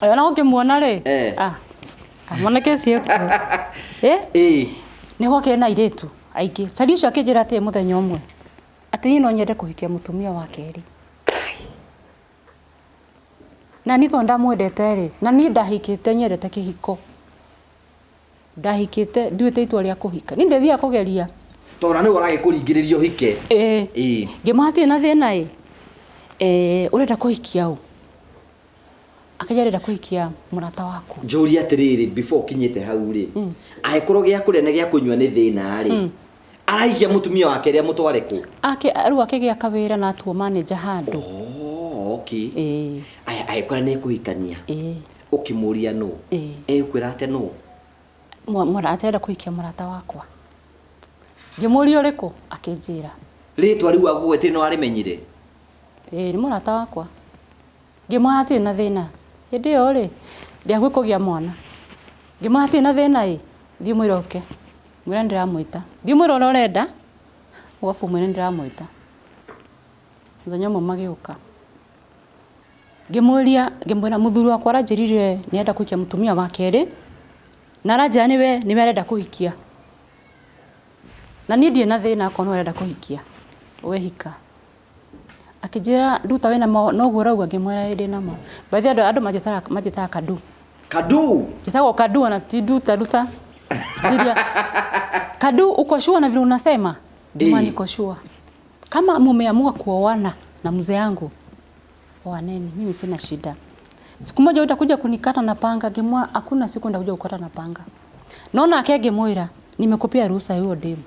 Ona ũngĩmuona rĩ, ah, ah, mwanake ũcio ekuo. Eh? Nĩ gwakĩrĩ na airĩtu aingĩ. Cari ũcio akĩnjĩra atĩrĩ mũthenya ũmwe, atĩ niĩ no nyende kũhikia mũtumia wa kerĩ. Na niĩ tondũ ndamwendete rĩ, na niĩ ndahikĩte nyendete kĩhiko. Ndahikĩte nduĩte itua rĩa kũhika. Niĩ ndĩthiaga kũgeria. Tondũ ona nĩwe ũragĩkũringĩrĩria ũhike. Ĩĩ. Ngĩmwĩra hatirĩ na thĩna ĩ, ũrenda kũhikia ũ? Akĩnjĩra arenda kũhikia mũrata waku. Njũrie atĩrĩrĩ, before ũkinyĩte hau rĩ, angĩkorwo gĩa kũrĩa na gĩa kũnyua nĩ thĩna rĩ, arahikia mũtumia wa kerĩ amũtware kũ? Ake, rĩu akĩgĩa kawĩra na atuo manager handũ. Oh, okay. Ĩĩ. Aya, angĩkorwo nĩ ekũhikania, Ĩĩ. ũkĩmũria nũ? Ĩĩ. Egũkwĩra atĩa nũ? Atĩ arenda kũhikia mũrata wakwa. Ngĩmũria ũrĩkũ? Akĩnjĩra. Rĩtwa rĩu agũgwetire nĩ warĩmenyire? Ĩĩ, nĩ mũrata wakwa. Ngĩmwĩra hatirĩ na thĩna. Hĩndĩ ĩyo rĩ, ndĩ hakuhĩ kũgĩa mwana. Ngĩmwĩra hatirĩ na thĩna ĩ, thiĩ ũmwĩre oke. Mwĩre nĩ ndĩramwĩta. Thiĩ ũmwĩre ũrĩa ũrenda, arabu ũmwĩre nĩ ndĩramwĩta. Mũthenya ũmwe magĩũka. Ngĩmũria, ngĩmwĩra mũthuri wakwa aranjĩrire nĩ arenda kũhikia mũtumia wa kerĩ, na aranjĩra nĩwe nĩwe arenda kũhikia. Na niĩ ndirĩ na thĩna akorwo nĩwe arenda kũhikia, we hika. Akĩnjĩra Nduta wĩna ma noguo ũrauga ngĩmwĩra ĩĩ ndĩna ma. By the way andũ manjĩtaga Kadu. Kadu? Njĩtagwo Kadu ona ti Nduta Nduta. Njĩria Kadu uko sure na vile unasema? Ndima niko sure. Kama mumeamua kuoana na mzee yangu oaneni, mimi sina shida. Siku moja utakuja kunikata na panga, ngĩmwĩra hakuna siku nitakuja kukata na panga. No nake ngĩmwĩra nimekupea ruhusa ya huyo demu.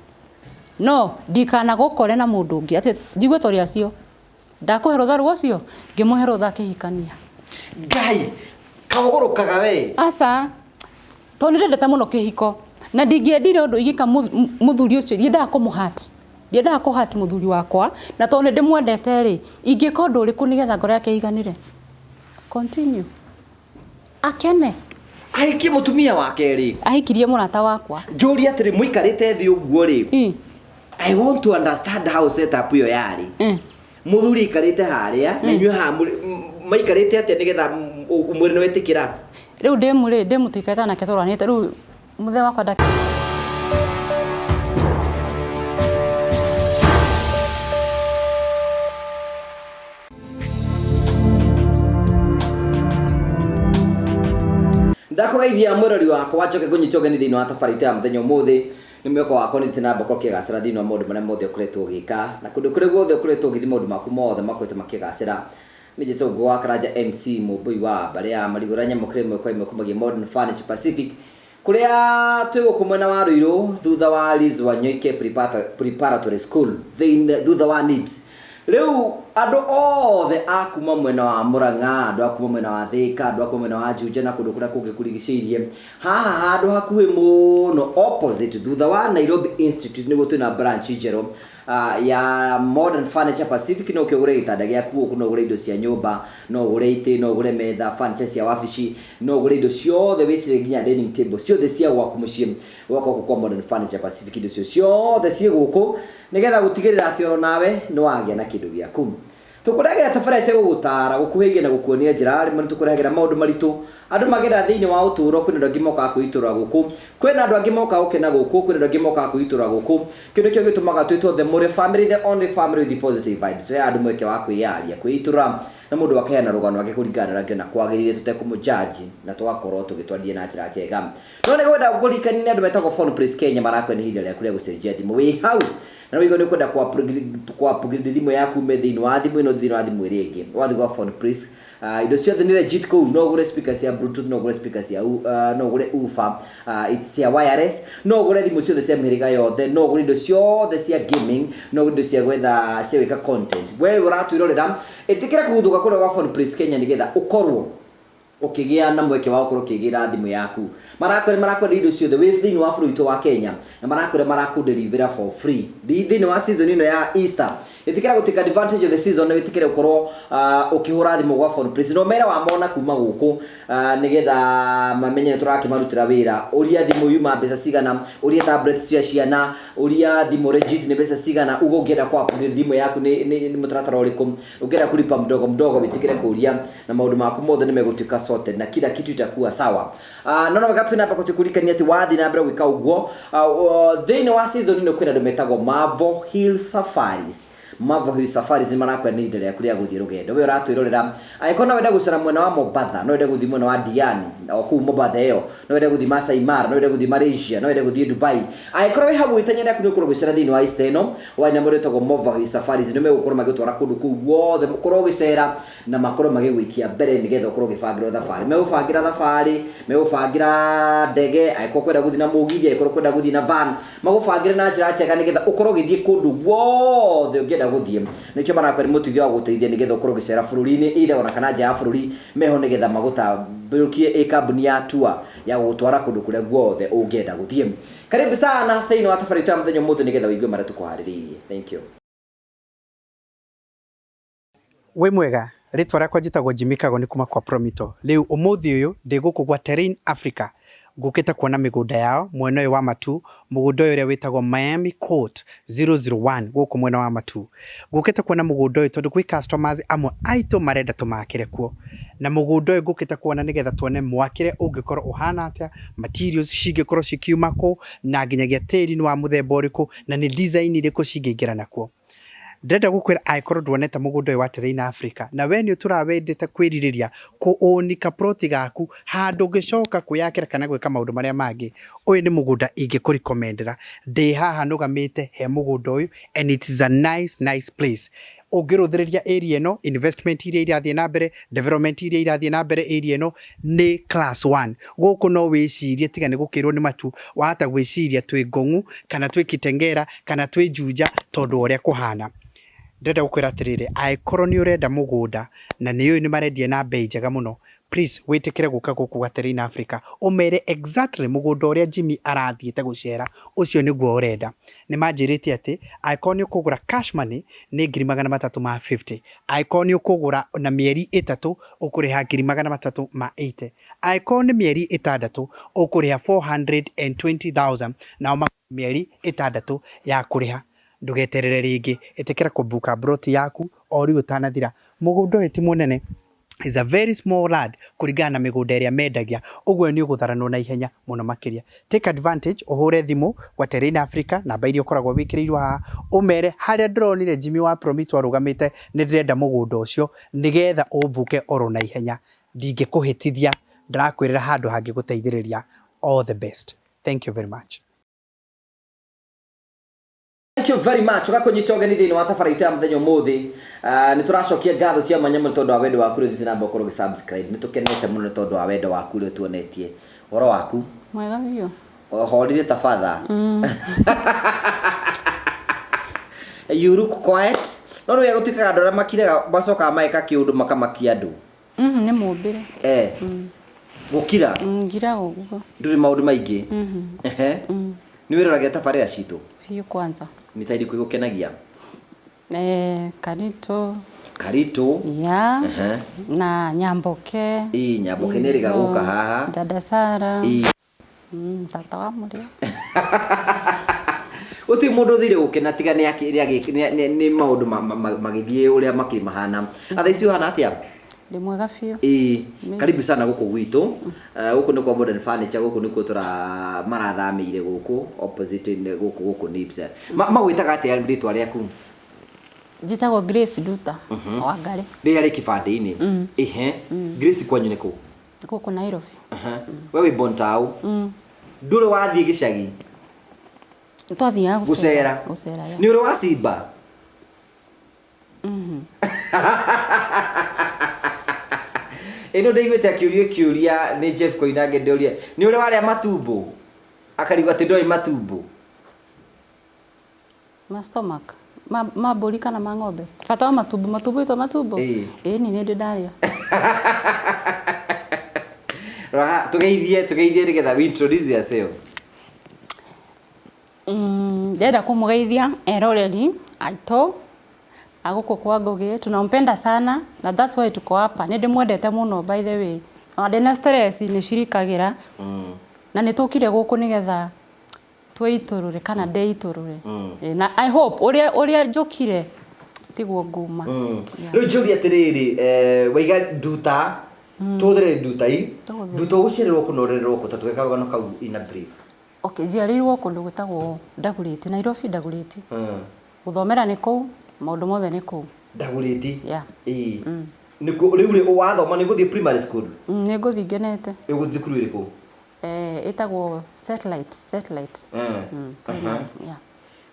No ndikanagũkore na mũndũ ũngĩ atĩ njigue tũrĩ acio. Ndakũhe rũtha rũcio, ngĩmũhe rũtha akĩhikania. Ngai, kaũgũrũkaga we. Aca, tondũ nĩ ndendete mũno kĩhiko na ndingĩendire ũndũ ingĩka mũthuri ũcio, ndiendaga kũmũ hurt, ndiendaga kũ hurt mũthuri wakwa na tondũ nĩ ndĩmwendete rĩ, ingĩka ũndũ ũrĩkũ nĩgetha ngoro yake ĩiganĩre? Continue. Akene. Ahikie mũtumia wa kerĩ. Ahikirie mũrata wakwa. Njũrie atĩrĩ, mũikarĩte thĩ ũguo rĩ, I want to understand how set up ĩyo yarĩ. Mũthuri aikarĩte harĩa na inyuĩ haha mũrĩ, maikarĩte atĩa nĩgetha ũmwĩre nĩ wetĩkĩra? Rĩu ndĩmu rĩ, ndĩmu tũikarĩte nake tũroranĩte rĩu mũthee wakwa nda Ndakũgeithia mwĩrori wakwa njoke ngũnyite ũgeni thĩinĩ wa tabarĩra itũ ya mũthenya ũmũthĩ. Nĩ mwĩhoko wakwa nĩ ũthiĩte na mbere ũkĩgacĩra thĩinĩ wa maũndũ marĩa mothe ũkoretwo ũgĩka na kũndũ kũrĩa guothe ũkoretwo ũgĩthiĩ maũndũ maku mothe makoretwo makĩgacĩra. Nĩ njĩtagwo Ngũgĩ wa Karanja MC Mũmbũi wa mbarĩ ya Marigũ ũrĩa nyamũkĩra ĩmwe kwa ĩmwe kumagia Modern Furniture Pacific kũrĩa twĩ gũkũ mwena wa Ruiru thutha wa Liz Wanyoike Preparatory School thĩinĩ thutha wa NIBS. Rĩu andũ othe a kuma mwena wa Murang'a, andũ a kuma mwena wa Thĩka, andũ a kuma mwena wa Juja na kũndũ kũrĩa kũngĩ kũrigicĩirie, haha handũ hakuhĩ mũno opposite thutha wa Nairobi Institute nĩguo twĩna branch njerũ ya Modern Furniture Pacific. No ũke ũgũre gĩtanda gĩaku gũkũ, no ũgũre indo cia nyũmba, no ũgũre itĩ, no ũgũre metha, furniture cia wabici, no ũgũre indo ciothe wĩcire nginya dining table ciothe cia gwaku mũciĩ woka gũkũ kwa Modern Furniture Pacific indo icio ciothe ciĩ gũkũ nĩgetha gũtigĩrĩra atĩ oro nawe nĩ wagĩa na kĩndũ gĩaku. Tũkũrehagĩra tabarĩra cia gũgũtaara, gũkuhĩhĩria na gũkuonia njĩra. Rĩmwe nĩ tũkũrehagĩra maũndũ maritũ andũ magerera thĩinĩ wa ũtũũro. Kwĩna andũ angĩ mokaga kwĩitũrũra gũkũ, kwĩna andũ angĩ mokaga gũkena gũkũ, kwĩna andũ angĩ mokaga kwĩitũrũra gũkũ. Kĩu nĩkĩo gĩtũmaga twĩtwo The Mũrĩ Family, the only family with the positive vibes. Tũheaga andũ mweke wa kwĩyaria, kwĩitũrũra na mũndũ akaheana rũgano rwake kũringana na ũrĩa angĩona kwagĩrĩire tũtekũmũ judge na tũgakorwo tũgĩtwarithia na njĩra njega. No nĩ ngwenda ngũririkanie nĩ andũ metagwo Phone Place Kenya marakwĩra nĩ ihinda rĩaku rĩa gũcenjia thimũ. Wĩ hau na wĩigua nĩ ũkwenda kũ upgrade thimũ yaku ume thĩinĩ wa thimũ ĩno ũthiĩ thĩinĩ wa thimũ ĩrĩa ĩngĩ. Wathiĩ gwa Phone Place indo ciothe nĩ legit kũu, no ũgũre speaker cia bluetooth, no ũgũre speaker cia no ũgũre woofer cia wireless, no ũgũre thimũ ciothe cia mĩhĩrĩga yothe, no ũgũre indo ciothe cia gaming, no ũgũre indo cia gwetha cia gwĩka content. We ũratwĩrorera ĩtĩkĩra kũguthũka kũrĩa gwa Phone Place Kenya nĩgetha ũkorwo ũkĩgĩa na mweke wa gũkorwo ũkĩgĩra thimũ yaku. Marakwĩra marakwenda indo ciothe wĩ thĩinĩ wa bũrũri witũ wa Kenya na marakwĩra marakũdeliver for free. Thĩinĩ wa season ĩno ya Easter. Ĩtĩkĩra gũ take advantage of the season na wĩtĩkĩre gũkorwo ũkĩhũra thimũ gwa Phone Place na ũmere wamona kuma gũkũ, nĩgetha mamenye nĩ tũrakĩmarutĩra wĩra. Ũria thimũ yuma mbeca cigana, ũria tablet cia ciana, ũria thimũ legit nĩ mbeca cigana, uga ũngĩenda kũ upgrade thimũ yaku nĩ mũtaratara ũrĩkũ, ũngĩenda kulipa mdogo mdogo, wĩtĩkĩre kũria na maũndũ maku mothe nĩ megũtuĩka sorted na kila kitu itakuwa sawa. No no wega tũthiĩ na mbere tũkũririkania atĩ wathiĩ na mbere gwĩka ũguo, thĩinĩ wa season ĩno kwĩna andũ metagwo Marvel Hill Safaris. Marvel Hill Safaris nĩ marakwĩra nĩ ihinda rĩaku rĩa gũthiĩ rũgendo. We ũratwĩrorera, angĩkorwo no wende gũcera mwena wa Mombatha, no wende gũthiĩ mwena wa Diani, o kũu Mombatha ĩyo, no wende gũthiĩ Masai Mara, no wende gũthiĩ Malaysia, no wende gũthiĩ Dubai. Angĩkorwo wĩ hau itanya rĩaku nĩ ũkorwo ũgĩcera thĩinĩ wa Easter ĩno, warĩ na mũndũ wĩtagwo Marvel Hill Safaris, nĩ megũkorwo magĩgũtwara kũndũ kũu guothe, ũkorwo ũgĩcera na makorwo magĩgũikia mbere nĩgetha ũkorwo ũgĩbangĩrwo thabarĩ. Megũbangĩra thabarĩ, megũbangĩra ndege, angĩkorwo ũkwenda gũthiĩ na mũgithi, angĩkorwo ũkwenda gũthiĩ na van, magũbangĩre na njĩra njega nĩgetha ũkorwo ũgĩthiĩ kũndũ guothe ũngĩenda gũthiĩ. Nĩkĩo marakwĩra nĩ mũteithio wa gũgũteithia nĩgetha ũkorwo ũgĩcera bũrũri-inĩ either ona kana nja ya bũrũri, meho nĩgetha magũtambũrũkie ĩ kambuni ya tour ya gũgũtwara kũndũ kũrĩa guothe ũngĩenda gũthiĩ. Karibu sana thĩinĩ wa thabarĩ itũ ya mũthenya ũmũthĩ nĩgetha ũigue marĩa tũkũharĩrĩirie. Thank you. Wĩ mwega, rĩtwa rĩakwa njĩtagwo Jimmy Kagoni kuma kwa Promito. Rĩu ũmũthĩ ũyũ ndĩ gũkũ gwa Terrain Africa, ngũkĩte kuona mĩgũnda yao mwena ũyũ wa Matu, mũgũnda ũyũ ũrĩa wĩtagwo Miami Court 001 gũkũ mwena wa Matu. Ngũkĩte kuona mũgũnda ũyũ tondũ gwĩ customers amwe aitũ marenda tũmakĩre kuo. Na mũgũnda ũyũ ngũkĩte kuona nĩgetha tuone mwakĩre ũngĩkorwo ũhana atĩa, materials cingĩkorwo cikiuma kũ, na nginyagia tĩri nĩ wa mũthemba ũrĩkũ, na nĩ design irĩkũ cingĩingĩrana kuo. Ndĩrenda gũkwĩra angĩkorwo ndwonete mũgũnda ũyũ wa Terrain Africa na we nĩ ũtũraga wendete kwĩrirĩria kũ own kaploti gaku handũ ũngĩcoka kwĩyakĩra kana gwĩka maũndũ marĩa mangĩ, ũyũ nĩ mũgũnda ingĩkũ recommend ĩra. Ndĩ haha nũgamĩte he mũgũnda ũyũ and it is a nice nice place. Ũngĩrũthĩrĩria area ĩno, investment iria irathiĩ na mbere, development iria irathiĩ na mbere area ĩno nĩ class one. Gũkũ no wĩcirie tiga nĩ gũkĩrwo nĩ matu, wahota gwĩciria twĩ Ngong'u kana twĩ Kitengela kana twĩ Juja tondũ wa ũrĩa kũhana. Ndĩrenda gũkwĩra atĩrĩrĩ, angĩkorwo nĩ ũrenda mũgũnda na nĩ ũĩ nĩ marendia na mbei njega mũno, please wĩtĩkĩre gũka gũkũ gwa Terrain Africa, ũmere exactly mũgũnda ũrĩa Jimmy arathiĩte gũcera, ũcio nĩguo ũrenda. Nĩ manjĩrĩte atĩ angĩkorwo nĩ ũkũgũra cash money nĩ 350,000, angĩkorwo nĩ ũkũgũra na mĩeri ĩtatũ ũkũrĩha 380,000, angĩkorwo nĩ mĩeri ĩtandatũ ũkũrĩha 420,000, nao mĩeri ĩtandatũ ya kũrĩha. Ndũgeterere rĩngĩ, ĩtĩkĩra kũbuka plot yaku o rĩu ũtanathira. Mũgũnda ũyũ ti mũnene, is a very small land kũringana na mĩgũnda ĩrĩa mendagia, ũguo nĩ ũgũtharanwo na ihenya mũno makĩria. Take advantage, ũhũre thimũ gwa Terrain Africa, namba iria ũkoragwo wĩkĩrĩirwo haha, ũmere harĩa ndĩronire Jimmy wa Promito arũgamĩte nĩ ndĩrenda mũgũnda ũcio nĩgetha ũmbuke oro na ihenya. Ndingĩkũhĩtithia, ndĩrakwĩrĩra handũ hangĩgũteithĩrĩria. All the best. Thank you very much. Thank you very much. Ũgakũnyita ũgeni thĩinĩ wa tabara itũ ya mũthenya ũmũthĩ. Nĩ tũracokia ngatho cia mwanya mũno tondũ wa wendo waku ũrĩa ũthiĩte na mbere gũkorwo ũgĩ-subscribe. Nĩ tũkenete mũno nĩ tondũ wa wendo waku ũrĩa ũtuonetie. Ũhoro waku? Mwega biũ. Ũhorire ta father. You look quiet. No nĩ wega gũtuĩkaga andũ arĩa makiraga macokaga mageka kĩũndũ makamakia andũ. Nĩ mũmbĩre. Gũkira? Ngiraga ũguo. Ndũrĩ maũndũ maingĩ? Ehe. Nĩ wĩroragia tabarĩra citũ? Biũ kwanza. Nĩ ta irĩkũ igũkenagia? Karito. Karito. Ya. Na Nyamboke. Ĩĩ, Nyamboke nĩ ĩrĩga gũka haha. Dada Sara. Tata wa mũrĩa. Gũtirĩ mũndũ ũthire gũkena tiga nĩ maũndũ magĩthiĩ ũrĩa makĩrĩ mahana. Na thaa ici ũhana atĩa? Ndĩ mwega biũ. Ĩĩ, karibu sana gũkũ gwitũ. Gũkũ nĩ kwa Modern Furniture, gũkũ nĩkuo tũra marathamĩire gũkũ opposite gũkũ gũkũ Nibs. Magwĩtaga atĩa rĩtwa rĩaku? Njĩtagwo Grace Nduta Wangari. Rĩrĩa rĩ kĩbandĩ-inĩ. Ĩhe. Grace kwanyu nĩ kũ? Gũkũ Nairobi. We wĩ born tau. Ndũrĩ wathiĩ gĩcagi? Twathiaga gũcera. Gũcera, yeah. Nĩ ũrĩ wacimba? Ĩno ndaiguĩte akĩũrio kĩũria nĩ Jeff Koinange ndĩũria nĩ ũrĩ warĩa matumbo? Akarigwo atĩ ndoĩ matumbo. Ma stomach? Ma mbũri kana ma ng'ombe? Bata wa matumbo, matumbo itwa matumbo? Ĩĩ. Ĩĩ ni nĩ ndĩ ndarĩa. Rora tũgeithie tũgeithie nĩgetha we introduce yourself. Ndĩrenda kũmũgeithia eroreri aitũ. Agũkũ kwa Ngũgĩ tunampenda sana na that's why tuko hapa. Nĩ ndĩmwendete mũno, by the way, ona ndĩna stress nĩ cirikagĩra na nĩ tũkire gũkũ nĩgetha twĩitũrũre kana ndĩitũrũre. Na I hope ũrĩa njũkire tiguo nguma. Rĩu njũrie atĩrĩrĩ, waiga nduta, tũhũthĩre nduta i. Tũhũthĩre. Nduta ũgũciarĩrwo kũ na ũrererwo kũ? Ta tũhe karũgano kau in a brief. Okay, njiarĩirwo kũndũ gwĩtagwo Ndagũrĩti, Nairobi Ndagũrĩti. Gũthomera nĩ kũu, maũndũ mothe nĩ kũu. Ndagũrĩti? Yeah. Ĩĩ. Nĩkuo rĩu rĩ wathoma nĩ ũgũthiĩ primary school? Nĩ ngũthiĩ ngenete. Ũgũthiĩ thukuru ĩrĩkũ? Ĩtagwo Satellite. Primary, yeah.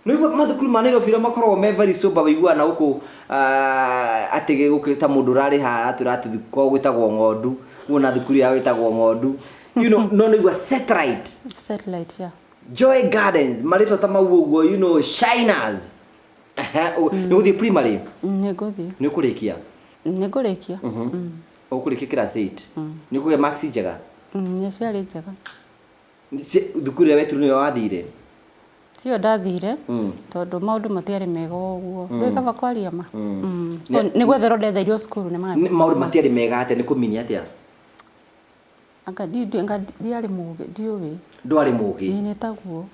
Nĩguo mathukuru ma Nairobi ũrĩa makoragwo me very sober, wĩiguaga na gũkũ atĩ gũkũ ta mũndũ ũrarĩha atwĩra atĩ kwao gwĩtagwo ng'ondu, wona thukuru yao ĩtagwo ng'ondu. No nĩigua Satellite. Satellite, yeah. Joy Gardens, marĩtwa ta mau ũguo, Shiners. Nĩ ũgũthiĩ primary? Nĩ ngũthiĩ. Nĩ ũkũrĩkia? Nĩ ngũrĩkia. Ũkũrĩkia class 8? Nĩ ũkũgĩa marks njega? Nĩ ciarĩ njega. Thukuru ĩrĩa wetirwo nĩyo wathire? Tiyo ndathire, tondũ maũndũ matiarĩ mega ũguo. Rĩu kaba kwaria ma. So nĩ gwetherwo ndetheirwo cukuru nĩ mami. Maũndũ matiarĩ mega atĩa, nĩ kũmini atĩa? Anga ndiarĩ mũgĩ, ndiũĩ. Ndwarĩ mũgĩ? Ĩĩ, nĩ taguo.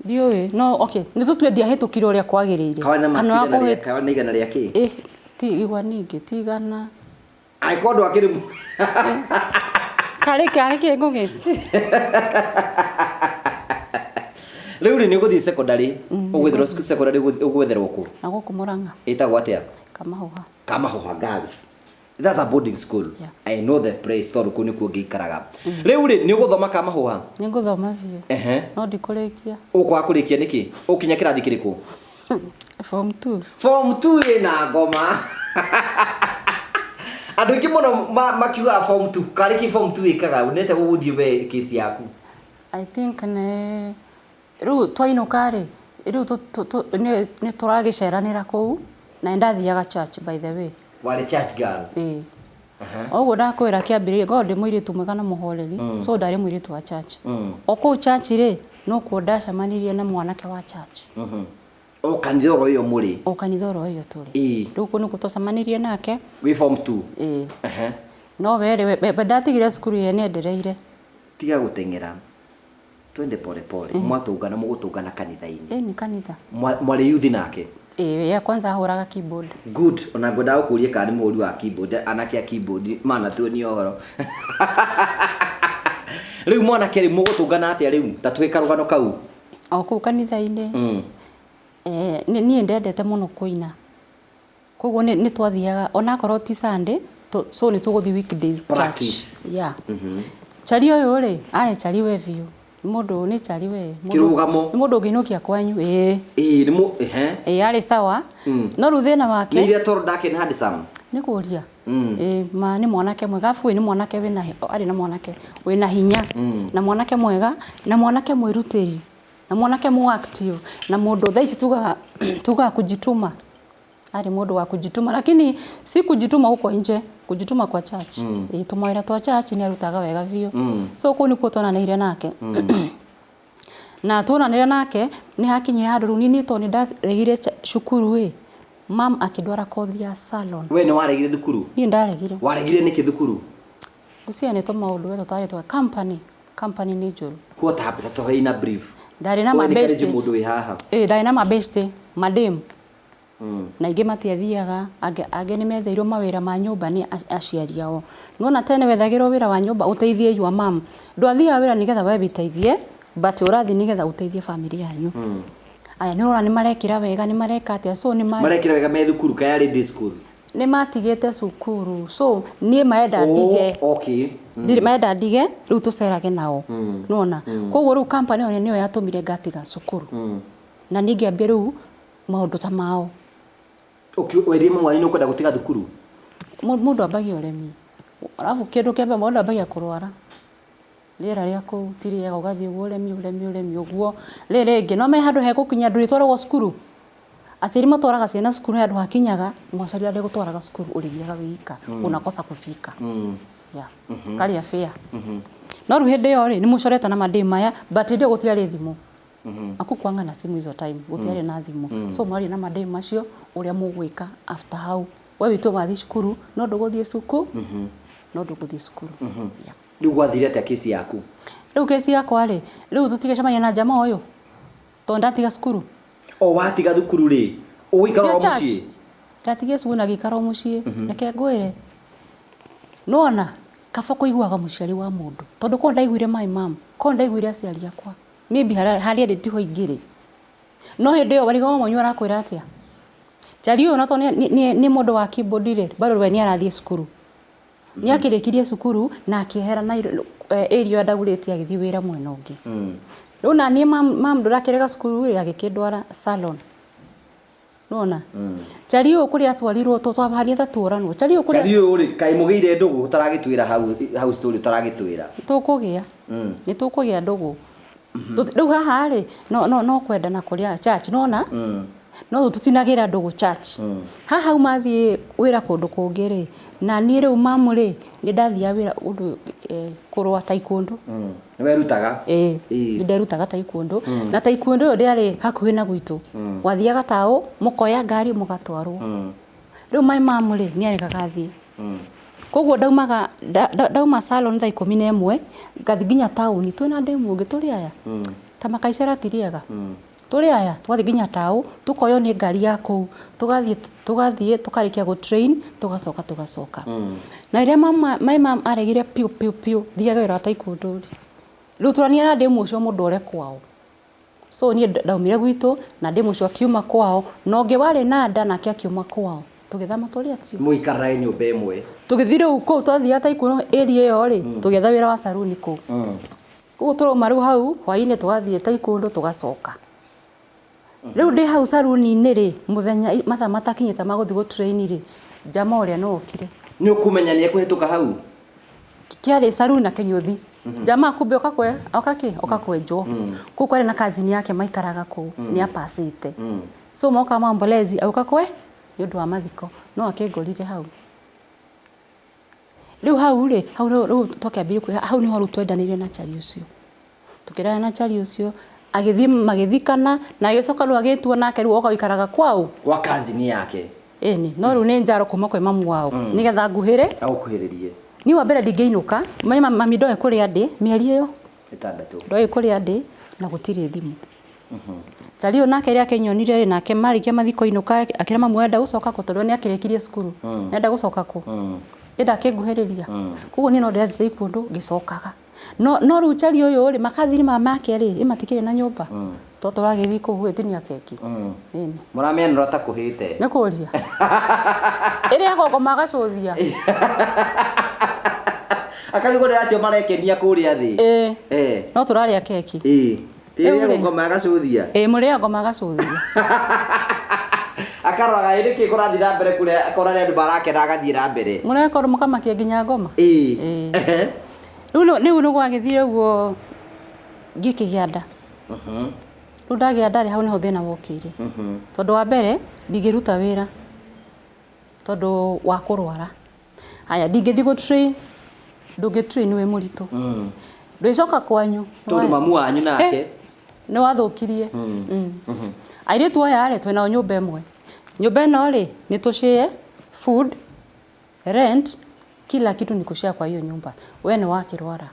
Ndiũĩ, no okay, nĩ tũtue ndiahĩtũkire ũrĩa kwagĩrĩire. Kawa na Kana marks igana rĩa, wakũhĩ- kawa na igana rĩa kĩ? Ti igwa ningĩ, ti igana. Angĩkorwo ndwakĩrĩ mũ- Karĩ karĩ kĩ ngũgĩ? Rĩu rĩ, nĩ ũgũthiĩ secondary, ũgwetherwo secondary, ũgwetherwo kũ? Na gũkũ Mũrang'a. Ĩtagwo atĩa? Kamahuha. Kamahuha Girls. That's a boarding school. Yeah. I know the place tondũ kũu nĩkuo ngĩikaraga. Rĩu rĩ, nĩ ũgũthoma Kamahuha? Nĩ ngũthoma biũ. No ndikũrĩkia. Ũkwaga kũrĩkia nĩkĩ? Ũkinya kĩrathi kĩrĩkũ? Form 2. Form 2 ĩna ngoma. Andũ aingĩ mũno makiugaga form 2. Karĩ kĩ form 2 ĩkaga? Nĩte gũgũthiĩ we case yaku. I think nĩ rĩu twainũka rĩ, rĩu nĩ tũragĩceranĩra kũu na nĩ ndathiaga church, by the way. Warĩ church girl? Ĩĩ. Ũguo ndakwĩra kĩambĩrĩria, ngorwo ndĩ mũirĩtu mwega na mũhoreri, so ndarĩ mũirĩtu wa church. O kũu church rĩ, nokuo ndacemanirie na mwanake wa church. O kanitha oro ĩyo mũrĩ? O kanitha oro ĩyo tũrĩ. Rĩu kũu nĩkuo twacemanirie nake. Wĩ form 2? Ĩĩ. No we rĩ, we ndatigire cukuru ye nĩendereire. Tiga gũteng'era. Twende pole pole. Mwatũngana, mũgũtũngana kanitha-inĩ. Ĩĩ, nĩ kanitha. Mwarĩ youth nake? Ĩĩ, ye kwanza ahũraga keyboard. Good. Ona ngwendaga gũkũria kana nĩ mũhũri wa keyboard, anake a keyboard manatuonia ũhoro. Rĩu mwanake rĩ, mũgũtũngana atĩa rĩu? Ta twĩ karũgano kau. O kũu kanitha-inĩ. Niĩ ndendete mũno kũina. Koguo nĩ twathiaga onakorwo ti Sunday, so nĩ tũgũthiĩ weekdays church. Practice. Yeah. Chari ũyũ rĩ, arĩ chari we biũ. Mũndũ nĩ chari we. Kĩrũgamo. Nĩ mũndũ ũngĩinũkia kwanyu, ĩĩ. Ĩĩ, nĩ mũ-, ehe. Ĩĩ, arĩ sawa. No rĩu thĩna wake. Nĩ iria toro ndake nĩ handsome. Nĩ kũria. Ĩĩ, ma nĩ mwanake mwega. Afu nĩ mwanake wĩna, arĩ na mwanake wĩna hinya. Na mwanake mwega, na mwanake mwĩrutĩri. Na mwanake mũ active, na mũndũ thaa ici tugaga kujituma. Arĩ mũndũ wa kujituma, lakini si kujituma huko nje, kujituma kwa church. Ĩĩ, tũmawĩra twa church nĩ arutaga wega biũ. So kũu nĩkuo twonanĩire nake. Na tuonanĩire nake, nĩ hakinyire handũ rĩu niĩ tondũ nĩ ndaregire cukuru ĩ, mam akĩndwara kothi ya salon. We nĩ waregire thukuru? Niĩ ndaregire. Waregire nĩkĩ thukuru? Ngwĩciria nĩ tũmaũndũ we tũtarĩ twa company. Company nĩ njũru. What happened? Ta tũhe in a brief. Ndarĩ na We nĩ mabeshte. encourage mũndũ wĩ haha. Ĩĩ, ndarĩ na mabeshte, madem. Na aingĩ matiathiaga, angĩ nĩ metheirwo mawĩra ma nyũmba nĩ aciari ao. Nĩwona tene wethagĩrwo wĩra wa nyũmba ũteithie your mom. Ndwathiaga wĩra nĩgetha we wĩteithie, but ũrathiĩ nĩgetha ũteithie family yanyu. Aya, nĩ ũrona nĩ marekĩra wega, nĩ mareka atĩa, so nĩ ma- Marekĩra wega me thukuru, kana yarĩ day school? Nĩ matigĩte cukuru, so niĩ marenda ndige. Oh, okay. Ndirĩ marenda ndige, rĩu tũcerage nao. Nĩwona? Koguo rĩu company ĩyo nĩyo yatũmire ngatiga cukuru. Na niĩ ngĩambia rĩu maũndũ ta mao. Werire mama wanyu nĩ ũkwenda gũtiga thukuru? Mũndũ ambagia ũremi. Alafu kĩndũ kĩa mbere mũndũ ambagia kũrwara. Rĩera rĩa kũu ti rĩega, ũgathiĩ ũguo ũremi, ũremi, ũremi ũguo. Rĩrĩ rĩngĩ, no me handũ hegũkinya ndũrĩtwaragwo cukuru. Aciari matwaraga ciana cukuru, he handũ hakinyaga, mũciari arĩgũtwaraga cukuru, ũrĩthiaga wĩ ika, unakosa kufika. Yeah. Karĩa fair. No rĩu hĩndĩ ĩyo rĩ, nĩ mũcorete na madĩ maya, but hĩndĩ ĩyo gũtiarĩ thimũ. Hakukuanga na simu hizo time, gutiarĩ na thimũ. So mwaria na mademu macio ũrĩa mũgwĩka after hau. We witũ wathiĩ cukuru no ndũgũthiĩ cukuru, no ndũgũthiĩ cukuru. Yeah. Rĩu gwathire atĩa kesi yaku? Rĩu kesi yakwa rĩ, rĩu tũtigecemania na jamaa ũyũ tondũ ndatiga cukuru. O watiga thukuru rĩ, ũgũikara o Ndio church. mũciĩ? Ndatigia cukuru na ngĩikara o mũciĩ. Reke ngwĩre, nĩwona kaba kũiguaga mũciari wa mũndũ, tondũ korwo ndaiguire my mom, korwo ndaiguire aciari akwa, maybe harĩa ndĩ tiho ingĩrĩ. No hĩndĩ ĩyo wariga wa mwanyu arakwĩra atĩa? Njari ũyũ na tondũ nĩ mũndũ wa keyboard rĩ, bado we nĩ arathiĩ cukuru. Nĩ akĩrĩkirie cukuru na akĩehera na area ĩyo ndagurĩtie agĩthiĩ wĩra mwena ũngĩ. Rĩu na niĩ mam ndũrakĩrega cukuru rĩ, agĩkĩndwara salon. Nĩwona? Njari ũyũ kũrĩa atwarirwo twabaria ta tuoranwo. Njari ũyũ kũrĩa Cari ũyũ rĩ, kaĩ mũgĩire ndũgũ ũtaragĩtwĩra hau hau story ũtaragĩtwĩra. Tũkũgĩa. Nĩ tũkũgĩa ndũgũ. Rĩu haha rĩ, no kwendana kũrĩa church, nĩwona? No tũtinagĩra ndũgũ church. Haha uma thiĩ wĩra kũndũ kũngĩ rĩ, na niĩ rĩu mamu rĩ, nĩ ndathiaga wĩra ũndũ kũrũa taekwondo. Nĩ werutaga? Ĩĩ, nĩ nderutaga taekwondo. Na taekwondo ĩyo ndĩarĩ hakuhĩ na gwitũ. Wathiaga taũ, mũkoya ngari mũgatwarwo. Rĩu my mom rĩ, nĩ aregaga thiĩ. Koguo ndaumaga ndauma salon thaa 11, ngathiĩ nginya taũni, twĩna ndemu ũngĩ tũrĩ aya. Ta makaicera ti rĩega. Tũrĩ aya, twathiĩ nginya taũ, tũkoywo nĩ ngari ya kũu, tũgathiĩ tũkarĩkia gũ train, tũgacoka tũgacoka. Na rĩrĩa my mom aregire piũ piũ piũ, thiaga wĩra wa taekwondo rĩ. Rĩu tũrania na ndemu ũcio mũndũ kwao. So niĩ ndaumire gwitũ na ndemu ũcio akiuma kwao, na ũngĩ warĩ na nda nake akiuma kwao. Tũgĩthama tũrĩ acio. Mũikarage nyũmba ĩmwe. Tũgĩthiĩ rĩu kũu twathiaga taekwondo area ĩyo rĩ, tũgĩetha wĩra wa saruni kũu. Koguo tũrauma rĩu hau, hwaĩ-inĩ tũgathiĩ taekwondo tũgacoka. Rĩu ndĩ hau saruni-inĩ rĩ, mũthenya mathaa matakinyĩte ma gũthiĩ gũ train rĩ, jama ũrĩa no okire. Nĩ ũkũmenya nĩ ekũhĩtũka hau? Kĩarĩ saruni na kĩnyũthi. Jamaa kumbe oka kwe, oka kĩ? Oka kwenjwo. Kũu kwarĩ na cousin yake maikaraga kũu, nĩ apacĩte. So moka maombolezi auka kwe nĩ ũndũ wa mathiko, no akĩngorire hau. Rĩu hau rĩ, hau rĩu twakĩambĩrĩria hau nĩho rĩu twendanĩire na Chari ũcio. Tũkĩraya na Chari ũcio, agĩthiĩ magĩthikana na agĩcoka rĩu agĩtua nake rĩu oka gũikaraga kwao. Gwa cousin yake. Ĩni, no rĩu nĩ njaro kuma kwĩ mamu wao. Nĩgetha nguhĩre. Agũkuhĩrĩrie. Niĩ wa mbere ndingĩinũka, mami ndoĩ kũrĩa ndĩ, mĩeri ĩyo. 6. Ndoĩ kũrĩa ndĩ na gũtirĩ thimũ. Chari ũyũ nake rĩrĩa akĩnyonire rĩ, nake marĩkia mathiko inũka, akĩra mamu enda gũcoka kũ, tondũ nĩ akĩrĩkirie cukuru. Enda gũcoka kũ. Enda akĩnguhĩrĩria. Koguo niĩ no ndĩrathiĩ kũndũ ngĩcokaga. No rĩu Chari ũyũ rĩ, makazini maya make rĩ, ĩ matikĩrĩ na nyũmba. To tũragĩthiĩ kũu gũgĩtinia keki. Ĩni. Mũramĩanũra ta kũhĩte. Nĩ kũria. Ĩrĩa gongoma agacũthia. Akarigwo nĩ acio marekenia kũrĩa thĩ. Ĩĩ. No tũrarĩa keki. Ĩĩ. Ĩrĩa gongoma agacũthia. Ĩĩ, mũrĩa ngoma agacũthia. Akaroraga ĩ nĩkĩ kũrathiĩ na mbere kũrĩa akona nĩ andũ marakena agathiĩ na mbere. Mũrekorwo mũkamakia nginya ngoma. Ĩĩ. Rĩu nĩ gwagĩthire ũguo ngĩkĩgĩa nda. Rĩu ndagĩa nda rĩ, hau nĩho thĩna wokĩire. Tondũ wa mbere ndingĩruta wĩra tondũ wa kũrwara. Haya, ndingĩthiĩ gũ train, ndũngĩ train wĩ mũritũ. Ndwĩcoka kwanyu. Tondũ mamu wanyu nake nĩ wathũkirie. Airĩtu aya rĩ, twĩnao nyũmba ĩmwe. Nyũmba ĩno rĩ, nĩ tũshare food, rent, kila kitu ni kushare kwa hiyo nyumba. We nĩ wakĩrwara.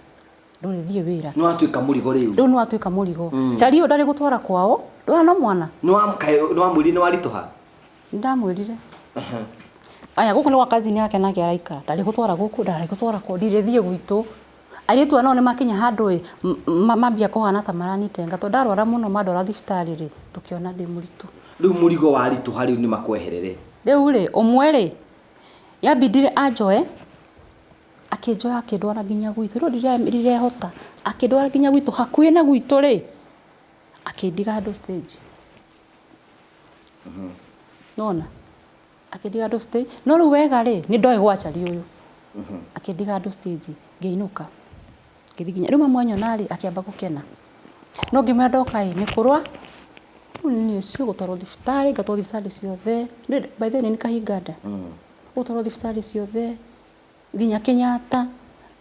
Ndũrĩthiĩ wĩra. Nĩ watuĩka mũrigo rĩu. Rĩu nĩ watuĩka mũrigo. Chari ũyũ ndarĩ gũtwara kwao, ndwara no mwana. Nĩ wamwĩrire nĩ waritũha? Nĩ ndamwĩrire. Aya, gũkũ nĩ gwa cousin yake nake araikara. Ndarĩ gũtwara gũkũ, ndarĩ gũtwara kwao, ndirĩthiĩ gwitũ. Airĩtu aya nao nĩ makinya handũ ĩ, mambia kũhana ta maranitenga. Tondũ ndarwara mũno mandwara thibitarĩ rĩ, tũkĩona ndĩ mũritũ. Rĩu mũrigo waritũha rĩu nĩ makweherere. Rĩu rĩ, ũmwe rĩ, yambindire anjoe, akĩnjoya akĩndwara nginya gwitũ. Rĩu ndirehota. Akĩndwara nginya gwitũ, hakuhĩ na gwitũ rĩ, akĩndiga handũ stage. Nĩwona? Akĩndiga handũ stage. No rĩu wega rĩ, nĩ ndoĩ gwa Chari ũyũ. Akĩndiga handũ stage, ngĩinũka. Ngĩthiĩ nginya, rĩu mamu anyona rĩ, akĩamba gũkena. No ngĩmwĩra ndoka ĩ, nĩ kũrwa. Rĩu niĩ ũcio gũtwarwo thibitarĩ, ngatwarwo thibitarĩ ciothe. By the way nĩ kahinga nda. Gũtwarwo thibitarĩ ciothe, nginya Kenyatta.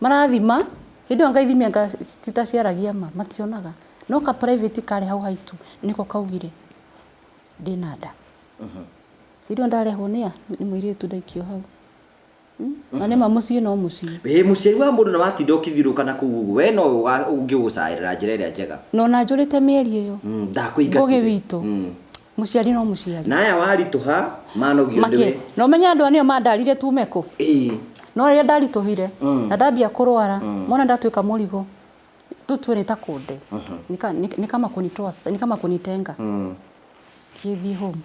Marathima, hĩndĩ ĩyo ngaithimia citaciaragia ma, mationaga. No ka private karĩ hau haitũ nĩko kaugire ndĩna nda. Hĩndĩ ĩyo ndarehwo nĩ a? Nĩ mũirĩtu ndaikio hau. Na nĩma mũciĩ no mũciĩ. Ĩ mũciari wa mũndũ na watinda ũkĩthiũrũrũka na kũu ũguo we no ũngĩgũcaĩrĩra njĩra ĩrĩa njega. Na ona njũrĩte mĩeri ĩyo. Ndakũingatire. Ngũgĩ witũ. Mũciari no mũciari. Na aya waritũha manogio nĩwe. Na ũmenye andũ aya nĩo mandarire tume kũ? Ĩĩ. No rĩrĩa ndaritũhire na ndambia kũrwara mona ndatuĩka mũrigo tũtue nĩ ta kũnde. Nĩ kama kunitoa, nĩ kama kunitenga. Ngĩthiĩ home.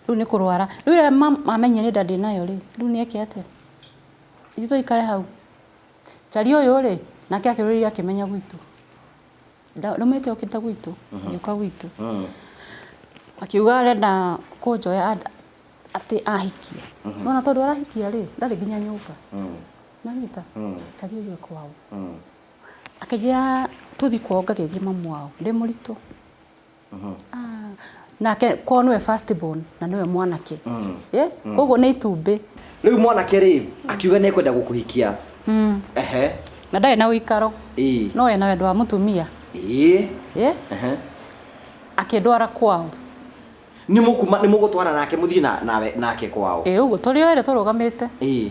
Rĩu nĩ kũrwara. Rĩu rĩrĩa mamenyire nĩ nda ndĩnayo rĩ, rĩu nĩ eke atĩa? Ithuĩ tũikare hau. Chari ũyũ rĩ, nake akĩrũrĩrĩria akĩmenya gwitũ. Ndaumĩte okĩte gwitũ, agĩũka gwitũ. Akiuga arenda kũnjoya atĩ ahikie. Nona tondũ arahikia rĩ, ndarĩ nginya nyũmba. Nanyita? Chari ũyũ e kwao. Akĩnjĩra tũthiĩ kwao ngagĩthiĩ mamu wao. Ndĩ mũritũ. Nake kwao nĩwe first born na nĩwe mwanake. Koguo nĩ itumbĩ. Rĩu mwanake rĩ, akiuga nĩ ekwenda gũkũhikia. Ehe. Na ndarĩ na ũikaro. No ena wendo wa mũtumia. Akĩndwara kwao. Nĩ mũgũtwara nake mũthiĩ nake kwao. Ĩĩ ũguo tũrĩ o erĩ tũrũgamĩte.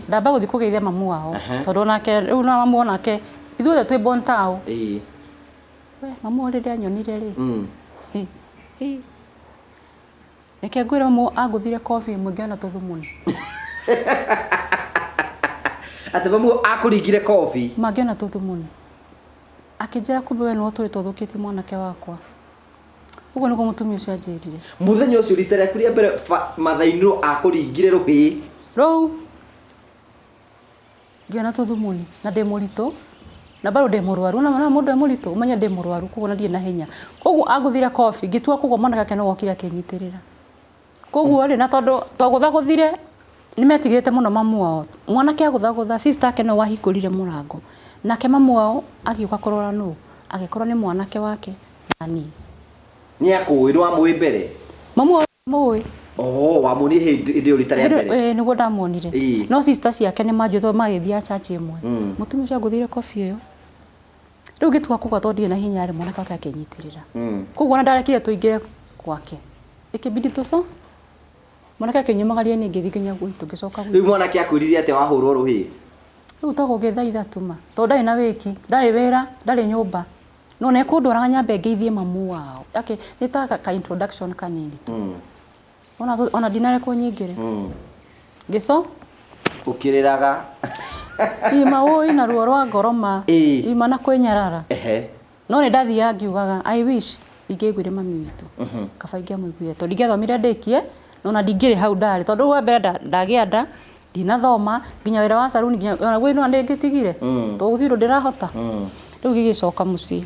Ndamba gũthiĩ kũgeithia mamu wao. Tondũ onake rĩu na mamu onake ithuothe twĩ born tao. We mamu wao rĩrĩa anyonire rĩ. Reke ngwĩre mamu angũthire kobi ĩmwe ngĩona tũthumuni. Atĩ mamu akũringire kobi? Mangĩona tũthumuni. Akĩnjĩra kumbe we nĩwe ũtũrĩte ũthũkĩtie mwanake wakwa. Ũguo nĩguo mũtumia ũcio anjĩrire. Mũthenya ũcio rita rĩaku rĩa mbere mathainũ akũringire rũhĩ. Rũu. Ngĩona tũthumuni na ndĩ mũritũ. Na bado ndĩ mũrwaru, na mũndũ e mũritũ, ũmenye ndĩ mũrwaru, koguo na ndirĩ na hinya. Koguo angũthire kobi, ngĩtua koguo mwanake wake no okire akĩnyitĩrĩra. Koguo rĩ, na tondũ twagũthagũthire, nĩ metigĩrĩte mũno mamu wao. Mwanake agũthagũtha, sister ake no wahingũrire mũrango. Nake mamu wao agĩũka kũrora nũ, agĩkorwo nĩ mwanake wake na niĩ. Nĩ akũĩ, nĩ wamũĩ mbere? Mamu wao mũĩ. Oh, wamuonire hĩndĩ ĩyo rita rĩa mbere? Ĩĩ, nĩguo ndamuonire. No sister ciake nĩ manjũĩ tondũ magĩthiaga church ĩmwe. Mũtumia ũcio angũthire kobi ĩyo. Rĩu ngĩtua kũgwa tondũ ndirĩ na hinya rĩ, mwanake wake akĩnyitĩrĩra. Koguo ona ndarekire tũingĩre gwake. Ĩkĩbidi tũco. Mwanake akĩnyumagaria niĩ ngĩthiĩ nginya gwitũ, ngĩcoka gwitũ. Rĩu mwanake akwĩrire atĩa wahũrwo rũhĩ? Rĩu to gũgĩtha ithatũ ma. Tondũ ndarĩ na wĩki, ndarĩ wĩra, ndarĩ nyũmba. No nĩ ekũndwaraga nyambe ngeithie mamu wao. Okay, nĩ ta ka introduction kanini tu. Ona ndinarekwo nyingĩre. Ngĩco? Ũkĩrĩraga. Ima ũĩ na ruo rwa ngoro ma. Ima na kwĩnyarara. No nĩ ndathiaga ngiugaga, I wish ingĩaiguire mami witũ. Kaba ingĩamũiguire. Tondũ ndingĩathomire ndĩkie, no na ndingĩrĩ hau ndarĩ. Tondũ rĩu wa mbere ndagĩa nda, ndinathoma, nginya wĩra wa saruni, nginya ona gwĩ no ndĩngĩtigire. Tondũ gũtirĩ ũndũ ndĩrahota. Rĩu gĩgĩcoka mũciĩ.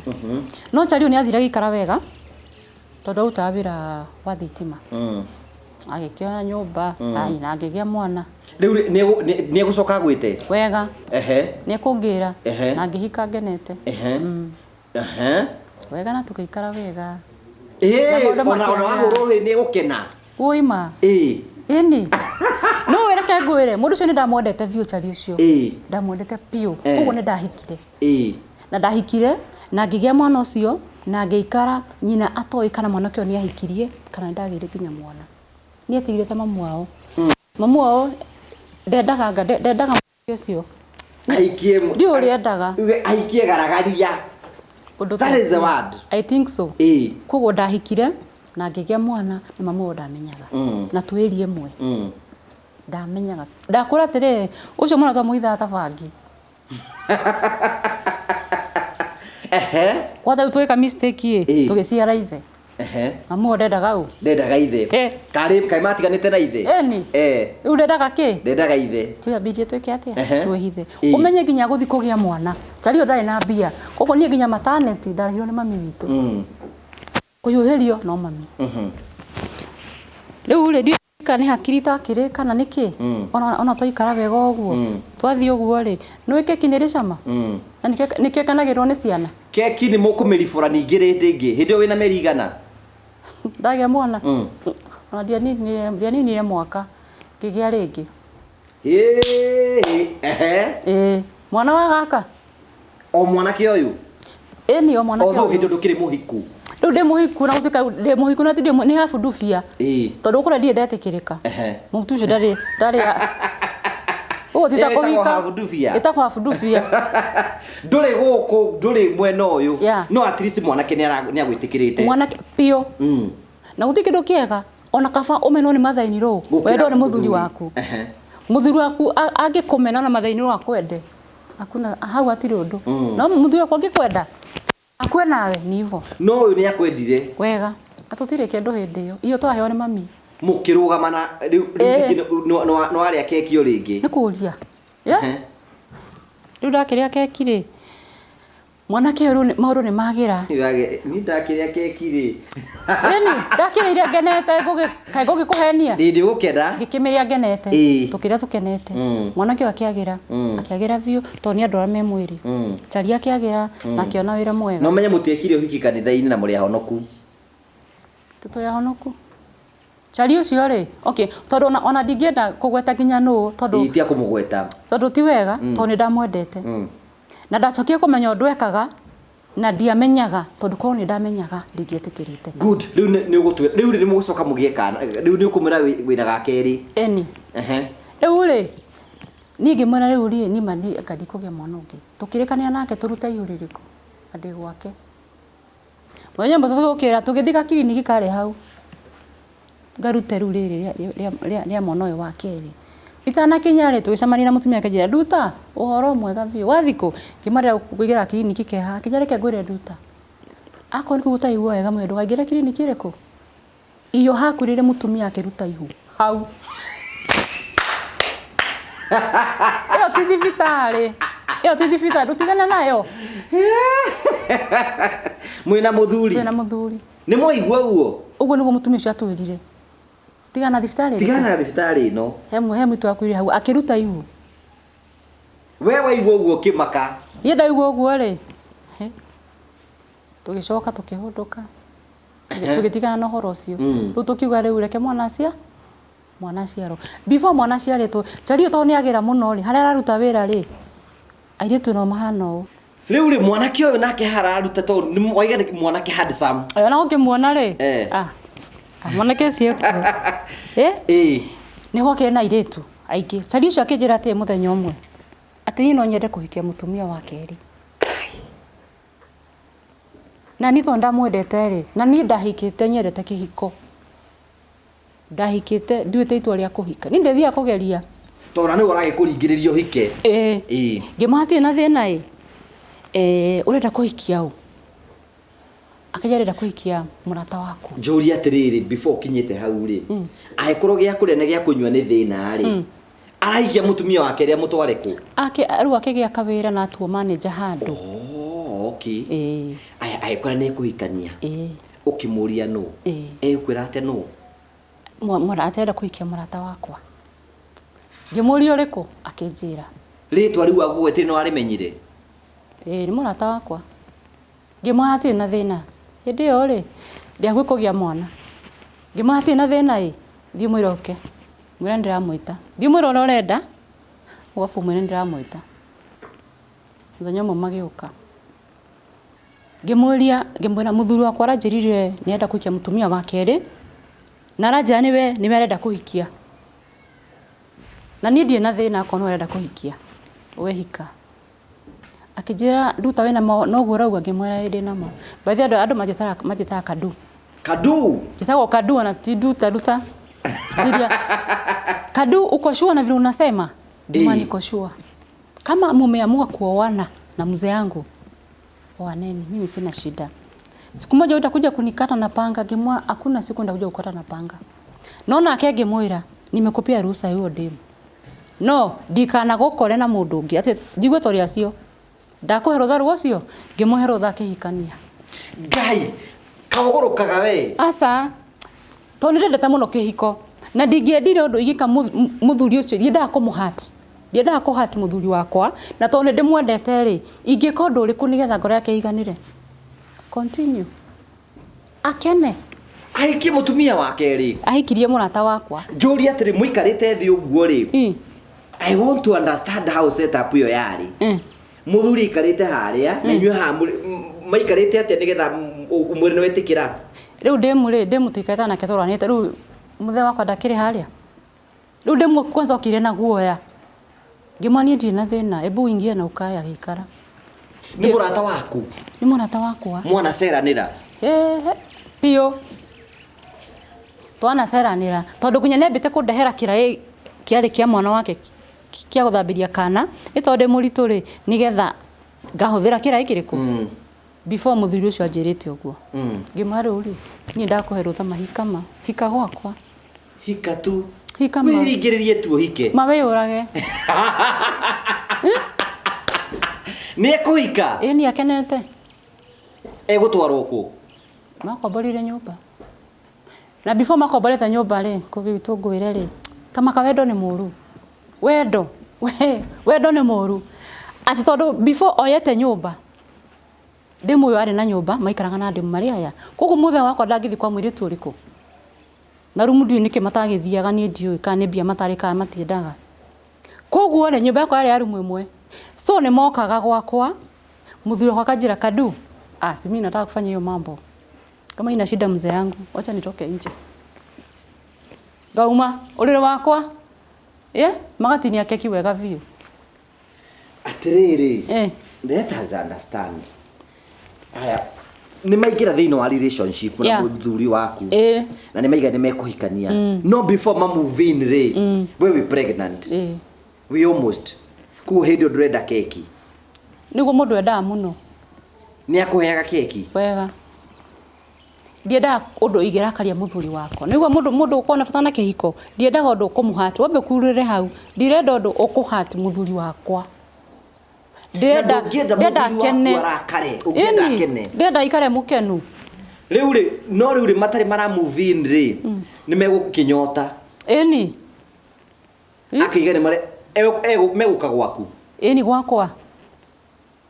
No Chario nĩ athire agĩikara wega, tondũ arutaga wĩra wa thitima. Agĩkĩoya nyũmba, na angĩgĩa mwana. Rĩu nĩ egũcoka agwĩte? Wega. Nĩ ekũngĩra, na ngĩhika ngenete. Wega na tũgĩikara wega. Ona wahũrwo rĩ nĩ egũkena? Ũima. Ĩni. No wĩre reke ngwĩre, mũndũ ũcio nĩ ndamwendete biũ Chario ũcio. Ndamwendete biũ. Koguo nĩ ndahikire. Na ndahikire, na ngĩgĩa mwana ũcio, na ngĩikara nyina atoĩ kana mwanake ũyũ nĩ ahikirie, kana ndagĩire nginya mwana. Nĩ etigĩrĩte mamu wao. Mamu wao ndendaga ndendaga mwanake ũcio. Ahikie Ndiũĩ ũrĩa endaga. Ahikie garagaria. That is the word. I think so. Koguo ndahikire na ngĩgĩa mwana na mamu wao ndamenyaga. Na twĩri ĩmwe. Ndamenyaga. Ndakũra atĩrĩrĩ, ũcio mwana twamũhithaga ta bangi. Kwata rĩu twĩka mistake ĩ, tũgĩciara ithe. Mamu wao ndendaga ũ? Ndendaga ithe. Karĩ kaĩ matiganĩte na ithe? Ĩni. Rĩu ndendaga kĩ? Ndendaga ithe. Twĩambirie twĩke atĩa? Twĩhithe. Ũmenye nginya gũthiĩ kũgĩa mwana. Chario ndarĩ na mbia. Koguo niĩ nginya maternity ndarĩhirwo nĩ mami witũ. Kũhiũhĩrio no mami. Rĩu rĩ, ndiũĩ kana nĩ hakiri itakĩrĩ kana nĩ kĩ? Ona twaikara wega ũguo. Twathiĩ ũguo rĩ, nĩũĩ keki nĩ ĩrĩ cama? Na nĩkĩo ĩkenagĩrĩrwo nĩ ciana? Keki nĩ mũkũmĩribũra ningĩ rĩndĩ ĩngĩ. Hĩndĩ ĩyo wĩna mĩeri igana? Ndagĩa mwana. Ona ndianinire mwaka ngĩgĩa rĩngĩ. Mwana wa gaka? O mwanake ũyũ? Ĩni o mwanake Although ũyũ. hĩndĩ ndũkĩrĩ mũhiku. Rĩu ndĩ mũhiku na gũtuĩka ndĩ mũhiku na ti ndĩ nĩ habu ndubia. Tondũ kũrĩa ndirĩ ndetĩkĩrĩka. Mũtu ũcio ndarĩ ndarĩ ũguo ti ta Ĩyo ĩtagwo kũhika. habu ndubia. Ĩtagwo habu ndubia. Ndũrĩ gũkũ, ndũrĩ mwena ũyũ. Yeah. No at least mwanake nĩ agwĩtĩkĩrĩte. Mwanake biũ. Na gũtirĩ kĩndũ kĩega ona kaba ũmenwo nĩ mathaini rũ Gũkĩra wendwo nĩ mũthuri mũthuri. waku. Mũthuri waku angĩkũmena na mathaini rũ akwende. Hakuna hau hatirĩ ũndũ. No mũthuri waku angĩkwenda akue nawe ni hivyo. No ũyũ nĩ akwendire. Wega. Na tũtirĩ kĩndũ hĩndĩ ĩyo. Iyo twaheo nĩ mami. Mũkĩrũgama na rĩu rĩu rĩngĩ nĩ warĩa keki o rĩngĩ. Nĩ kũria. Yeah. Rĩu ndakĩrĩa keki rĩ, mwanake ũyũ rĩu maũndũ nĩ magĩra. Niĩ ndakĩrĩa keki rĩ. Ĩni, ndakĩrĩire ngenete kaĩ ngũgĩkũhenia. Ndĩ gũkena. Ngĩkĩmĩrĩa ngenete. Tũkĩrĩa tũkenete. Mwanake ũyũ akĩagĩra. Akĩagĩra biũ tondũ nĩ andũ arĩa me mwĩrĩ. Chari akĩagĩra na akĩona wĩra mwega. No menye mũtiekire ũhiki kanitha-inĩ na mũrĩ ahonoku. Tũrĩ ahonoku. Chari ũcio rĩ, okay, tondũ ona ndingĩenda kũgweta nginya nũ tondũ Ĩ, tia kũmũgweta. Tondũ ti wega, tondũ nĩ ndamwendete. Na ndacokire kũmenya ũndũ ekaga na ndiamenyaga tondũ korwo nĩ ndamenyaga ndingĩetĩkĩrĩte. Good. Rĩu nĩ ũgũtwĩra, rĩu nĩ mũgũcoka mũgĩe kana, rĩu nĩ ũkũmwĩra wĩna ga kerĩ. Ĩni. Rĩu rĩ, niĩ ngĩmwĩra rĩu rĩ, niĩ ma niĩ anga ndikũgĩa mwana ũngĩ. Tũkĩrĩkanĩra nake tũrute ihu rĩrĩkũ na ndĩ gwake. Mũthenya ũmwe tũgĩũkĩra tũgĩthiĩ gakiriniki karĩ hau. Ngarute rĩu rĩrĩ rĩa mwana ũyũ wa kerĩ. Itanakinya rĩ, tũgĩcemania na mũtumia akĩnjĩra, Nduta, ũhoro mwega biũ. Wathiĩ kũ? Ngĩmwĩra kũingĩra kiriniki keha. Akĩnjĩra reke ngwĩre Nduta. Akorwo nĩ kũu ũtaiguaga wega mwĩrĩ, ndũkaingĩre kiriniki ĩrĩkũ? Iyo hakuĩrĩire mũtumia akĩruta ihu. Hau. Ĩyo ti thibitarĩ. Ĩyo ti thibitarĩ, ndũtigane nayo. Mwĩna mũthuri? Twĩna mũthuri. Nĩ mwaigua ũguo? Ũguo nĩguo mũtumia ũcio atwĩrire. Tigana na thibitarĩ ĩrĩkũ? Tigana na thibitarĩ ĩno. He mũitũ wakuire hau akĩruta ihu. We waigua ũguo ũkĩmaka? Niĩ ndaigua ũguo rĩ, tũgĩcoka tũkĩhũndũka. Tũgĩtigana na ũhoro ũcio. Rĩu tũkiuga rĩu reke mwana mwana aciarwo. Before mwana aciarĩtwo, Chari tondũ nĩ agĩra mũno rĩ, harĩa araruta wĩra rĩ, airĩtu no mahana ũũ. Rĩu rĩ, mwanake ũyũ nake hararuta tondũ nĩ waiga nĩ mwanake handsome. Ona ũngĩmuona rĩ, mwanake ũcio ekuo. Nĩ gwakĩrĩ na airĩtu aingĩ. Chari ũcio akĩnjĩra atĩrĩ mũthenya ũmwe, atĩ niĩ no nyende kũhikia mũtumia wa kerĩ. Na niĩ tondũ ndamwendete rĩ, na niĩ ndahikĩte nyendete kĩhiko. Ndahikĩte nduĩte itua rĩa kũhika. Niĩ ndĩthiaga kũgeria. Tondũ nĩwe ũragĩkũringĩrĩria ũhike. Ngĩmwĩra hatirĩ na thĩna ĩ. Ũrenda kũhikia ũ? Akĩnjĩra arenda kũhikia mũrata waku. Njũrie atĩrĩrĩ, before ũkinyĩte hau rĩ, angĩkorwo gĩa kũrĩa na gĩa kũnyua nĩ thĩna rĩ, arahikia mũtumia wake rĩa mũtware kũ? Rĩu akĩgĩa kawĩra na atuo manager handũ. Oh, okay. Aya, angĩkorwo nĩ ekũhikania, ũkĩmũria nũ? Egũkwĩra atĩa nũ? Arenda kũhikia mũrata wakwa. Ngĩmũria ũrĩkũ? Akĩnjĩra. Rĩtwa rĩu agũgwetire nĩ warĩmenyire? Nĩ mũrata wakwa. Ngĩmwĩra hatirĩ na thĩna. Hĩndĩ ĩyo rĩ, ndiakuĩ kũgĩa mwana. Ngĩmwĩra hatirĩ na thĩna ĩ, thiĩ mwĩre oke. Mwĩre nĩndĩramwĩta. Thiĩ mwĩre ũrĩa ũrenda, ũgabu mwĩre nĩndĩramwĩta. Mũthenya ũmwe magĩũka. Ngĩmũria, ngĩmwĩra mũthuri wakwa aranjĩrire nĩarenda kũhikia mũtumia wa kerĩ, na aranjĩra nĩwe arenda kũhikia. Na niĩ ndirĩ na thĩna akorwo nĩwe arenda kũhikia, we hika. Akĩnjĩra Nduta wĩna ma noguo ũrauga, ngĩmwĩra ĩ ndĩna ma. By the way andũ manjĩtaga Kadu. Kadu? Njĩtagwo Kadu ona ti Nduta, Nduta. Njiria, Kadu uko sure na vile unasema? Ndima niko sure. Kama mumeamua kuoana na mzee yangu, oaneni, mimi sina shida. Siku moja utakuja kunikata na panga, ngimwa hakuna siku nitakuja kukata na panga. Naona ake ngimwira, nimekupia ruhusa hiyo demu. No, ndikana gukore na mundu ungi ati njigue tori acio. Ndakuhe rutha rũcio, ngĩmũhe rũtha akĩhikania. Ngai, kaũgũrũkaga we. Aca, tondũ nĩndendete mũno kĩhiko. Na ndingĩendire ũndũ ingĩka mũthuri ũcio, ndiendaga kũmũhurt. Ndiendaga kũhurt mũthuri wakwa, na tondũ nĩndĩmwendete rĩ, ingĩka ũndũ ũrĩkũ nĩgetha ngoro yake ĩiganĩre? Continue. Akene. Ahikie mũtumia wa kerĩ. Ahikirie mũrata wakwa. Njũrie atĩrĩ, mũikarĩte thĩ ũguo rĩ, I want to understand how set up ĩyo yarĩ. Mũthuri aikarĩte harĩa, na inyuĩ haha Maikarĩte atĩa nĩgetha ũmwĩre nĩ wetĩkĩra? Rĩu ndĩmu rĩ, ndĩmu tũikarĩte nake tũranĩte. Rĩu mũthee wakwa ndakĩrĩ harĩa. Rĩu ndĩmu kwanza okire na guoya. Ngĩmwĩra niĩ ndirĩ na thĩna, ebu uingie na ukae. Agĩikara. Nĩ mũrata waku? Nĩ mũrata wakwa. Mwanaceranĩra? Ĩhĩ, biũ twanaceranĩra, tondũ nginya nĩambĩte kũndehera kĩraĩ kĩarĩ kĩa mwana wake kĩa gũthambĩria kana, nĩ tondũ ndĩ mũritũ rĩ, nĩgetha ngahũthĩra kĩraĩ kĩrĩkũ before mũthuri ũcio anjĩrĩte ũguo. Ngĩmwĩra rĩu rĩ, niĩ ndakũhe rũtha, mahika ma hika gwakwa. Hika tu. Hika ma. Wĩringĩrĩrie tu ũhike. Ma wĩyũrage. Nĩ ekũhika? Ĩ, nĩ akenete. Egũtwarwo kũ? Makomborire nyũmba, na before makomborete nyũmba rĩ, kũgĩtwo ngwĩre rĩ, kamaka wendo nĩ mũru, wendo we, wendo nĩ mũru atĩ tondũ before oyete nyũmba, ndĩmu ũyũ arĩ na nyũmba maikaraga na ndĩmu marĩ aya. Koguo mũthee wakwa ndangĩthiĩ kwa mũirĩtu ũrĩkũ na rumu, ndiũĩ nĩkĩ matagĩthiaga, niĩ ndiũĩ kana nĩ mbia matarĩ kana matiendaga. Koguo rĩ, nyũmba yakwa yarĩ ya rumu ĩmwe, so nĩ mokaga gwakwa. Mũthuri wakwa akanjĩra, "Kadu, ah, si mimi nataka kufanya hiyo mambo. Kama ina shida mzee yangu, wacha nitoke nje." Ngauma ũrĩrĩ wakwa, yeah, magatinia keki wega biũ. Atĩrĩrĩ, Eh. let us understand. Aya nĩ maingĩra thĩinĩ wa relationship na mũthuri waku na nĩ maiga nĩ mekũhikania, no before ma move in rĩ, we wĩ pregnant, we almost kuo hĩndĩ ĩyo ndũrenda keki. Nĩguo mũndũ endaga mũno. Nĩ akũheaga keki? Wega, ndiendaga ũndũ ingĩrakaria mũthuri wakwa. Nĩguo mũndũ ũkorwo na bata na kĩhiko, ndiendaga ũndũ ũkũmũhati wambe ũkurĩre hau. Ndirenda ũndũ ũkũhati mũthuri wakwa. Ndĩrenda Na ndũngĩenda ndĩrenda mũthuri waku akene. arakare, ũngĩenda Ĩni, akene. Ndĩrenda aikare mũkenu. Rĩu rĩ, no rĩu rĩ, matarĩ mara move in rĩ, nĩ megũkĩnyota. Ĩni. Akĩiga nĩ mare megũka gwaku. Ĩni, gwakwa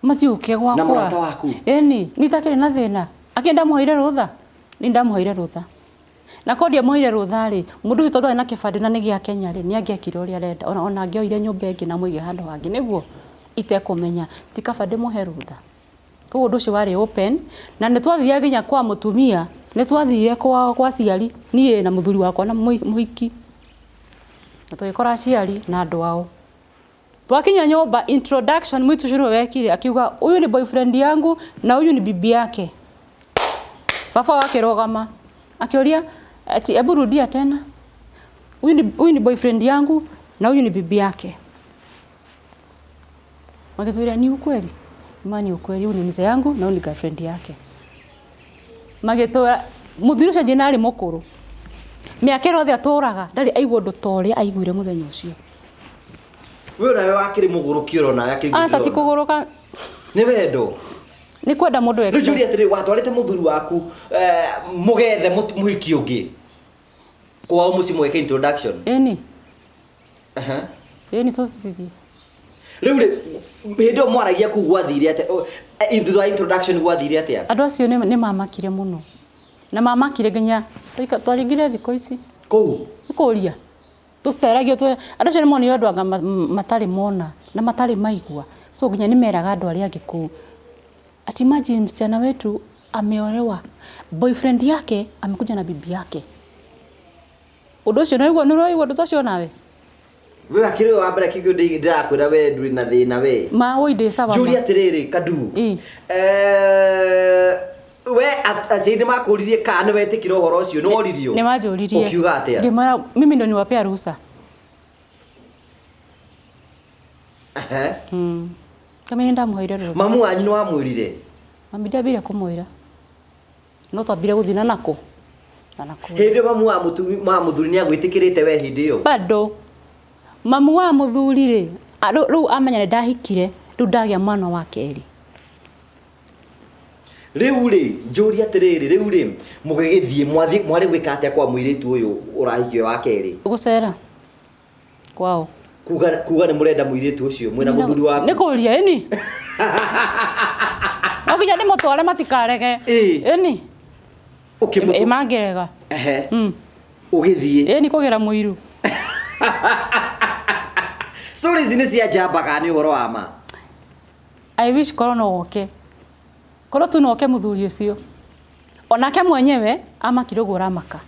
matiũke gwakwa. Na mũrata waku? Ĩni, niĩ itakĩrĩ na thĩna. Akĩ ndamũheire rũtha, nĩ ndamũheire rũtha, na korwo ndiamũheire rũtha rĩ, mũndũ ũcio tondũ arĩ na kĩbandĩ na nĩ gĩa Kenya rĩ, nĩ angĩekire ũrĩa arenda, ona angĩoire nyũmba ĩngĩ na mũige handũ hangĩ nĩguo itekũmenya. Ti kaba ndĩmũhe rũtha? Koguo ũndũ ũcio warĩ open, na nĩ twathiaga nginya kwa mũtumia, nĩ twathire kwa aciari, niĩ na mũthuri wakwa na mũhiki, na tũgĩkora aciari na andũ ao. Twakinya nyũmba, introduction mwitu ũcio nĩwe wekire, akiuga, "Huyu ni boyfriend yangu na huyu ni bibi yake." Baba wakĩrũgama akĩũria ati, "Hebu rudia tena." Huyu ni boyfriend yangu na huyu ni bibi yake. Magĩtwĩra, "Ni ukweli?" Ma ni ukweli, huyu ni mzee yangu na huyu ni girlfriend yake. Magĩtwĩra mũthuri ũcio njĩna arĩ mũkũrũ, mĩaka ĩrĩa othe atũraga ndarĩ aigua ũndũ ta ũrĩa aiguire mũthenya ũcio. We nawe wakĩrĩ mũgũrũki oro nawe akĩrĩ? Aca, ti kũgũrũka. Nĩ wendo. Nĩ kwenda mũndũ. Rĩu njũrie atĩrĩ, watwarĩte mũthuri waku mũgethe mũhiki ũngĩ kwao mũciĩ mũgeke introduction? Ĩni. Aha. Ĩni, tũthithie. Rĩu rĩ, hĩndĩ ĩyo mwaragia kũu gwathire atĩa? Thutha wa introduction gwathire atĩa? Andũ acio nĩ mamakire mũno, na mamakire nginya twaringire thikũ ici. Kũu? Nĩ kũria tũceragio andũ acio nĩ monire andũ anga matarĩ mona na matarĩ maigua, so nginya nĩ meraga andũ arĩa angĩ kũu ati, "Imagine, msichana wetu ameolewa, boyfriend yake amekuja na bibi yake." Ũndũ ũcio nĩ ũraigua ũndũ ta ũcio nawe? We akĩrĩ wa mbere kĩguo ndĩrakwĩra, we ndũrĩ na thĩna we. Ma woi, ndĩ sawa ma. Njũrie atĩrĩrĩ, Kadu, Ĩ. We aciari nĩ makũririe kana nĩ wetĩkĩra ũhoro ũcio? Nĩ woririo? Nĩ manjũririe. Ũkiuga atĩa? Ngĩmwĩra mimi ndo niwapea ruhusa. Ehe. Kama nĩ ndamũheire rũtha. Mamu wanyu nĩ wamwĩrire? Mami ndiambire kũmwĩra, no twambire gũthiĩ na nakũ na nakũ. Hĩndĩ ĩyo mamu wa mũthuri nĩ agwĩtĩkĩrĩte we hĩndĩ ĩyo? Bado mamu wa mũthuri rĩ, rĩu amenya nĩ ndahikire, rĩu ndagĩa mwana wa kerĩ. Rĩu rĩ, njũrie atĩrĩrĩ, rĩu rĩ, mũgĩgĩthiĩ mwathiĩ mwarĩ gwĩka atĩa kwa mũirĩtu ũyũ ũrahikio wa kerĩ? Gũcera kwao. Kuga nĩ mũrenda mũirĩtu ũcio mwĩna mũthuri waku? Nĩ kũria, ĩni, no nginya ndĩmũtware matikarege. Ĩ. Ĩni. Ũkĩmũtũ Ĩ, mangĩrega. Ehe. Ũgĩthiĩ. Ĩni, kũgĩra mũiru. Stories nĩ cia njamba kana nĩ ũhoro wa ma? I wish korwo no woke. Korwo tu noke muthuri ucio. Onake mwenyewe amakire uguo uramaka.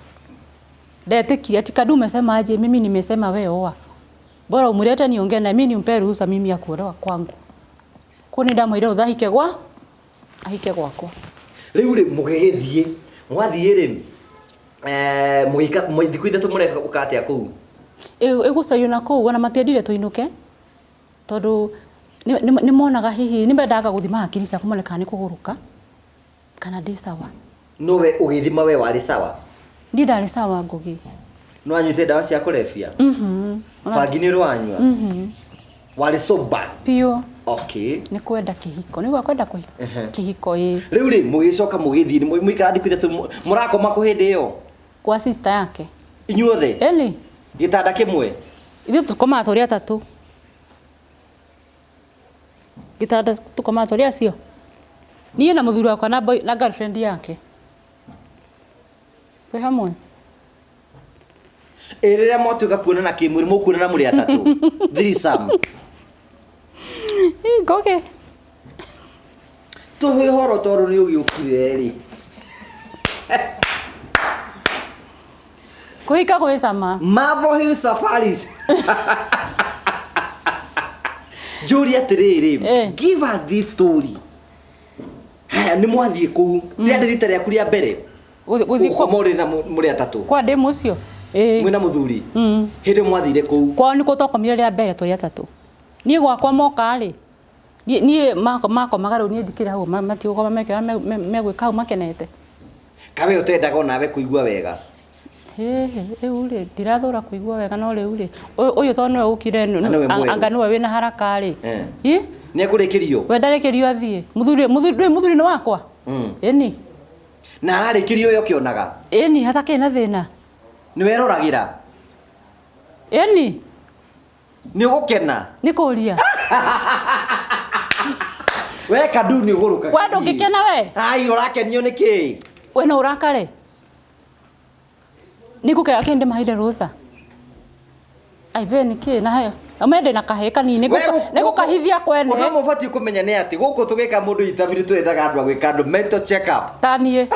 Ndetĩkirie ati Kadu umesema aje, mimi nimesema we oa. Bora umulete niongee na mimi nimpe ruhusa mimi ya kuolewa kwangu. Kuu nĩ ndamwĩrire rũtha ahike gwa ahike gwakwa. Rĩu rĩ mũgĩgĩthiĩ mwathiĩ rĩ mũgĩika thikũ 3 mũreka atĩa kũu? Ĩgũcario na kũu ona matiendire tũinũke tondũ nĩ monaga hihi nĩ mendaga gũthima hakiri ciakwa mone kana nĩ kũgũrũka kana ndĩ sawa. No we ũgĩthima we warĩ sawa? Niĩ ndarĩ sawa Ngugi. Nĩ wanyuĩte ndawa cia kũrebia? Bangi nĩ ũrĩ wanyua? Warĩ sober? Biũ. Okay. Nĩ kwenda kĩhiko. Nĩ kwenda kĩhiko ĩĩ. Rĩu rĩ mũgĩcoka mũgĩthiĩ mũikara thikũ 3 mũrakoma kũ hĩndĩ ĩyo? Kwa sister yake. Inyuothe? Ĩni. Gĩtanda kĩmwe? Ithuĩ tũkomaga tũrĩ atatũ. Gĩtanda tũkomaga tũrĩ acio. Niĩ na mũthuri wakwa na boy, na girlfriend yake. Twĩ hamwe. Ĩ rĩrĩa mwatuĩka kuonana kĩmwĩrĩ mũkuonana mũrĩ atatũ? Threesome. Ngũgĩ. Tũhe ũhoro tondũ nĩ ũgĩũkire rĩ. Kũhika gwĩ cama. Marvel Hill Safaris. Njũrie atĩrĩrĩ, give us this story. Haya nĩ mwathiĩ kũu. Rĩarĩ rita rĩaku rĩa mbere? Gũthiĩ kwa mũrĩ na mũrĩ atatũ. Kwa ndĩ mũcio. Ĩĩ. Mwĩna mũthuri. Hĩndĩ mwathire kũu. Kwao nĩkuo twakomire rĩa mbere tũrĩ atatũ. Niĩ gwakwa moka rĩ, niĩ makomaga rĩu niĩ ndikĩrĩ hau matigũkoma meke megwĩka hau makenete. Kawe ũtendaga onawe kũigua wega? Rĩu rĩ ndirathũra kũigua wega no rĩu rĩ ũyũ tondũ nĩwe ũkire anga nĩwe wĩna haraka rĩ. Ĩ? Nĩ ekũrĩkĩrio? We ndarĩkĩrio athiĩ. Mũthuri mũthuri nĩ wakwa? Ĩni. Na ararĩkĩrio we ũkĩonaga? Ĩni hatakĩrĩ na thĩna. Nĩ weroragĩra? Ĩni. Nĩ ũgũkena? Nĩ kũria. We Kadu nĩ ũgũrũkaga. We ndũngĩkena we? Ai ũrakenio nĩ kĩ? We no ũrakare? Nĩ ngũkena kĩ ndĩmaheire rũtha. Ai we nĩ kĩ na heo. Amende na kahĩ kanini nĩ gũkahithia kwene. Ũndũ ũmwe ũbatiĩ kũmenya nĩ atĩ gũkũ tũgĩka mũndũ interview twethaga andũ a gwĩka andũ mental check up. Ta niĩ.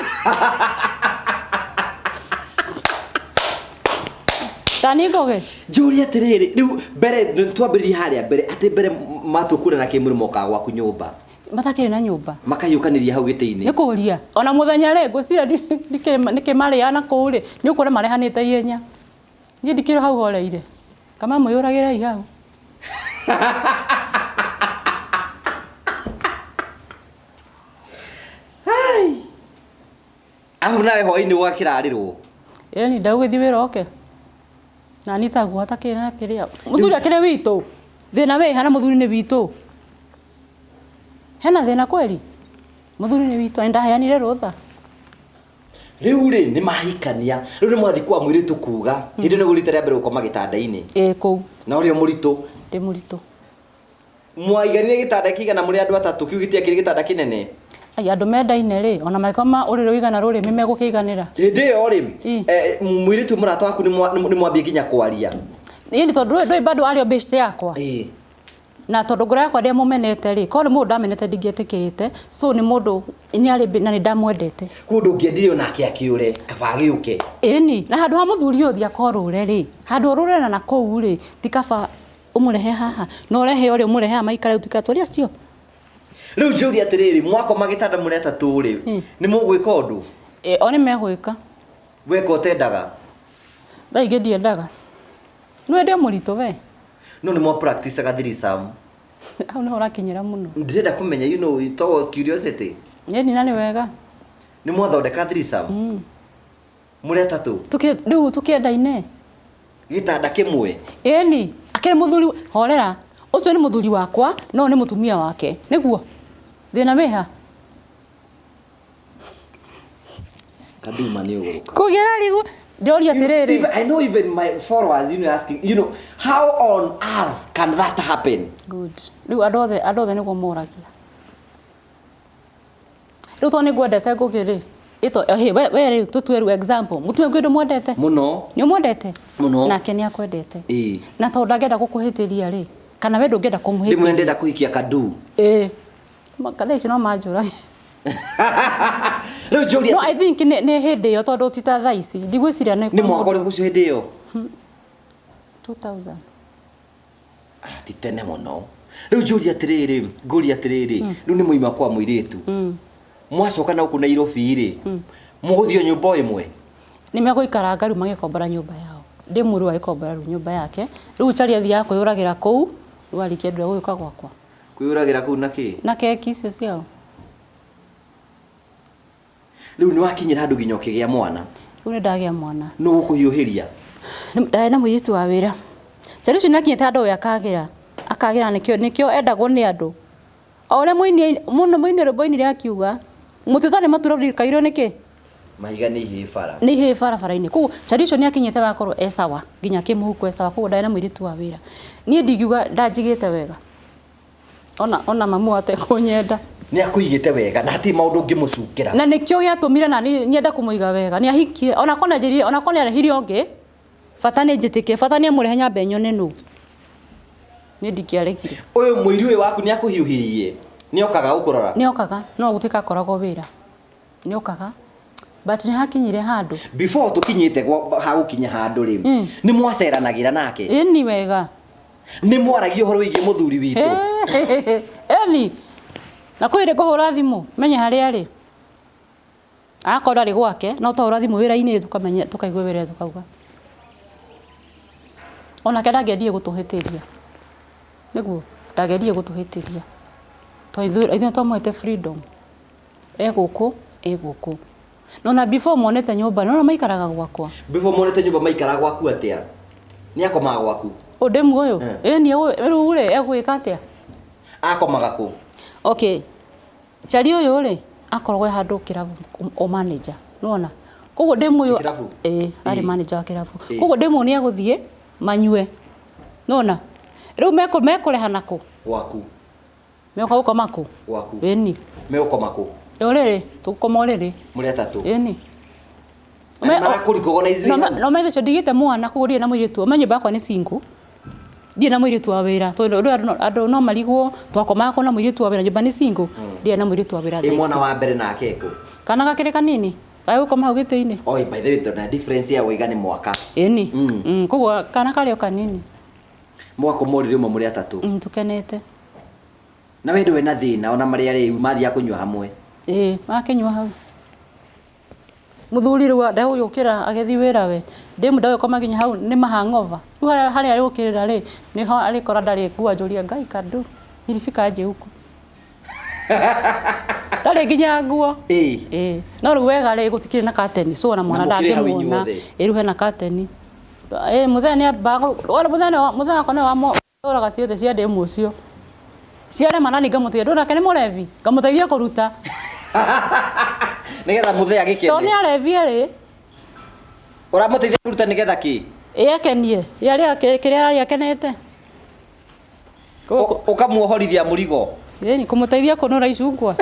Ta niĩ Ngũgĩ. Njũrie atĩrĩrĩ, rĩu mbere twambĩrĩrie harĩa mbere atĩ mbere matua kuonana kĩmwĩrĩ mokaga gwaku nyũmba. Matakĩrĩ na nyũmba. Makahiũkanĩria hau gĩtĩ-inĩ. Nĩ kũria. Ona mũthenya rĩ ngwĩciria nĩkĩ marĩaga na kũu rĩ nĩ ũkũrĩa marehanĩte ihenya. Niĩ ndikĩrĩ hau horeire. Kama mwĩyũragĩrei hau. Arabu nawe hwaĩ-inĩ ũgakĩrarĩrwo. Ĩni ndagũgĩthiĩ wĩra oke. Na niĩ taguo hatakĩrĩ na kĩrĩa. Mũthuri akĩrĩ witũ. Thĩna wĩ hana mũthuri nĩ witũ. Hena thĩna kweli? Mũthuri nĩ witũ, nĩ ndaheanire rũtha. Rĩu rĩ nĩ mahikania. Rĩu nĩ mwathiĩ kwa mũirĩtu kuga. Hĩndĩ nĩguo rita rĩa mbere gũkoma gĩtanda-inĩ. Ĩĩ kũu. Na ũrĩa mũritũ. Ndĩ mũritũ. Mwaiganire gĩtanda kĩigana mũrĩ andũ atatũ kĩu gĩtiakĩrĩ gĩtanda kĩnene? Ai andũ mendaine rĩ ona mangĩkoma ũrĩrĩ ũigana rũrĩmĩ megũkĩiganĩra. Hĩndĩ ĩyo rĩ mũirĩtu mũrata waku nĩ mwambie nginya kwaria. Ĩni tondũ ndũĩ bado arĩ o best yakwa. Ĩĩ. Na tondũ ngoro yakwa ndiamũmenete rĩ, korwo nĩ mũndũ ndamenete ndingĩetĩkĩrĩte, so nĩ mũndũ nĩ arĩ na nĩ ndamwendete. Koguo ndũngĩendire onake akĩũre kaba agĩũke. Ĩni, na handũ ha mũthuri ũyũ ũthiĩ akorũre rĩ, handũ ũrũre na kũu rĩ, ti kaba ũmũrehe haha, na ũrehe ũrĩa ũmũrehe haha maikare ũtuĩke atũrĩ acio. Rĩu njũrie atĩrĩrĩ, mwakoma gĩtanda mũrĩ atatũ rĩ, nĩ mũgwĩka ũndũ? Ĩ, o nĩ megwĩka. Weka ũtendaga? Thaa ingĩ ndiendaga. Nĩ wende mũritũ we? No nĩ mwa practice-aga threesome. Hau nĩho ũrakinyĩra mũno. Ndĩrenda kũmenya, you know, to curiosity. Ĩni na nĩ wega. Nĩ mwathondeka threesome? Mũrĩ atatũ? Rĩu tũkĩendaine. Gĩtanda kĩmwe? Ĩni, akĩrĩ mũthuri, horera. Ũcio nĩ mũthuri wakwa, no nĩ mũtumia wake. Nĩguo? Thĩna wĩ ha? Kaduma nĩ ũgũrũka. Kũgĩra rĩu ndĩroria atĩrĩrĩ. I know even my followers, you know, asking, you know, how on earth can that happen? Good. Rĩu andũ othe nĩguo moragia. Rĩu tondũ nĩ ngwendete Ngũgĩ rĩ, we rĩu tũtue rĩu example. Mũtumia ũngĩ ndũmwendete? Mũno. Nĩ ũmwendete? Mũno. Nake nĩ akwendete. Ĩĩ. Na tondũ ndangĩenda gũkũhĩtĩria rĩ, kana we ndũngĩenda kũmũhĩtĩria. Ndĩmwe ndĩrenda kũhikia Kadu. Ĩĩ. Kana icio no manjũrage. Rĩu njũria No I think nĩ hĩndĩ ĩyo tondũ ti ta thaa ici ndigwĩciria nĩ nĩ mwaka ũrĩkũ ũcio hĩndĩ ĩyo? 2000. Ah, ti tene mũno. Rĩu njũria atĩrĩrĩ, ngũria atĩrĩrĩ, rĩu nĩ mũima kwa mũirĩtu. Mwacoka na gũkũ Nairobi rĩ, mũgũthiĩ o nyũmba o ĩmwe? Nĩ megũikaranga rĩu magĩkombora nyũmba yao. Ndĩ mũrũ agĩkombora rĩu nyũmba yake. Rĩu Charlie athiaga kwĩyũragĩra kũu, rĩu arĩkia ndũrĩa gũgĩũka gwakwa. Kwĩyũragĩra kũu na kĩ? Na keki icio ciao. Rĩu nĩ wakinyĩra handũ nginya ũkĩgĩa mwana. Rĩu nĩ ndagĩa mwana. Nũ ũkũhiũhĩria? Ndarĩ na mũirĩtu wa wĩra. Charlie ũcio nĩ akinyĩte handũ we akagĩra. Akagĩra nĩkĩo endagwo nĩ andũ. O ũrĩa mũini mũno mũini rwĩmbo ainire akiuga, mũtĩ ũtarĩ matura ũrikairwo nĩkĩ? Mahiga nĩ ihĩĩ bara. Nĩ ihĩĩ barabara-inĩ. Koguo Charlie ũcio nĩ akinyĩte wakorwo e sawa nginya kĩmũhuko e sawa koguo ndarĩ na mũirĩtu wa wĩra. Niĩ ndingiuga ndanjigĩte wega. Ona mamu atekũnyenda. Nĩ akũigĩte wega na hatirĩ maũndũ ũngĩmũcukĩra. Na nĩkĩo gĩatũmire na nyende kũmũiga wega. Nĩ ahikie ona korwo nĩanjĩrire ona korwo nĩarehire ũngĩ bata nĩ njĩtĩkie bata nĩ amũrehe nyambe nyone nũ. Niĩ ndingĩaregire. Ũyũ mũiru ũyũ waku nĩ akũhiũhĩrie? Nĩ okaga gũkũrora? Nĩ okaga no gũtuĩka akoragwo wĩra. Nĩ okaga but nĩ hakinyire handũ. Before tũkinyĩte hagũkinya handũ rĩ, nĩ mwaceranagĩra nake? Ĩni wega. Nĩ mwaragia ũhoro wĩgiĩ mũthuri witũ? Ĩni. Na kwĩ hĩndĩ ngũhũra thimũ menye harĩa arĩ. Akorwo ndarĩ gwake no twahũra thimũ wĩra-inĩ tũkamenya tũkaigua wĩra tũkauga. Onake ndangĩendire gũtũhĩtĩria. Nĩguo ndangĩendire gũtũhĩtĩria. Tondũ ithuĩ twamũhete freedom. E gũkũ, e gũkũ. No na before monete nyũmba, no maikaraga gwakwa. Before monete nyũmba maikaraga gwaku atĩa? Nĩ akomaga gwaku? Ũndĩmu ũyũ? Ĩni rĩu rĩ egwĩka atĩa? Akomaga kũ? Okay. Charlie ũyũ rĩ akoragwo e handũ kĩrabu o manager. Nĩwona? Koguo ndĩmu ũyũ Kĩrabu? Ĩĩ, arĩ manager wa kĩrabu. Koguo ndĩmu nĩ egũthiĩ manyue. Nĩwona? Rĩu mekũrehana kũ? Gwaku. Megũka gũkoma kũ? Gwaku. Ĩni. Megũkoma kũ? Ũrĩrĩ, tũgũkoma ũrĩrĩ. Mũrĩ atatũ? Ĩni. No metha ũcio ndigĩte mwana koguo ndirĩ na mũirĩtu. Ũmenye nyũmba yakwa nĩ single. Ndirĩ na mũirĩtu wa wĩra. Tondũ andũ no marigwo twakomaga kũ na mũirĩtu wa wĩra nyũmba nĩ single. Ndirĩ na mũirĩtu wa wĩra thaa ici. Mwana wa mbere nake kũ? Kana gakĩrĩ kanini. Gagũkoma hau gĩtĩ-inĩ. Oi, by the way, na difference ya wĩiga nĩ mwaka. Ĩni. Koguo kana karĩ o kanini. Mwakoma ũrĩrĩ ũmwe mũrĩ atatũ. Tũkenete. Na we ndũrĩ na thĩna ona marĩa rĩu mathiaga kũnyua hamwe. Ĩĩ, makĩnyua hau. Mũthuri rĩu ndegũgĩũkĩra agĩthiĩ wĩra we. Ndĩmu ndegũkoma nginya hau nĩ mahang'ova. Rĩu harĩa arĩũkĩrĩra rĩ, nĩho arĩkora ndarĩ nguo anjũria Ngai kandu. Nilifika aje huku? Ndarĩ nginya nguo. Ĩĩ. No rĩu wega rĩ gũtikĩrĩ na curtain so ona mwana ndangĩmuona. Ĩĩ rĩu hena curtain. Ĩĩ mũthenya nĩ ambaga mũthenya mũthenya wakwa nĩ wamũraga ciothe cia ndĩmu ũcio. Ciarema nani ngamũteithia ndũ nake nĩ mũrebi ngamũteithia kũruta. Nĩgetha mũthee agĩkene. Tondũ nĩ arebi erĩ. Ũramũteithia kũruta nĩgetha kĩ? Ĩĩ akenie. Ĩ kĩrĩa ararĩa akenete. Ũkamuohorithia mũrigo. Ĩni kũmũteithia kũnũra icungwa.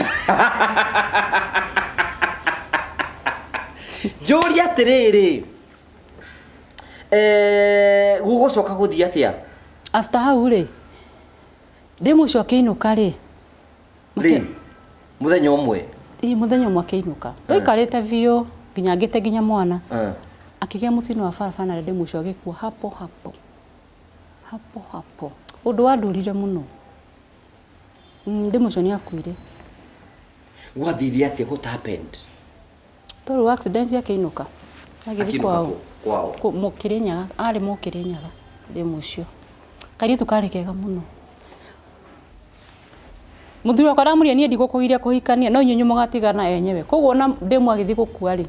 Njũrie atĩrĩrĩ. Gũgũcoka gũthiĩ atĩa? After hau rĩ, ndĩmu ũcio akĩinũka rĩ. Rĩ, mũthenya ũmwe? Ĩĩ mũthenya ũmwe akĩinũka. Tũikarĩte biũ nginya ngĩte nginya mwana. Akĩgĩa mũtino wa barabara na ndĩmu ũcio agĩkua hapo hapo. Hapo hapo. Ũndũ wandũrire mũno. Ndĩmu ũcio nĩ akuire. Gwathire atĩa? What happened? Tondũ accident akĩinũka. Agĩthiĩ kwao. Kwao. Mũkĩrĩnyaga, arĩ Mũkĩrĩnyaga ndĩmu ũcio. Kairĩtu karĩ kega mũno. Mũthuri wakwa ndamũria niĩ ndigũkũgiria kũhikania no inyuĩ mũgatigana enyewe. Koguo ona ndĩmu agĩthiĩ gũkua rĩ,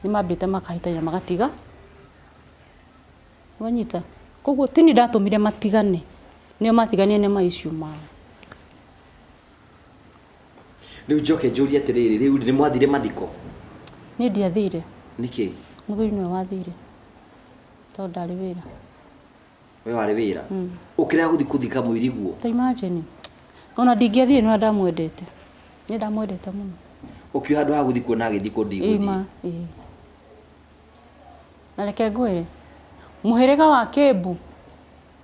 nĩ mambĩte makahĩtania magatiga. Wanyita? Koguo ti niĩ ndatũmire matigane. Nĩo matiganire nĩ ma issue mao. Rĩu njoke njũrie atĩrĩrĩ, rĩu nĩ mwathire mathiko? Niĩ ndiathire. Nĩkĩ? Mũthuri nĩwe wathire. Tondũ ndarĩ wĩra. We warĩ wĩra? Ũkĩrega gũthiĩ kũthika mũiriguo? Ta imagine. Ona ndingĩathire nĩ ndamwendete. Nĩ ndamwendete mũno. Ũkiuga handũ ha gũthiĩ kuona agĩthikwo ndigũthiĩ. Ĩma, ĩĩ. Na reke ngwĩre, mũhĩrĩga wa Kĩmbu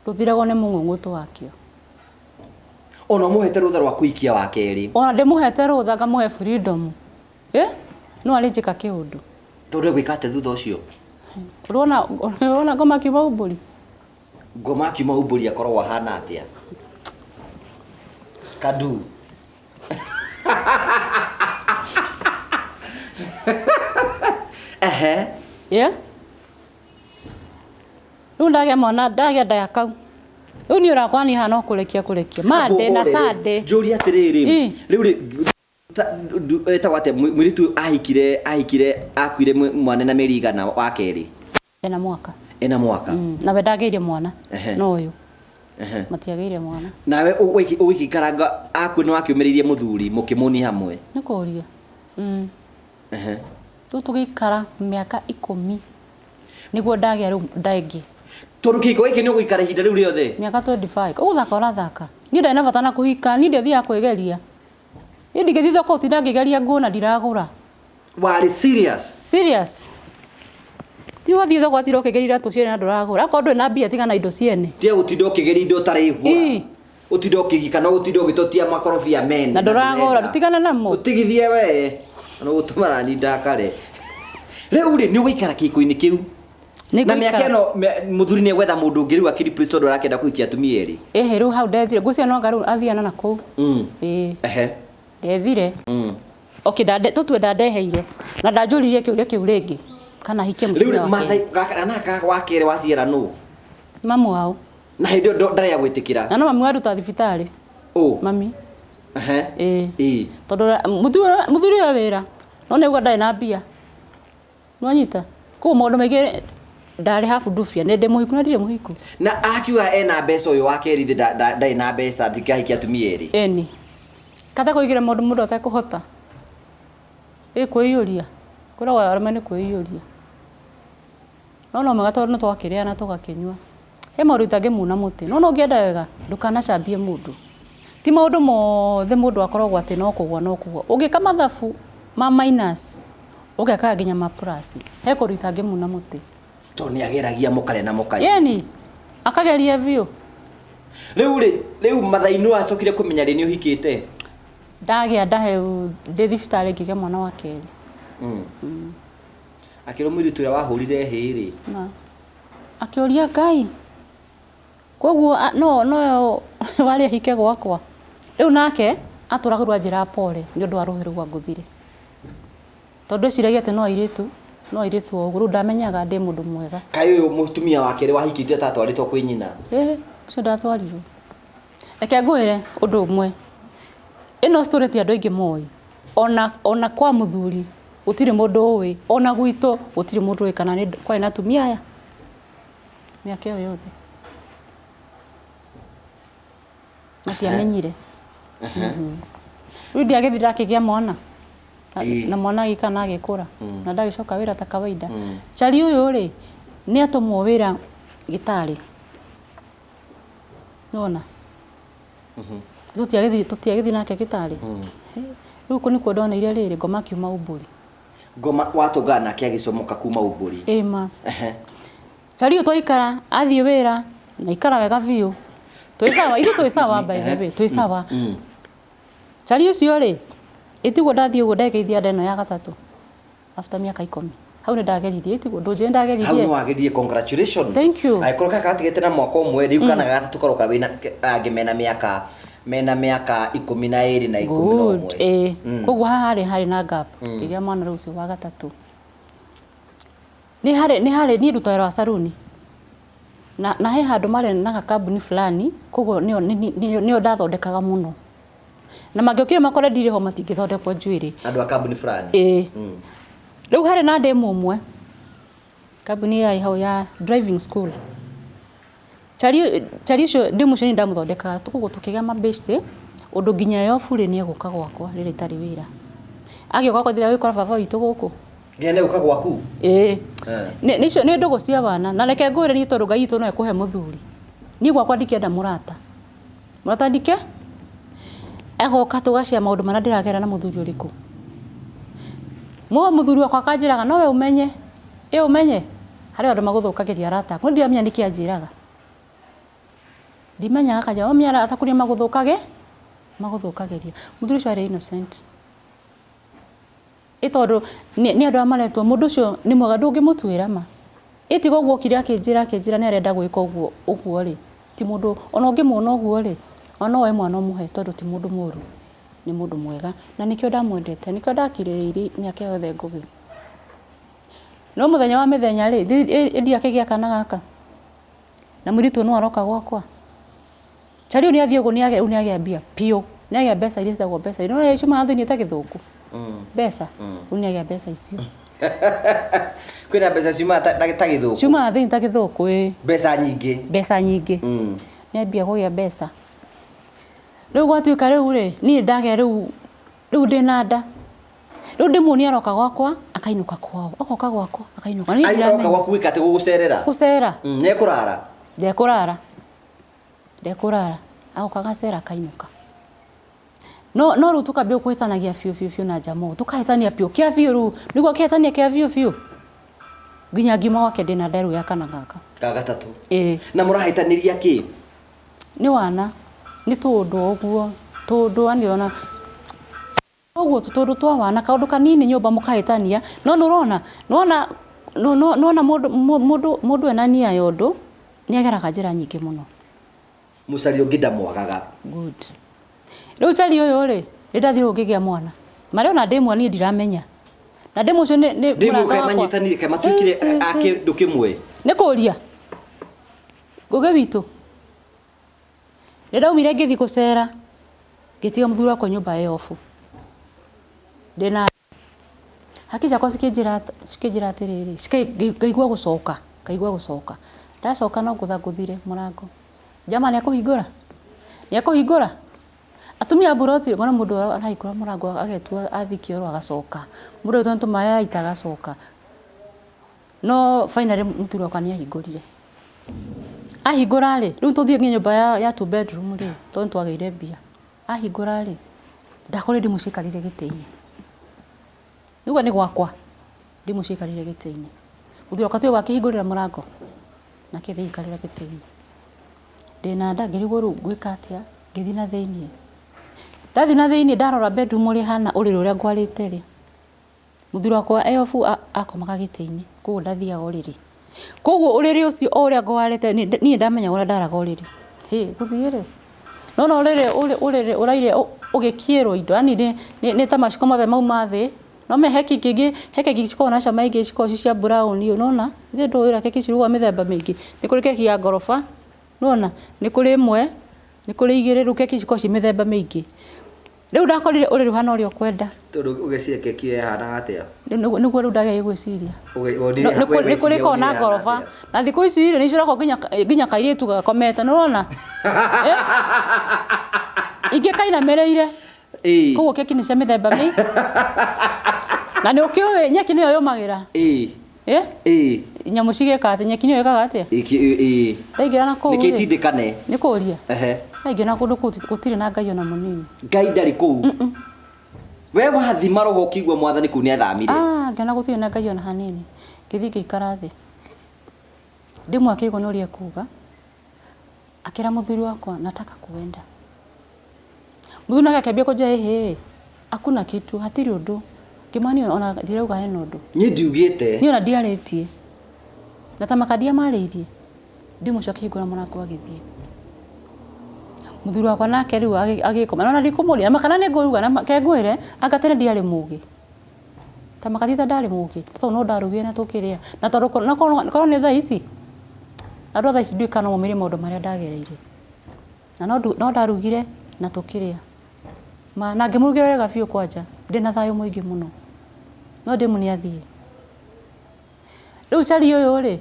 ndũthiragwo nĩ mũng'ũng'ũtũ wakĩo. Ona ũmũhete rũtha rwa kũikia wa kerĩ. Ona ndĩmũhete rũtha ngamũhe freedom. Ĩ no arĩnjĩka kĩũndũ. Tondũ egwĩka atĩa thutha ũcio? Ũrona ũrona ngoma akiuma umbũri? Ngoma akiuma umbũri akoragwo ahana atĩa? Kadu. Ehe. Yeah. Rĩu ndagĩa mwana ndagĩa nda ya kau. Rĩu niĩ ũrakwa niĩ haha no kũrekia kũrekia. Monday na Sunday. Njũrie atĩrĩrĩ, rĩu rĩ etagwo atĩa mũirĩtu ũyũ ahikire ahikire akuire mwana na mĩeri igana wa kerĩ? Ena mwaka. Ena mwaka. Nawe ndagĩire mwana. No ũyũ. Matiagĩire mwana. Nawe ũgĩgĩikaranga akue nĩ wakĩũmĩrĩirie mũthuri mũkĩmũni hamwe? Nĩ kũria. Rĩu tũgĩikara mĩaka 10 nĩguo ndagĩa rĩu nda ĩngĩ. Tondũ kĩhiko gĩkĩ nĩ ũgũikara ihinda rĩu rĩothe? Mĩaka 25. Ũgũthaka ũrathaka. Niĩ ndarĩ na bata na kũhika, niĩ ndiathiaga kwĩgeria. Niĩ ndingĩthiĩ thoko gũtinda ngĩgeria nguo na ndiragũra. Warĩ serious? Serious. Ti ũgathiĩ thoko ũgatinda ũkĩgeria iratũ ciene na ndũragũra. Akorwo ndũrĩ na mbia tiga na indo ciene. Tiga gũtinda ũkĩgeria indo ũtarĩ Ũtinde ũkĩgika na ũtinde ũgĩtotia makorobia mene. Na ndũragũra, tigana namo. Ũtigithie we. Na ũgũtũma nani ndakare. Rĩu rĩ nĩ ũgũikara kĩhiko-inĩ kĩu. Na mĩaka ĩno mũthuri nĩ egwetha mũndũ ũngĩ rĩu akĩ replace tondũ arakĩenda kũhikia atumia erĩ. Ĩhĩ rĩu hau ndethire. Ngwĩciria no anga rĩu athiana na kũu. Ĩĩ. Ndethire. Okay, tũtue ndandeheire. Na ndanjũririe kĩũria kĩu rĩngĩ. Kana hikie mũtumia wa kerĩ. Rĩu gaka na gaka wa kerĩ waciara nũ? Mamu wao. Na hĩndĩ ĩyo ndarĩ agwĩtĩkĩra. Na no mami waruta thibitarĩ. Ũ? Mami. Ĩĩ. Tondũ mũthuri ũyũ wĩra. No nĩguo ndarĩ na mbia. Nĩwanyita? Koguo maũndũ maingĩ ndarĩ habu ndubia. Nĩ ndĩ mũhiku na ndirĩ mũhiku. Na akiuga ena mbeca ũyũ wa kerĩ ithe ndarĩ na mbeca ndikahikia atumia erĩ. Ĩni. Kata kũigĩra maũndũ mũndũ atekũhota. Ĩ kwĩiyũria. Kwĩragwo arũme nĩ kwĩiyũria. No no mwega tondũ nĩ twakĩrĩa na tũgakĩnyua. He maũndũ itangĩmuna mũtĩ. No no ũngĩenda wega ndũkanacambie mũndũ. Ti maũndũ mothe mũndũ akoragwo atĩ no kũgwa no kũgwa. Ũngĩka mathabu ma minus ũgekaga nginya ma plus. He kũndũ itangĩmuna mũtĩ. Tondũ nĩ ageragia mũkarĩa na mũkanyua. Ĩni, akageria biũ. Rĩu rĩ, rĩu Mathai nĩ wacokire kũmenya rĩ nĩ ũhikĩte? Ndagĩa ndahe ndĩ thibitarĩ ngĩgĩa mwana wa kerĩ. Akĩrwo mũirĩtu ũrĩa wahũrire hĩ rĩ. Na. Akĩũria Ngai. Koguo no no warĩ ahike gwakwa. Rĩu nake atũraga rĩu anjĩraga pole nĩ ũndũ wa rũhĩ rũu angũthire. Tondũ eciragia atĩ no airĩtu, no airĩtu o ũguo. Rĩu ndamenyaga ndĩ mũndũ mwega. Kaĩ ũyũ mũtumia wa kerĩ wahikĩtio atatwarĩtwo kwĩ nyina? Ĩĩ, ũcio ndatwarirwo. Reke ngwĩre ũndũ ũmwe. Ĩno story ti andũ aingĩ moĩ. Ona kwa mũthuri gũtirĩ mũndũ ũĩ, ona gwitũ gũtirĩ mũndũ ũĩ kana kwarĩ na atumia aya mĩaka ĩyo yothe. Matiamenyire. Rĩu ndiagĩthiĩ ndakĩgĩa mwana. Na mwana agĩka na agĩkũra. Na ndagĩcoka wĩra ta kawaida. Chari ũyũ rĩ, nĩ atũmwo wĩra gĩtarĩ. Nĩwona? Tũtiagĩthiĩ nake gĩtarĩ. Rĩu kũ nĩkuo ndoneire rĩrĩ, ngoma akiuma umbũri. Ngoma watũngana nake agĩcomoka kuma umbũri. Ĩĩ ma. Chari ũyũ twaikara, athiĩ wĩra, na ikara wega biũ. Twĩ sawa, ithuĩ twĩ sawa by the way, twĩ sawa. Chari ũcio rĩ, ĩtiguo ndathiĩ ũguo ndegeithia nda ĩno ya gatatũ. After mĩaka 10. Hau nĩ ndageririe, ĩtiguo ndũnjĩre ndageririe. Hau nĩ wageririe, congratulations. Thank you. Angĩkorwo kaka gatigĩte na mwaka ũmwe, rĩu kana gatatũ karoka wĩna angĩ mena mĩaka, mena mĩaka 12 na 11. Good. Ĩĩ. Koguo haha harĩ na gap. Ngĩgĩa mwana rĩu ũcio wa gatatũ. Nĩ harĩ niĩ ndutaga wĩra wa saruni. Na he handũ marĩ na gakambuni fulani, koguo nĩo ndathondekaga mũno. Na mangĩokire makore ndirĩ ho matingĩthondekwo njuĩrĩ. Andũ a kambuni fulani? Ĩĩ. Rĩu harĩ na ndemu ũmwe. Kambuni yarĩ hau ya driving school. Chari ũcio ndemu ũcio nĩ ndamũthondekaga, koguo tũkĩgĩa mabeshte, ũndũ nginya yo burĩ nĩ egũka gwakwa rĩrĩa itarĩ wĩra. Agĩũka gwakwa rĩrĩa wĩkora baba witũ gũkũ. Nginya nĩ egũka gwaku? Ĩĩ. Nĩ ndũgũ cia wana. Na reke ngwĩre niĩ tondũ Ngai witũ no ekũhe mũthuri. Niĩ gwakwa ndikĩenda mũrata. Mũrata ndike? Agoka tũgacia maũndũ marĩa ndĩragera na mũthuri ũrĩkũ. Mũthuri wakwa akanjĩraga no we ũmenye. Ĩ ũmenye. Harĩ andũ magũthũkagĩria arata aku. No ndiramenya nĩkĩ anjĩraga. Ndimenyaga akanjĩra, ũmenye arata aku nĩo magũthũkagĩ? Magũthũkagĩria. Mũthuri ũcio arĩ innocent. Ĩ tondũ nĩ nĩ andũ arĩa maretwo mũndũ ũcio nĩ mwega ndũngĩmũtuĩra ma. Ĩ tiga ũguo okire akĩnjĩra akĩnjĩra nĩ arenda gwĩka ũguo ũguo rĩ, ti mũndũ ona ũngĩmuona ũguo rĩ, ona no woe mwana ũmũhe tondũ ti mũndũ mũru, nĩ mũndũ mwega. Na nĩkĩo ndamwendete, nĩkĩo ndakirĩrĩirie mĩaka ĩyo yothe Ngũgĩ. No mũthenya wa mĩthenya rĩ, ĩ ndiakĩgĩa kana gaka? Na mũirĩtu ũyũ no aroka gwakwa? Ta rĩu nĩathiĩ ũguo nĩagĩa rĩu nĩagĩa mbia biũ nĩagĩa mbeca iria citagwo mbeca iria nĩwona ciumaga thĩinĩ ta gĩthũngũ mbeca rĩu nĩagĩa mbeca icio. Kwĩna mbeca ciumaga ta, ta gĩthũkũ? Ciumaga thĩinĩ ta gĩthũngũ ĩĩ. Mbeca nyingĩ? Mbeca nyingĩ. Nĩambia kũgĩa mbeca. Rĩu gwatuĩka rĩu rĩ, niĩ ndagĩa rĩu rĩu ndĩna nda. Rĩu ndĩmuonia aroka gwakwa akainũka kwao, agoka gwakwa akainũka. Niĩ Aroka ndiramenya. gwaku gwĩka atĩ gũgũcerera? Gũcera. Nĩekũrara? Ndekũrara. Ndekũrara, agoka agacera akainũka. No no rĩu tũkambia kũhĩtanagia biũ biũ biũ na Jamoo, tũkahĩtania biũ kĩa biũ rĩu, nĩguo kĩhĩtania kĩa biũ biũ nginya ngiuma gwake ndĩna nda rĩu ya kana gaka. Ga gatatũ. Ĩĩ. Na mũrahĩtanĩria kĩ? Nĩ wana, nĩ tũũndũ o ũguo, tũũndũ yani ona Ũguo tu tondũ twa wana kaũndũ kanini nyũmba mũkahĩtania no nĩũrona nĩwona nĩwona mũndũ mũndũ mũndũ ena nia ya ũndũ nĩageraga njĩra nyingĩ mũno. Mũcari ũngĩ ndamwagaga. Good. Rĩu cari ũyũ rĩ, nĩndathirwo ngĩgĩa mwana. Marĩa ona ndĩ mwana niĩ ndiramenya. Na ndĩ mũcio nĩ nĩ Ndĩ mũrata kaĩ wakwa. manyitanire kaĩ matuĩkire a kĩndũ kĩmwe. Nĩ kũria. Ngũgĩ witũ. Nĩndaumire ngĩthiĩ gũcera, ngĩtiga mũthuri wakwa nyũmba ĩ off. Ndĩna hakiri ciakwa cikĩnjĩra cikĩnjĩra atĩrĩrĩ, ngaigua gũcoka, ngaigua gũcoka. Ndacoka no ngũtha ngũthire mũrango. Jama nĩekũhingũra? Nĩekũhingũra? Atumia a mburoti ngona mũndũ arahingũra mũrango agetua athiĩ kĩoro agacoka. Mũndũ agĩtua nĩ tũmaĩ araita agacoka. No finally mũthuri wakwa nĩ ahingũrire. Ahingũra rĩ, rĩu tũthiĩ nginya nyũmba ya two bedroom rĩ, tondũ nĩ twagĩire mbia. Ahingũra rĩ, ndakorire ndimũ cikarĩire gĩtĩ-inĩ. Nĩũguo nĩ gwakwa, ndimũ cikarĩire gĩtĩ-inĩ. Mũthuri wakwa tiwe wakĩhingũrĩra mũrango? Nake agĩthiĩ agĩikarĩra gĩtĩ-inĩ. Ndĩna nda ngĩrigwo rĩu ngwĩka atĩa, ngĩthiĩ na thĩiniĩ. Ndathiĩ na thĩiniĩ ndarora bedroom ũrĩa ĩhana ũrĩrĩ ũrĩa ngwarĩte rĩ, Mũthuri wakwa e obu akomaga gĩtĩ-inĩ, koguo ndathiaga ũrĩrĩ. Koguo ũrĩrĩ ũcio o ũrĩa ngwarĩte niĩ ndamenya ũrĩa ndaraga ũrĩrĩ. Hĩ gũthiĩ rĩ, nĩwona ũrĩrĩ ũrĩrĩ ũraire ũgĩkiĩrwo indo, yaani nĩ ta macuka mothe mauma thĩ, no ũmenye he keki ingĩ he keki cikoragwo na cama ingĩ cikoragwo ci cia brown, nĩwona? Githĩ ndũĩ ũrĩa keki cirugagwo mĩthemba mĩingĩ? Nĩ kũrĩ keki ya ngoroba, nĩwona? Nĩ kũrĩ ĩmwe, nĩ kũrĩ igĩrĩ, rĩu keki cikoragwo ci mĩthemba mĩingĩ. Rĩu ndakorire ũrĩrĩ ũhana ũrĩa ũkwenda. Tondũ ũgeciria keki ĩyo yahanaga atĩa? Nĩguo rĩu ndagĩa gwĩciria. Wonire Nĩ we kũrĩ weciria kona wonire ngoroba. ĩhana atĩa? Na thikũ ici rĩ, nĩ cirakwo nginya nginya kairĩtu gakomete, nĩ ũrona? Eh? Ingĩ kainamĩrĩire. Ĩĩ. Koguo keki nĩ cia mĩthemba mĩ. Na nĩ ũkĩũĩ nyeki nĩyo yũmagĩra. Ĩĩ. Eh? Ĩĩ. Nyamũ cigĩka atĩa? Nyeki nĩyo ĩkaga atĩa? Ĩĩ. Ndaingĩra na kũu Nĩkĩo rĩ. itindĩkane. Nĩ kũria. Ehe. Ndaingĩra na kũndũ kũu gũtirĩ na Ngai ona mũnini. Ngai ndarĩ kũu. We wathima roho ũkĩigua mwathani kũu nĩ athamire. Ah, ngĩona gũtirĩ na Ngai ona hanini. Ngĩthiĩ ngĩikara thĩ. Ndĩmwe akĩrigwo nĩ ũrĩa ekuga. Akĩra mũthuri wakwa nataka kuenda. Mũthuri nake akĩambia kũnjĩra ĩhĩ, hakuna kitu, hatirĩ ũndũ. Ngĩmwĩra niĩ ona ndirauga hena ũndũ. Niĩ ndiugĩte. Niĩ ona ndiarĩtie. Na ta maka ndiamarĩirie. Ndimũcio akĩhingũra mũrango agĩthiĩ. Mũthuri wakwa nake rĩu agĩkoma. Na ona ndikũmũria, na kana nĩ ngũruga, na ke ngwĩre, anga tene ndiarĩ mũgĩ. Ta maka ti ta ndarĩ mũgĩ, tondũ no ndarugire na tũkĩrĩa. Na tondũ korwo nĩ thaa ici, andũ a thaa ici ndiũĩ kana no momĩrĩrie maũndũ marĩa ndagereire. Na no ndarugire na tũkĩrĩa. Ma, na ngĩmũrugĩra wega biũ kwanja, ndĩna thayũ mũingĩ mũno. No ndĩmu nĩ athiĩ. Rĩu cari ũyũ rĩ,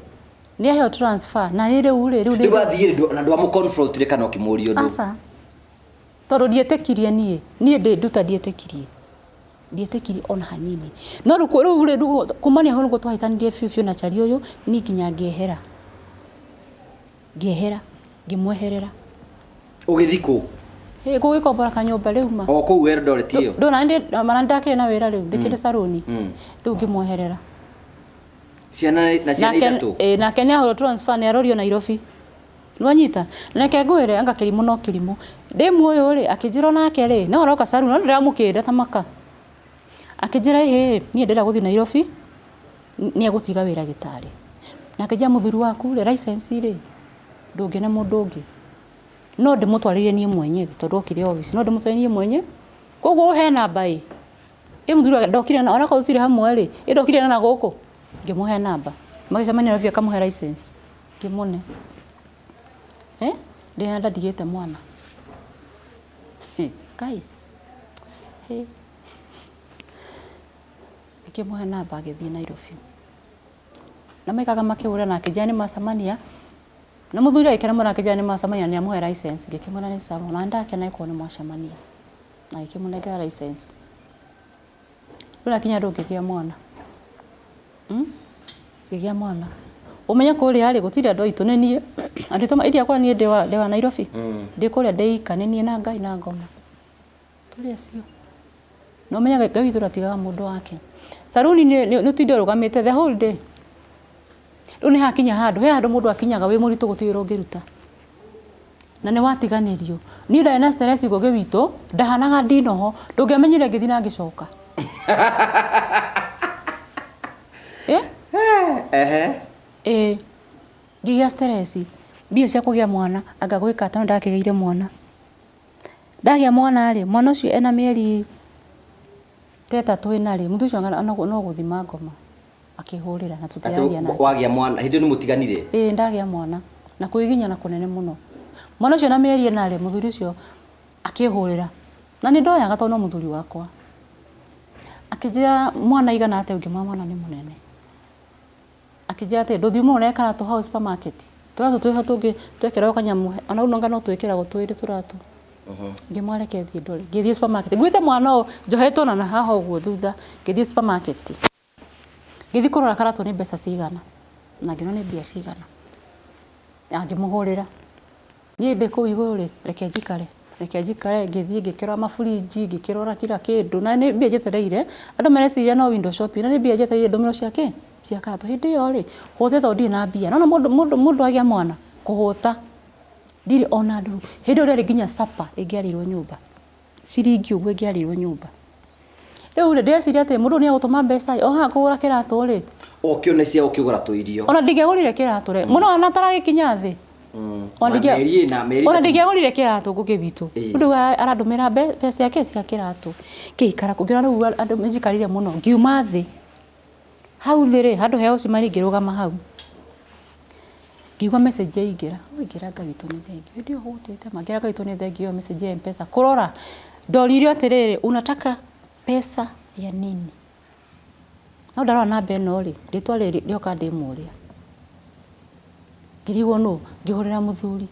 nĩ aheo transfer, na niĩ rĩu rĩ, rĩu Rĩu athiĩ rĩ, na ndwamũ confront rĩ kana ũkĩmũria ũndũ? Aca. Tondũ ndietĩkirie niĩ, niĩ ndĩ nduta ndietĩkirie. Ndietĩkirie ona hanini. No rĩu rĩu rĩ, rĩu kumania hau nĩguo twahĩtanirie biũ biũ na cari ũyũ, niĩ nginya ngĩehera. Ngĩehera, ngĩmweherera. Ũgĩthiĩ kũ? Ĩ gũgĩkombora kanyũmba rĩu ma. O kũu Eldoret ĩyo? Ndona nĩ mana ndakĩrĩ na wĩra rĩu, ndĩkĩrĩ saruni. Rĩu ngĩmweherera. Ciana na ciana Nake ithatũ? ĩ nake nĩ ahũrwo transfer nĩ arorio Nairobi. Nĩwanyita? Na reke ngwĩre anga kĩrimũ no kĩrimũ. Ndĩmu ũyũ rĩ, akĩnjĩra onake rĩ, no aroka saruni, no ndĩramũkĩra ta maka. Akĩnjĩra ĩhĩ, niĩ ndĩrenda gũthiĩ Nairobi, nĩ egũtiga wĩra gĩtarĩ. Na akĩnjĩra mũthuri waku rĩ, license rĩ, ndũngĩne mũndũ ũngĩ. No ndĩmũtwarĩrie niĩ mwenyewe tondũ okire obici, no ndĩmũtwarĩrie niĩ mwenyewe. Koguo ũhe namba ĩ, ĩ mũthuri wake ndokire na onakorwo tũtirĩ hamwe rĩ, ĩ ndokire na gũkũ, ngĩmũhe namba. Magĩcemania Nairobi akamũhe license, ngĩmũne. Eh, ndĩna nda ndigĩte mwana. Ngai. Hĩ. Ngĩmũhe namba agĩthiĩ Nairobi. Na maikaraga makĩhũra na akĩnjĩra nĩ macemania. Na mũthuri agĩkena mũno akĩnjĩra nĩ macemania nĩ amũhe license. Ngĩkĩmwĩra nĩ sawa na nĩndakena ĩkorwo nĩ mwacemania. Na agĩkĩmũnengera license. Rĩu nakinya ndũngĩgĩa mwana. Ngĩgĩa mwana. Ũmenye kũrĩa rĩ gũtirĩ andũ aitũ nĩ niĩ. Andũ aitũ iria kwa niĩ ndĩ wa Nairobi. Ndĩ kũrĩa ndĩ ika nĩ niĩ na Ngai na ngoma. Tũrĩ acio. Na ũmenye Ngai witũ ndatigaga mũndũ wake. Saruni nĩ ũtinde ũrũgamĩte the whole day. Rĩu nĩ hakinya handũ, he handũ mũndũ akinyaga wĩ mũritũ gũtirĩ wĩra ũngĩruta. Na nĩ watiganĩrio. Niĩ ndarĩ na stress Ngũgĩ witũ, ndahanaga ndinoho, ndũngĩamenyire ngĩthiĩ na ngĩcoka. Eh? Ehe. Ĩĩ. Ngĩgĩa stress, mbia cia kũgĩa mwana, anga gwĩka atĩa no ndakĩgĩire mwana. Ndagĩa mwana rĩ, mwana ũcio ena mĩeri ta ĩtatũ ĩna rĩ, mũthuri ũcio no gũthima ngoma akĩhũrĩra na tũtiraria nake. Wagĩa mwana, hĩndĩ ĩyo nĩ mũtiganire? Ĩĩ ndagĩa mwana na kwĩginyana kũnene mũno. Mwana ũcio na mĩeri ĩna rĩ, mũthuri ũcio akĩhũrĩra na nĩ ndoyaga tondũ no mũthuri wakwa. Akĩnjĩra mwana aigana atĩa ngĩmwĩra mwana nĩ mũnene. Akĩnjĩra atĩ ndũthiĩ ũmũrore karatũ hau supermarket. Tũratũ twĩho tũngĩ twekĩragwo kanyamũ ona rĩu no twĩkĩragwo twĩrĩ tũratũ. Ngĩmwĩra reke thiĩ ndore. Ngĩthiĩ supermarket. Nguĩte mwana ũyũ njohetwo na haha ũguo thutha. Ngĩthiĩ supermarket. Ngĩthiĩ kũrora karatũ nĩ mbeca cigana. Na ngĩona nĩ mbia cigana. Na ngĩmũhũrĩra. Niĩ ndĩ kũu igũrũ rĩ, reke njikare. Reke njikare, ngĩthiĩ ngĩkĩrora maburinji, ngĩkĩrora kila kĩndũ. Na nĩ mbia njetereire. Andũ mareciria no window shopping. Na nĩ mbia njetereire ndũmĩrwo cia kĩ? Cia karatũ. Hĩndĩ ĩyo rĩ, hũtĩte tondũ ndirĩ na mbia. Nĩwona mũndũ agĩa mwana, kũhũta. Ndirĩ ona ndũrũ. Hĩndĩ ĩyo ndĩarĩ nginya supper ĩngĩarĩirwo nyũmba. Ciringi ũguo ĩngĩarĩirwo nyũmba. Rĩu rĩ, ndĩreciria atĩ mũndũ ũyũ nĩ egũtũma mbeca ĩ, o haha kũgũra kĩratũ rĩ. Ũkĩone cia ũkĩgũra tũirio. Ona ndingĩagũrire kĩratũ rĩ. Mũno ona ataragĩkinya thĩ. Ona ndingĩagũrire kĩratũ Ngũgĩ witũ. Mũndũ arandũmĩra mbeca ciake cia kĩratũ. Ngĩikara kũu ngĩona rĩu andũ nĩnjikarire mũno. Ngiuma thĩ. Hau thĩ rĩ, handũ he ũcemani ngĩrũgama hau. Ngĩigua message yaingĩra. Ngĩra Ngai witũ nĩ thengiũ. Hĩndĩ ĩyo hũtĩte ma. Ngĩra Ngai witũ nĩ thengiũ ĩyo message ya M-Pesa. Kũrora, ndoririo atĩrĩrĩ, unataka pesa ya nini? No ndarora namba ĩno rĩ, rĩtwa rĩrĩ rĩoka ndĩmũria. Ngĩrigwo nũ, ngĩhũrĩra mũthuri.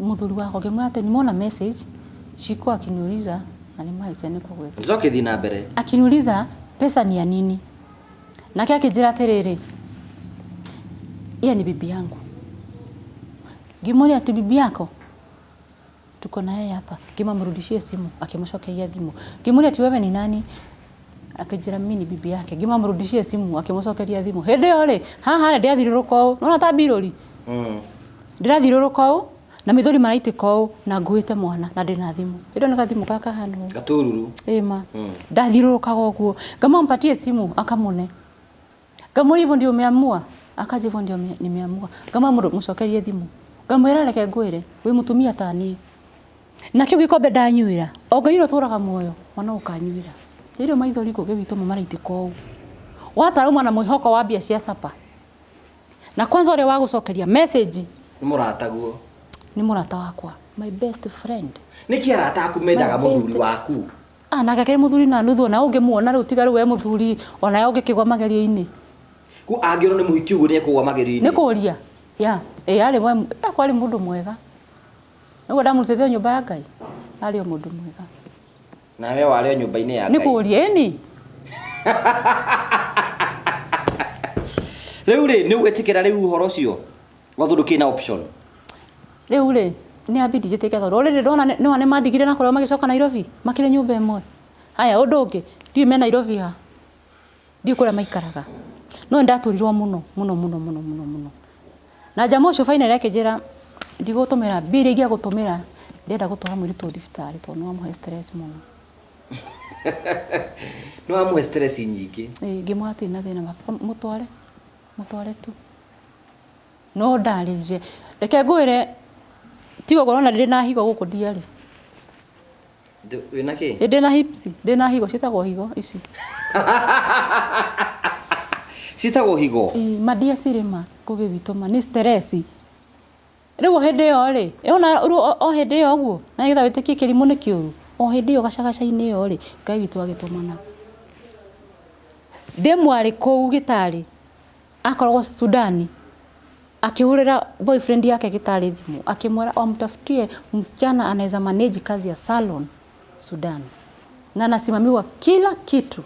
Mũthuri wakwa ngĩmwĩra atĩ nimeona message, Shiko akiniuliza na nĩ mahĩtia nĩ kũgweta. Njoke thiĩ na mbere. Akiniuliza pesa ni ya nini? Nake akĩnjĩra atĩrĩrĩ, yeye ni bibi yangu. Ngĩmũria ati bibi yako? Tuko na yeye hapa. Ngĩmamrudishie simu, akĩmũcokeria thimũ. Ngĩmũria ati wewe ni nani? Akĩnjĩra mimi ni bibi yake. Ngĩmamrudishie simu, akĩmũcokeria thimũ. Hĩndĩ ĩyo rĩ, haha rĩ ndĩrathiũrũrũka ũũ. Nĩwona ta mbirũri? Ndĩrathiũrũrũka ũũ na maithori maraitĩka ũũ na nguĩte mwana na ndĩna thimũ. Hĩndĩ ĩyo nĩ gathimũ gaka kahana ũũ. Gatururu. Ĩĩ ma. Ndathiũrũrũkaga ũguo. Ngamampatie simu akamũne. Ngamũria hivyo ndio umeamua? Akaja hivyo ndio nimeamua. Ngamamũcokerie thimũ. Ngamwĩra reke ngwĩre, wĩ mũtumia ta niĩ. Na kĩu gĩkombe ndanyuĩra, o Ngai ũrĩa ũtũraga muoyo, mwana ũkanyuĩra. Hĩndĩ ĩyo maithori Ngũgĩ witũ ma maraitĩka ũũ. Watarauma na mwĩhoko wa mbia cia supper. Na kwanza ũrĩa wagũcokeria message. Nĩ mũrataguo. Nĩ mũrata wakwa, my best friend. Nĩkĩ arata aku mendaga mũthuri waku? Ah, nake akĩrĩ mũthuri na nuthu, ona ũngĩmuona rĩu tiga rĩu we mũthuri, ona ũngĩkĩgwa magerio-inĩ. Ku angĩona nĩ mũhiki ũguo nĩ ekũgwa magerio-inĩ. Nĩ kũria. Ya, ĩ arĩ we, akwa arĩ mũndũ mwega. Nĩguo ndamũrutĩte nyũmba ya Ngai. Arĩ o mũndũ mwega. Nawe warĩ o nyũmba-inĩ ya Nĩ Ngai. kũria, ĩni. Rĩu rĩ, nĩ ũgwĩtĩkĩra rĩu ũhoro ũcio? Watho ndũkĩrĩ na option. Rĩu rĩ, nĩ ambindi njĩtĩke tondũ already ndona nĩ nĩ mandigire na kũrĩa magĩcoka Nairobi, makĩrĩ nyũmba ĩmwe. Haya, ũndũ ũngĩ, ndiũĩ me Nairobi ha. Ndiũĩ kũrĩa maikaraga. No nĩ ndaturirwo mũno, mũno, mũno, mũno, mũno, mũno. Na jamaa ũcio finally akĩnjĩra, Ndigũtũmĩra mbia iria ingĩagũtũmĩra, ndĩrenda gũtwara mũirĩtu ũyũ thibitarĩ tondũ nĩ wamũhe stress mũno. Nĩ wamũhe stress nyingĩ. Ĩĩ, ngĩmwĩra hatirĩ na thĩna baba, mũtware, mũtware tu. No ndarĩrire. Reke ngwĩre, tiga ũguo ũrona ndĩ na higo gũkũ ndiarĩ. Wĩna kĩ? Ĩ ndĩna hips, ndĩna higo, ciĩtagwo higo ici. Ciĩtagwo higo? Ĩĩ, ma ndiacirĩ ma, ngũgĩ witũ ma, nĩ stress. Rĩu o hĩndĩ ĩyo rĩ, ona rĩu o hĩndĩ ĩyo ũguo, na nĩgetha wĩtĩkie kĩrimũ nĩ kĩũru, o hĩndĩ ĩyo gacagaca-inĩ ĩyo rĩ, Ngai witũ agĩtũmana. Ndĩ mwarĩ kũu gĩtarĩ, akoragwo Sudani, akĩhũrĩra boyfriend yake gĩtarĩ thimũ, akĩmwĩra wamtafutie msichana anaweza manage kazi ya salon Sudan, na anasimamiwa kila kitu.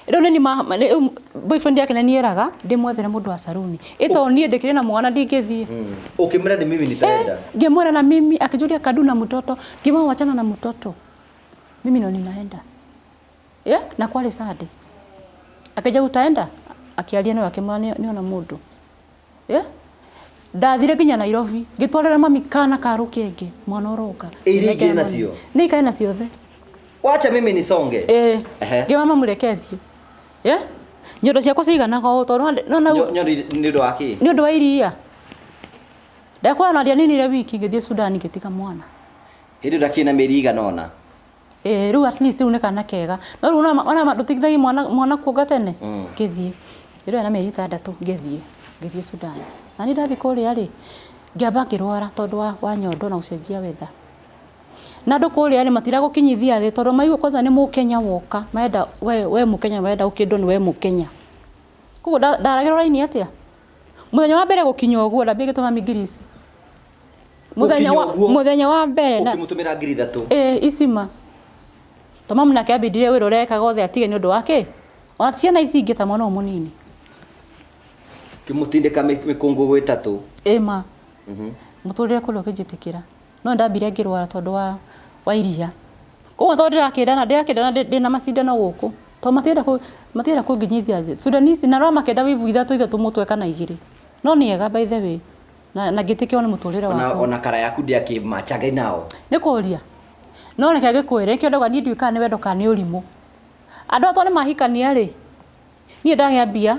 Rĩu nĩ niĩ rĩu boyfriend yake nĩ niĩraga ndĩmwethere mũndũ wa saruni. Ĩto niĩ ndĩkĩrĩ na mwana ndingĩthiĩ. Ũkĩmwĩra ni mimi nitaenda. Ngĩmwĩra na mimi, akĩnjũria Kadu na mtoto, ngĩmwĩra wachana na mtoto. Mimi ndo ninaenda. Yeah, na kwarĩ Sunday. Akĩnjĩra utaenda? Akĩaria nawe akĩmwĩra nĩona mũndũ. Yeah? Ndathire nginya Nairobi, ngĩtwarĩra mami kana ka rũkenge, mwana ũroka. Ĩ iria ingĩ nacio? Nĩ ikare nacio othe. Wacha mimi nisonge. Ĩĩ. Ngĩmwĩra mami reke thiĩ. Yeah? Nyondo ciakwa ciganaga ũũ tondũ nona Nyondo nĩ ũndũ wa kĩ? Nĩ ũndũ wa iria. Ndakwĩra ona ndianinire wiki ngĩthiĩ Sudan ngĩtiga mwana. Hĩndĩ ĩyo ndakĩrĩ na mĩeri igana ũna. Ĩĩ, rĩu at least rĩu nĩ kana kega. No rĩu ona ndũtigithagia mwana mwana kuonga tene. Ngĩthiĩ. Hĩndĩ ĩyo na mĩeri 6 ngĩthiĩ. Ngĩthiĩ Sudan. Na niĩ ndathiĩ kũrĩa rĩ, ngĩamba ngĩrwara tondũ wa nyondo na gũcenjia weather. Na andũ kũrĩa rĩ matiragũkinyithia thĩ tondũ maigua kwanza nĩ mũkenya woka, marenda we mũkenya marenda gũkĩndwo nĩ we mũkenya. Koguo ndaragĩrwo raini atĩa? Mũthenya wa mbere gũkinya ũguo ndambia ngĩtũma mami ngiri ici. Mũthenya wa mũthenya wa mbere na ũkĩmũtũmĩra 3,000. Ĩĩ, ici ma. To mamu nake ambindire wĩra ũrĩa ekaga othe atige nĩ ũndũ wa kĩ? Ona ciana ici ingĩ ta mwana ũyũ mũnini. Kĩmũtindĩka mĩkũngũgũ 3. Ĩĩ ma. Mũtũrĩre kũrĩa ũkĩnjĩtĩkĩra. No ndambire ngĩrwara tondũ wa iria. Koguo tondũ ndĩrakĩndana ndĩna macindano gũkũ. To matienda kũnginyithia thĩ. Sudanese na no makĩenda wivu 3 mũtwe kana 2. No nĩ ega by the way. Na ngĩtĩkĩrwo nĩ mũtũrĩre wakwa. Ona kara yaku ndĩakĩmachaga nao. Nĩ kũria. No reke ngĩkwĩre, nĩkĩo ndauga niĩ ndiũĩ kana nĩ wendo kana nĩ ũrimũ. Andũ aya tondũ nĩ mahikania rĩ, niĩ ndagĩa mbia,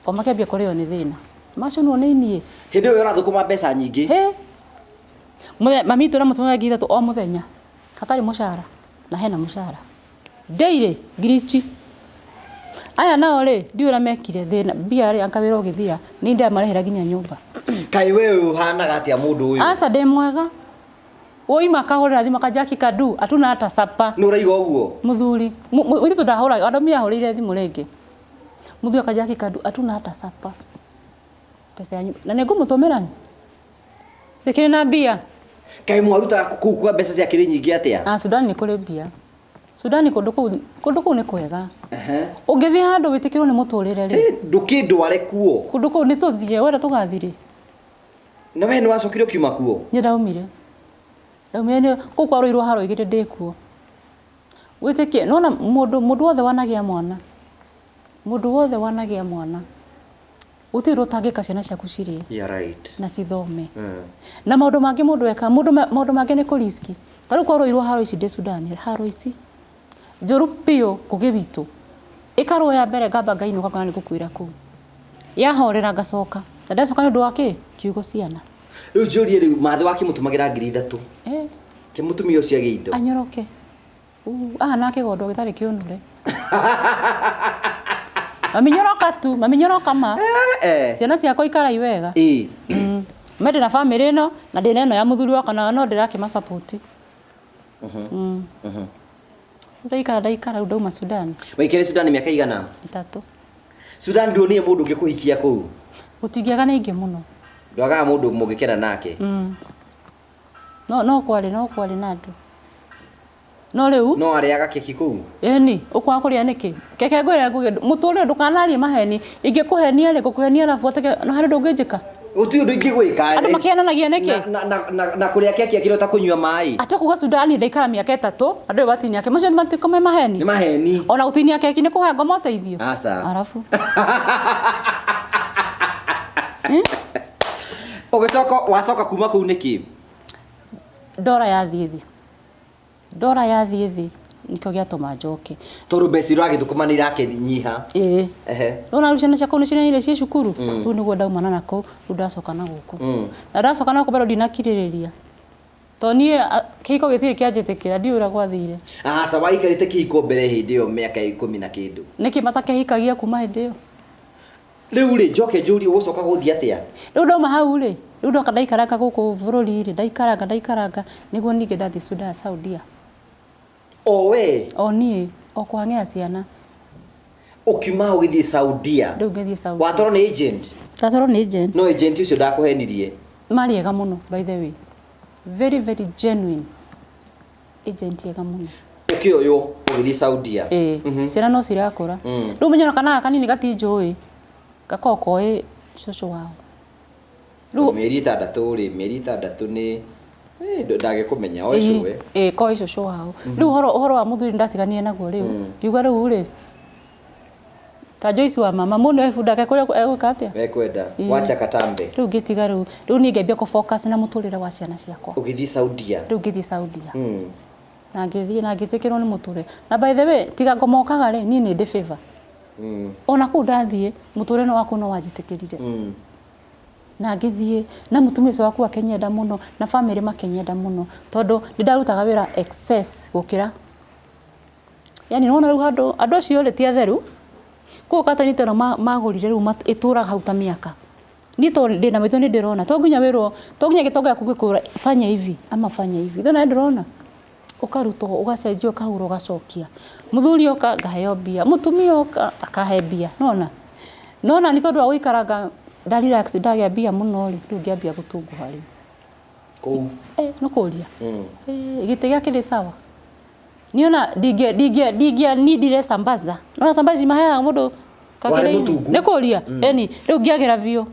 o makĩambia kũrĩo nĩ thĩna. Maconwo nĩ niĩ. Hĩndĩ ĩyo ũrathũkũma mbeca nyingĩ. Hĩ. Mami witũ ũramũtũmĩra 3,000 o mũthenya. Hatarĩ mũcara na hena mũcara. Daily ngiri ici. Aya nao rĩ, ndiũĩ ũrĩa mekire thĩna, mbia rĩ, anga wĩra ũgĩthira, niĩ ndĩramarĩhĩra nginya nyũmba. Kaĩ we ũhanaga atĩa mũndũ ũyũ? Aca ndĩ mwega. Woima akahũrĩra thimũ akanja Kadu, atuna hata sapa. Nĩ ũraiga ũguo? Mũthuri, mũirĩtu ndahũraga, andũ mia ahũrĩire thimũ rĩngĩ. Mũthuri akanja Kadu, atuna hata sapa. Pesa yanyu. Na nĩngũmũtũmĩra ni? Ndĩkĩrĩ na mbia. Kaĩ mwarutaga kũu kwa mbeca ciakĩrĩ nyingĩ atĩa? Ah, Sudan nĩ kũrĩ mbia. Sudan kũndũ kũu nĩ kwega. Ũngĩthiĩ handũ wĩtĩkĩrwo nĩ mũtũrĩre rĩ. Ndũkĩndware kuo. Kũndũ kũu nĩ tũthiĩ, wenda tũgathiĩ rĩ. Na we nĩ wacokire ũkiuma kuo? Niĩ ndaumire. Ndaumire nĩ kũu kwarũirwo haro igĩrĩ ndĩ kuo. Wĩtĩkie, nĩwona mũndũ wothe wanagĩa mwana. Mũndũ wothe wanagĩa mwana. Gũtirĩ ũndũ ũtangĩka ciana ciaku cirĩe. Yeah, right. Na cithome. Na maũndũ mangĩ mũndũ eka, maũndũ mangĩ nĩ kũriski. Ta rĩu kwarũirwo haro ici ndĩ Sudan, haro ici. Njũru biũ Ngũgĩ witũ. Ĩkarũa ya mbere ngamba ngainũka kana nĩ ngũkuĩra kũu. Yahorera ngacoka. Na ndacoka nĩ ũndũ wa kĩ? Kiugo ciana. Rĩu njũrie rĩu, mathĩ wakĩmũtũmagĩra 3,000. Kĩmũtumia ũcio agĩe indo. Anyoroke. Ahana kĩgondo gĩtarĩ kĩũnũre. Mami nyoroka tu, mami nyoroka ma. Ciana ciakwa ikarai wega. Me ndĩna famĩlĩ ĩno na ndĩna ĩno ya mũthuri wakwa na no ndĩrakĩmasupport. Ndaikara ndaikara rĩu ndauma Sudan. Waikaire Sudan mĩaka igana? 3. Sudan nduonire mũndũ ũngĩkũhikia kũu? Gũtingĩaga nĩ aingĩ mũno. Ndwagaga mũndũ mũngĩkena nake? No, no kwarĩ, no kwarĩ na andũ. No rĩu? No arĩaga keki kũu? Ĩni, ũkwaga kũrĩa nĩkĩ? Keke ngwĩre nguge, mũtũrĩre ndũkanarie maheni. Ingĩkũhenia rĩ, ngũkũhenia arabu ũteke, no harĩ ũndũ ũngĩnjĩka? Gũtirĩ ũndũ ingĩgwĩka. Andũ makĩhenanagia nĩkĩ? Na kũrĩa keki akĩrĩ ta kũnyua maĩ. Atĩ kuga Sudan ndaikara mĩaka 3, andũ rĩu batinia keki. Macio matikome maheni. Nĩ maheni. Ona gũtinia keki nĩ kũheo ngoma ũteithio. Aca. Arabu. Ũgĩcoka wacoka kuma kũu nĩkĩ? Ndora yathiĩ thĩ, ndora yathiĩ thĩ nĩkĩo gĩatũma njoke. Tondũ mbeca iria ũragĩthũkũma nĩ irakĩnyiha. Ĩĩ. Ehe. Nĩwona rĩu ciana ciakwa nĩcineneire ciĩ cukuru, rĩu nĩguo ndaumana na kũu, rĩu ndacoka na gũkũ. Na ndacoka na gũkũ bado ndinakirĩrĩria. Tondũ niĩ kĩhiko gĩtirĩ kĩanjĩtĩkĩra, ndiũĩ ũrĩa gwathire. Aca, waikarĩte kĩhiko mbere hĩndĩ ĩyo mĩaka 10 na kĩndũ. Nĩkĩ matakĩhikagia kuma hĩndĩ ĩyo? Rĩu rĩ, njoke njũrie ũgũcoka gũthiĩ atĩa? Rĩu ndauma hau rĩ, rĩu ndoka ndaikaranga gũkũ bũrũri rĩ, ndaikaranga ndaikaranga, nĩguo ningĩ ndathiĩ Sudan, Saudia. O we? O niĩ, o kũhang'ĩra ciana. Ũkiuma hau ũgĩthiĩ Saudia? Rĩu ngĩthiĩ Saudia. Watwarwo nĩ agent? Ndatwarwo nĩ agent. No agent ũcio ndakũhenirie? Marĩ ega mũno by the way. Very very genuine. Agent ega mũno. Ũkĩoywo ũgĩthiĩ Saudia? Ĩĩ, ciana no cirakũra. Rĩu ũmenye ona kana gaka kanini gatinjũĩ, gakoragwo koĩ cũcũ wao. Rĩu Mĩeri 6 rĩ, mĩeri 6 nĩ ndangĩkũmenya, oĩ cũwe. Ĩĩ, koĩ cũcũ wao. Rĩu ũhoro wa mũthuri nĩndatiganire naguo rĩu. Ngiuga rĩu rĩ, ta Joyce wa mama, mũndũ nĩ bunda yake kũrĩa egwĩka atĩa? Ekwenda, wacha katambe. Rĩu ngĩtiga rĩu, rĩu niĩ ngĩambia kũ focus na mũtũrĩre wa ciana ciakwa. Ũgĩthiĩ Saudia? Rĩu ngĩthiĩ Saudia. Na ngĩthiĩ na ngĩtĩkĩrwo nĩ mũtũrĩre. Na by the way, tiga ngomokaga rĩ, niĩ nĩ ndĩ favor. Ona kũu ndathiĩ, mũtũrĩre wakwa no wanjĩtĩkĩrire. Na ngĩthiĩ, na mũtumia ũcio wakwa akĩnyenda mũno, na family makĩnyenda mũno, tondũ nĩ ndarutaga wĩra excess gũkĩra. Yaani nĩwona rĩu handũ, andũ acio rĩ ti atheru, koguo katoni ta ĩno magũrire rĩu ĩtũraga hau ta mĩaka. Niĩ tondũ ndĩna maitho nĩ ndĩrona, to nginya wĩrwo, to nginya gĩtonga gĩaku gĩkwĩra fanya hivi ama fanya hivi. Ithe nĩ ndĩrona. Ũkarutwo, ũgacenjia, ũkahura, ũgacokia. Mũthuri oka, ngaheo mbia. Mũtumia oka, akahe mbia. Nĩwona? Nona nĩ tondũ wa gũikaranga nda relax ndagĩa mbia mũno rĩ, rĩu ngĩambia gũtunguha rĩu. Kũu? Nĩ kũria. Gĩtĩ gĩake nĩ sawa. Niona ndingĩanindire sambaza. Nona sambaza imaheaga mũndũ Warĩ kakĩrĩ-inĩ. mũtungu. Nĩ kũria? Ĩni, rĩu ngĩagĩra biũ.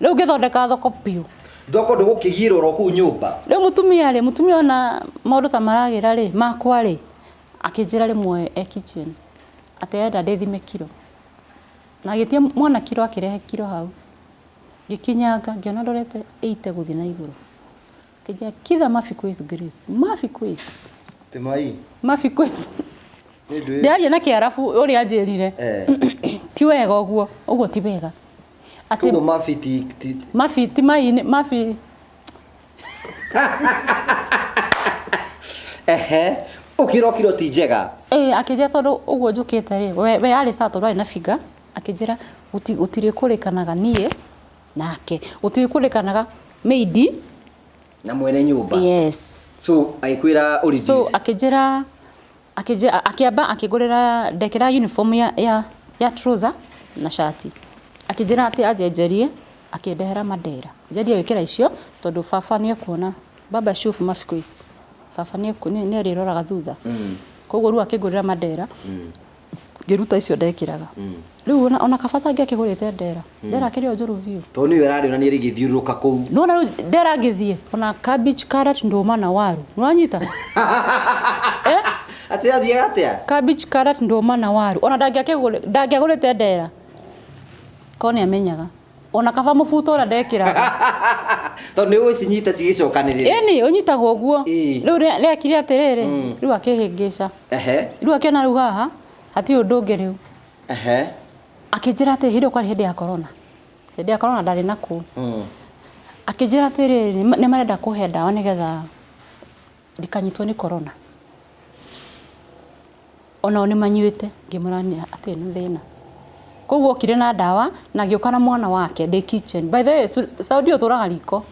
Rĩu ngĩthondeka thoko biũ. Thoko ndũgũkĩgirwo oro kũu nyũmba? Rĩu mũtumia rĩ, mũtumia ona maũndũ ta maragĩra rĩ, makwa rĩ, akĩnjĩra rĩmwe e kitchen, atĩ arenda ndĩthime kiro. Na agĩtia mwana kiro akĩrehe kiro hau. Ngĩkinyanga, ngĩona ndorete 80 gũthiĩ na igũrũ. Akĩnjĩra, kitha Mafi quiz Grace. Mafi quiz. Tĩmai. Mafi quiz. Ndĩraria na Kĩarabu ũrĩa anjĩrire. Ti wega ũguo, ũguo ti wega. Atĩ Koguo Mafi ti, ti, ti. Mafi ti mai nĩ, Mafi. Ehe, ũkĩrwo kiro ti njega. Ĩĩ, akĩnjĩra tondũ ũguo njũkĩte rĩ, we arĩ sawa tondũ arĩ na finger, akĩnjĩra gũtirĩ kũrĩkanaga niĩ nake. Gũtirĩ kũrĩkanaga maid na mwene nyũmba. Yes. So agĩkwĩra ũrĩ So akĩnjĩra, akĩnjĩra, akĩamba akĩngũrĩra, ndekĩra uniform ya trouser na shati. Akĩnjĩra atĩ anjenjerie, akĩndehera mandera. Njenjie gwĩkĩra icio tondũ baba nĩekuona. Baba shuf mabiku ici. Baba nĩarĩroraga thutha. Koguo rĩu akĩngũrĩra mandera. Ngĩruta icio ndekĩraga. Rĩu ona kaba tangĩakĩgũrĩte ndera. Ndera akĩrĩ o njũru biũ. Tondũ nĩwe ararĩ ona nĩarĩ gĩthiũrũrũka kũu. Nĩwona rĩu ndera ngĩthiĩ, ona cabbage, carrot, ndũma na waru. Nĩwanyita? Atĩ athiaga atĩa? Cabbage, carrot, ndũma na waru. Ona ndangĩagũrĩte ndera. Korwo nĩamenyaga. Ona kaba mũbuto ũrĩa ndekĩraga. Tondũ nĩ ũgũcinyita cigĩcokanĩrĩre. Ĩni, ũnyitagwo ũguo. Ĩĩ. Rĩu rĩakire atĩrĩrĩ, rĩu akĩhĩngĩca. Rĩu akĩona rĩu haha, hatirĩ ũndũ ũngĩ rĩu. Akĩnjĩra atĩ hĩndĩ ĩyo kwarĩ hĩndĩ ya corona. Hĩndĩ ya corona ndarĩ na kũu. Akĩnjĩra atĩrĩrĩ, nĩ marenda kũhe ndawa nĩgetha ndikanyitwo nĩ corona. Onao nĩ manyuĩte, ngĩmwĩra nĩ hatirĩ na thĩna. Koguo okire na ndawa na agĩũka na mwana wake ndĩ kitchen. By the way, Saudi ũtũraga riko.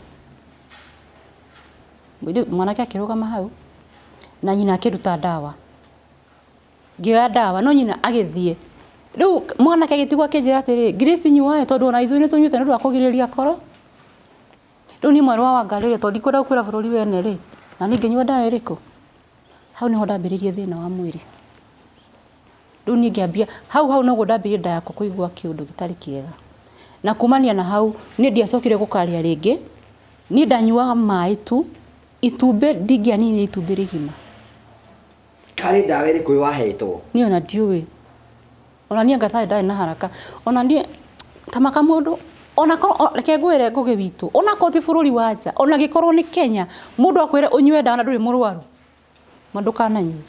Mwanake akĩrũgama hau na nyina akĩruta ndawa. Ngĩoya ndawa no nyina agĩthiĩ. Rĩu mwanake agĩtigwo akĩnjĩra atĩrĩrĩ, Grace nyuaĩ tondũ ona ithuĩ nĩ tũnyuĩte nĩ ũndũ wa kũgirĩrĩria koro. Rĩu niĩ mwarĩ wa Wangarĩ rĩ, tondũ ndikwenda gũkuĩra bũrũri wene rĩ, na niĩ ngĩnyua ndawa ĩrĩkũ? Hau nĩho ndambĩrĩirie thĩna wa mwĩrĩ. Rĩu niĩ ngĩambia, hau hau noguo ndambĩrĩirie nda yakwa kũigua kĩũndũ gĩtarĩ kĩega. Na kumania na hau, niĩ ndiacokire gũkaria rĩngĩ. Niĩ ndanyuaga maĩ tu, itumbĩ ndingĩaninire itumbĩ rĩgima. Karĩ ndawa ĩrĩkũ wahetwo? Niĩ ona ndiũĩ. Ona niĩ anga tarĩ ndarĩ na haraka. Ona niĩ, ta maka mũndũ Ona korwo reke ngwĩre Ngũgĩ witũ, ona korwo ti bũrũri wa nja, ona gĩkorwo nĩ Kenya, mũndũ akwĩre ũnyue ndawa na ndũrĩ mũrwaru, ma ndũkananyue.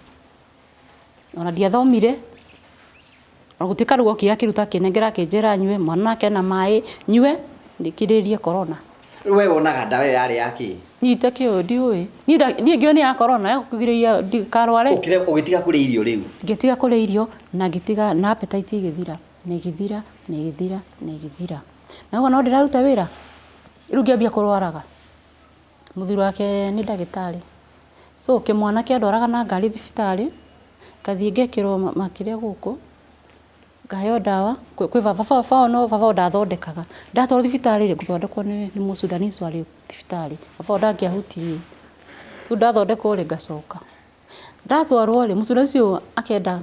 Ona ndiathomire, ona gũtuĩka rĩu okire akĩruta akĩnengera akĩnjĩra nyue, mwana nake ena maĩ, nyue, ndĩkirĩrĩrie corona. We wonaga ndawa ĩyo yarĩ ya kĩ? Niĩ itakĩũĩ, ndiũĩ. Niĩ niĩ ngĩũĩ nĩ ya corona, ya kũgirĩrĩria ndikarware. Ũkire ũgĩtiga kũrĩa irio rĩu? Ngĩtiga kũrĩa irio, na ngĩtiga na appetite ĩgĩthira, na ĩgĩthira, na ĩgĩthira, na ĩgĩthira. Na ũguo no ndĩraruta wĩra, rĩu ngĩambia kũrwaraga. Mũthuri wake nĩ ndagĩtarĩ. So kĩmwana kĩandwaraga na ngari thibitarĩ, ngathiĩ ngekĩrwo makĩrĩa gũkũ, ngaheo ndawa, kwĩ baba, baba no baba ndathondekaga. Ndatwarwo thibitarĩ rĩ, ngũthondekwo nĩ mũsudanese warĩ thibitarĩ. Baba ndangĩahutirie. Rĩu ndathondekwo rĩ, ngacoka. Ndatwarwo rĩ, mũsudanese ũyũ akenda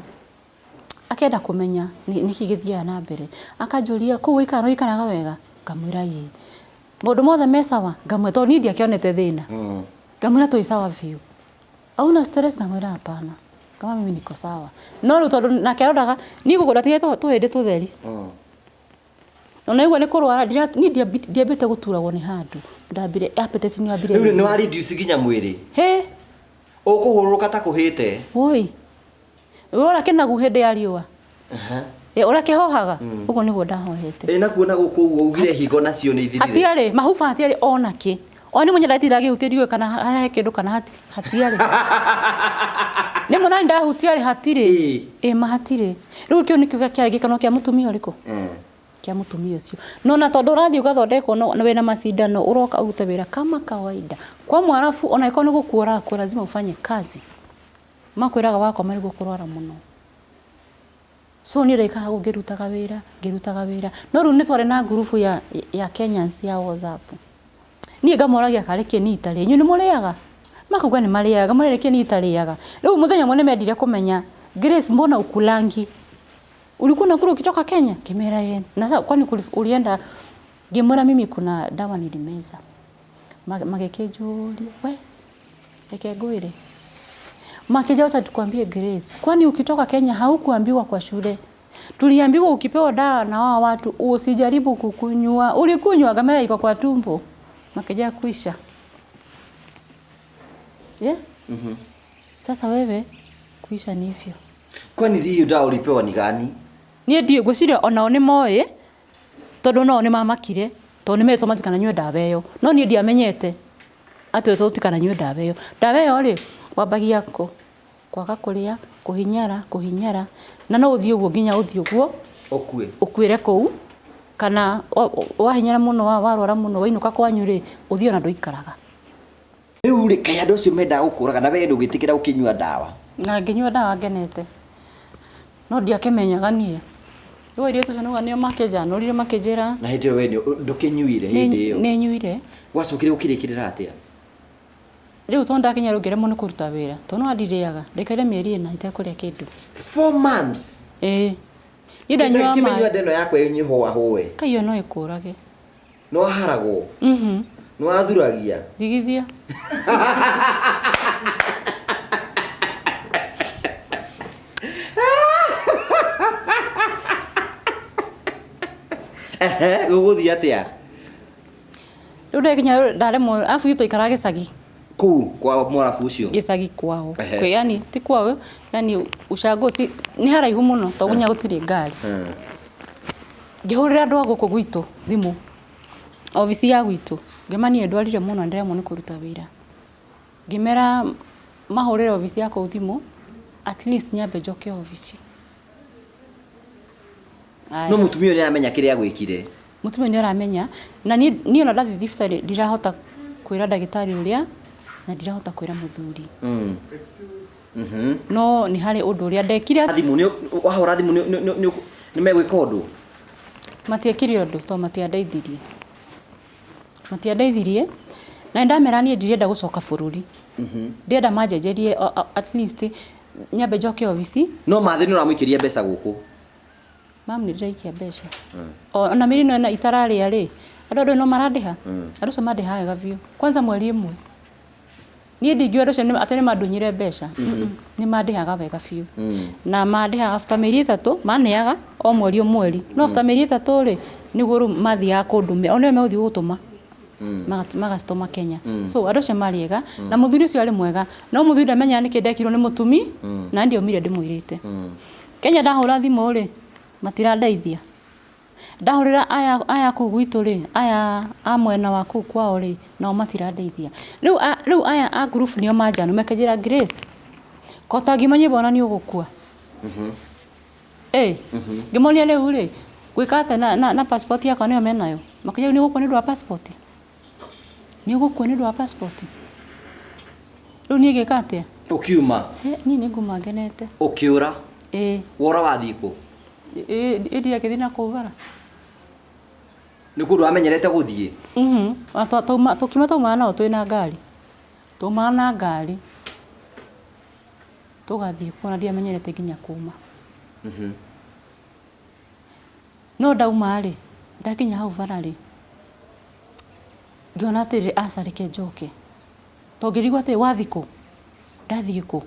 akenda kũmenya nĩkĩ gĩthiaga na mbere. Akanjũria kũu ũikaraga nĩ ũikaraga wega? Ngamwĩra ĩĩ. Maũndũ mothe me sawa? Ngamwĩra tondũ niĩ ndiakĩonete thĩna. Ngamwĩra twĩ sawa biũ. Hauna stress? Ngamwĩra hapana. Kama mimi niko sawa. No rĩu tondũ nake aroraga niĩ gũkũ ndatigĩte tũhĩndĩ tũtheri. Ona igua nĩ kũrwara niĩ ndiambĩte gũturagwo nĩ handũ. Ndambire appetite nĩ yambire. Rĩu nĩ wa reduce nginya mwĩrĩ. Hĩ. Ũkũhũrũrũka ta kũhĩte. Woi. Ũrora kĩnagu hĩndĩ ya riũa. Ũrĩa kĩhohaga, ũguo nĩguo ndahohete. Ĩ nakuo na gũkũ ũguo ugire higo nacio nĩ ithirire. Hatiarĩ, mahuba hatiarĩ ona kĩ. Ona nĩ mũnyenda ndiragihutia ndiũĩ kana harĩa he kĩndũ kana hatiarĩ. Nĩ mũnani ndahutia rĩ hatirĩ. Ĩ ma hatirĩ. Rĩu kĩu nĩkĩo kĩarĩ gĩkeno kĩa mũtumia ũrĩkũ? Kĩa mũtumia ũcio. No na tondũ ũrathiĩ ũgathondekwo na wĩna macindano ũroka ũrute wĩra kama kawaida. Kwa mwarabu ona ĩkorwo nĩ gũkua ũrakua lazima ufanye kazi. Makwĩraga wakoma nĩguo kũrwara mũno. So niĩ ndaikaraga kũu ngĩrutaga wĩra, ngĩrutaga wĩra. No rĩu nĩ twarĩ na ngurubu ya Kenyans ya WhatsApp. Niĩ ngamoragia karĩ kĩ niĩ itarĩ. Inyuĩ nĩ mũrĩaga? Makauga nĩ marĩaga. Ngamũria nĩkĩ niĩ itarĩaga. Rĩu mũthenya ũmwe nĩ mendire kũmenya, Grace mbona ukulangi? Ulikuwa unakula ukitoka Kenya? Ngĩmera ĩĩ. Na sasa kwani ulienda? Ngĩmwĩra mimi kuna dawa nilimeza. Magĩkĩnjũria, we reke ngwĩre. Makĩnjĩra wacha tukwambie Grace, kwani ukitoka Kenya haukuambiwa kwa shule? Tuliambiwa ukipewa dawa na wao watu usijaribu kukunywa. Ulikunywa gamera iko kwa tumbo. Makija kuisha. Yeah? Sasa wewe kuisha ni hivyo. Kwani hiyo dawa ulipewa ni gani? Niĩ ndiũĩ, ngwĩciria onao nĩ moĩ tondũ nao nĩ mamakire tondũ nĩ meretwo matikananyue ndawa ĩyo. No niĩ ndiamenyete atĩ tũtikananyue ndawa ĩyo. Ndawa ĩyo rĩ, wambagia kwaga kũrĩa, kũhinyara, kũhinyara, na no ũthiĩ ũguo nginya ũthiĩ ũguo ũkue. Ũkuĩre kũu, kana wahinyara mũno, warwara mũno, wainũka kwanyu rĩ, ũthiĩ ona ndũikaraga. Rĩu rĩ, kaĩ andũ acio mendaga gũkũraga na we ndũgĩtĩkĩra ũkĩnyua ndawa? Na ngĩnyua ndawa ngenete. No ndiakĩmenyaga niĩ. Rĩu airĩtu acio nĩo makĩnjanũrire makĩnjĩra. Na hĩndĩ ĩyo we ndũkĩnyuire hĩndĩ ĩyo? Nĩ nyuire. Gwacokire gũkĩrĩkĩrĩra atĩa? Rĩu tondũ ndakinya rĩu ngĩremwo nĩ kũruta wĩra. Tondũ no ndirĩaga. Ndaikaire mĩeri ĩna itekũrĩa kĩndũ. 4 months? Ĩĩ. Niĩ ndanyuaga maĩ. Kĩmenyua ndeno yakwa ĩnyihũahũe. Kai ĩyo no ĩkũrage. No waharagwo? Nĩ wathuragia? Ndigithia. Ehe, gũgũthiĩ atĩa? Rĩu ndakinya ndaremwo, arabu itũ twaikaraga gĩcagi. Kũu kwa mwarabu ũcio? Gĩcagi kwao. Kwĩ, yani, ti kwao, yani ushago si nĩ haraihu mũno tondũ nginya gũtirĩ ngari. Ngĩhũrĩra andũ a gũkũ gwitũ thimũ, obici ya gwitũ, ngĩmera niĩ ndwarire mũno ndĩremwo nĩ kũruta wĩra. Ngĩmera mahũrĩre obici ya kũu thimũ, at least nyambe njoke obici. No mũtumia ũyũ nĩaramenya kĩrĩa agwĩkire? Mũtumia nĩ aramenya, na niĩ ona ndathiĩ thibitarĩ ndirahota kwĩra ndagĩtarĩ ũrĩa, na ndirahota kwĩra mũthuri. No nĩ harĩ ũndũ ũrĩa ndekire. Thimũ nĩ wahũra thimũ nĩ megwĩka ũndũ? Matiekire ũndũ tondũ matiandeithirie. Matiandeithirie. Na ndamera niĩ ndirenda gũcoka bũrũri. Ndĩrenda manjenjerie at least nyambe njoke obici. No mathĩ nĩ ũramũikĩria mbeca gũkũ? Mam, nĩ ndĩraikia mbeca. Ona mĩeri ĩno ĩna itararĩa rĩ, andũ andũ no marandĩha? Andũ acio mandĩhaga wega biũ. Kwanza mweri ĩmwe. Niĩ ndingiuga andũ acio atĩ nĩ mandunyire mbeca. Nĩ mandĩhaga wega biũ. Na mandĩhaga after mĩeri ĩtatũ, maneaga o mweri o mweri. No after mĩeri ĩtatũ rĩ, Nĩguo rĩu mathiaga kũndũmĩra, o nĩo megũthiĩ gũtũma magacitũma Kenya. So andũ acio marĩ ega na mũthuri ũcio arĩ mwega, no mũthuri ndamenyaga nĩkĩ ndekirwo nĩ mũtumi na ndiaumire ndĩmwĩrĩte. Kenya ndahũra thimũ rĩ, matirandeithia. Ndahũrĩra aya kũu gwitũ rĩ, aya a mwena wa kũu kwao rĩ, nao matirandeithia. Rĩu aya a group nĩo manjanu makanjĩra, Grace, ko ũtangiuma nyũmba ona nĩ ũgũkua. Ĩ ngĩmonia rĩu rĩ, gwĩka atĩa na passport yakwa nĩyo menayo? Makĩnjĩra rĩu nĩ ũgũkua nĩ ũndũ wa passport? Nĩ ũgũkua nĩ ũndũ wa passport? Rĩu niĩ ngĩka atĩa? Ũkiuma? He, niĩ nĩ nguma ngenete. Ũkĩũra? Ĩĩ. Wora wathiĩ kũ? Ĩĩ ngĩthiĩ na kũu bara. Nĩ kũndũ wamenyerete gũthiĩ? Mhm. Tũkiuma taumaga nao twĩna ngari. Taumaga na ngari. Tũgathiĩ kuo na ndiamenyerete nginya kuma. No ndauma rĩ, ndakinya hau bara rĩ, ngĩona atĩrĩrĩ, aca reke njoke. Tondũ ngĩrigwo atĩrĩ, wathiĩ kũ? Ndathiĩ kũ?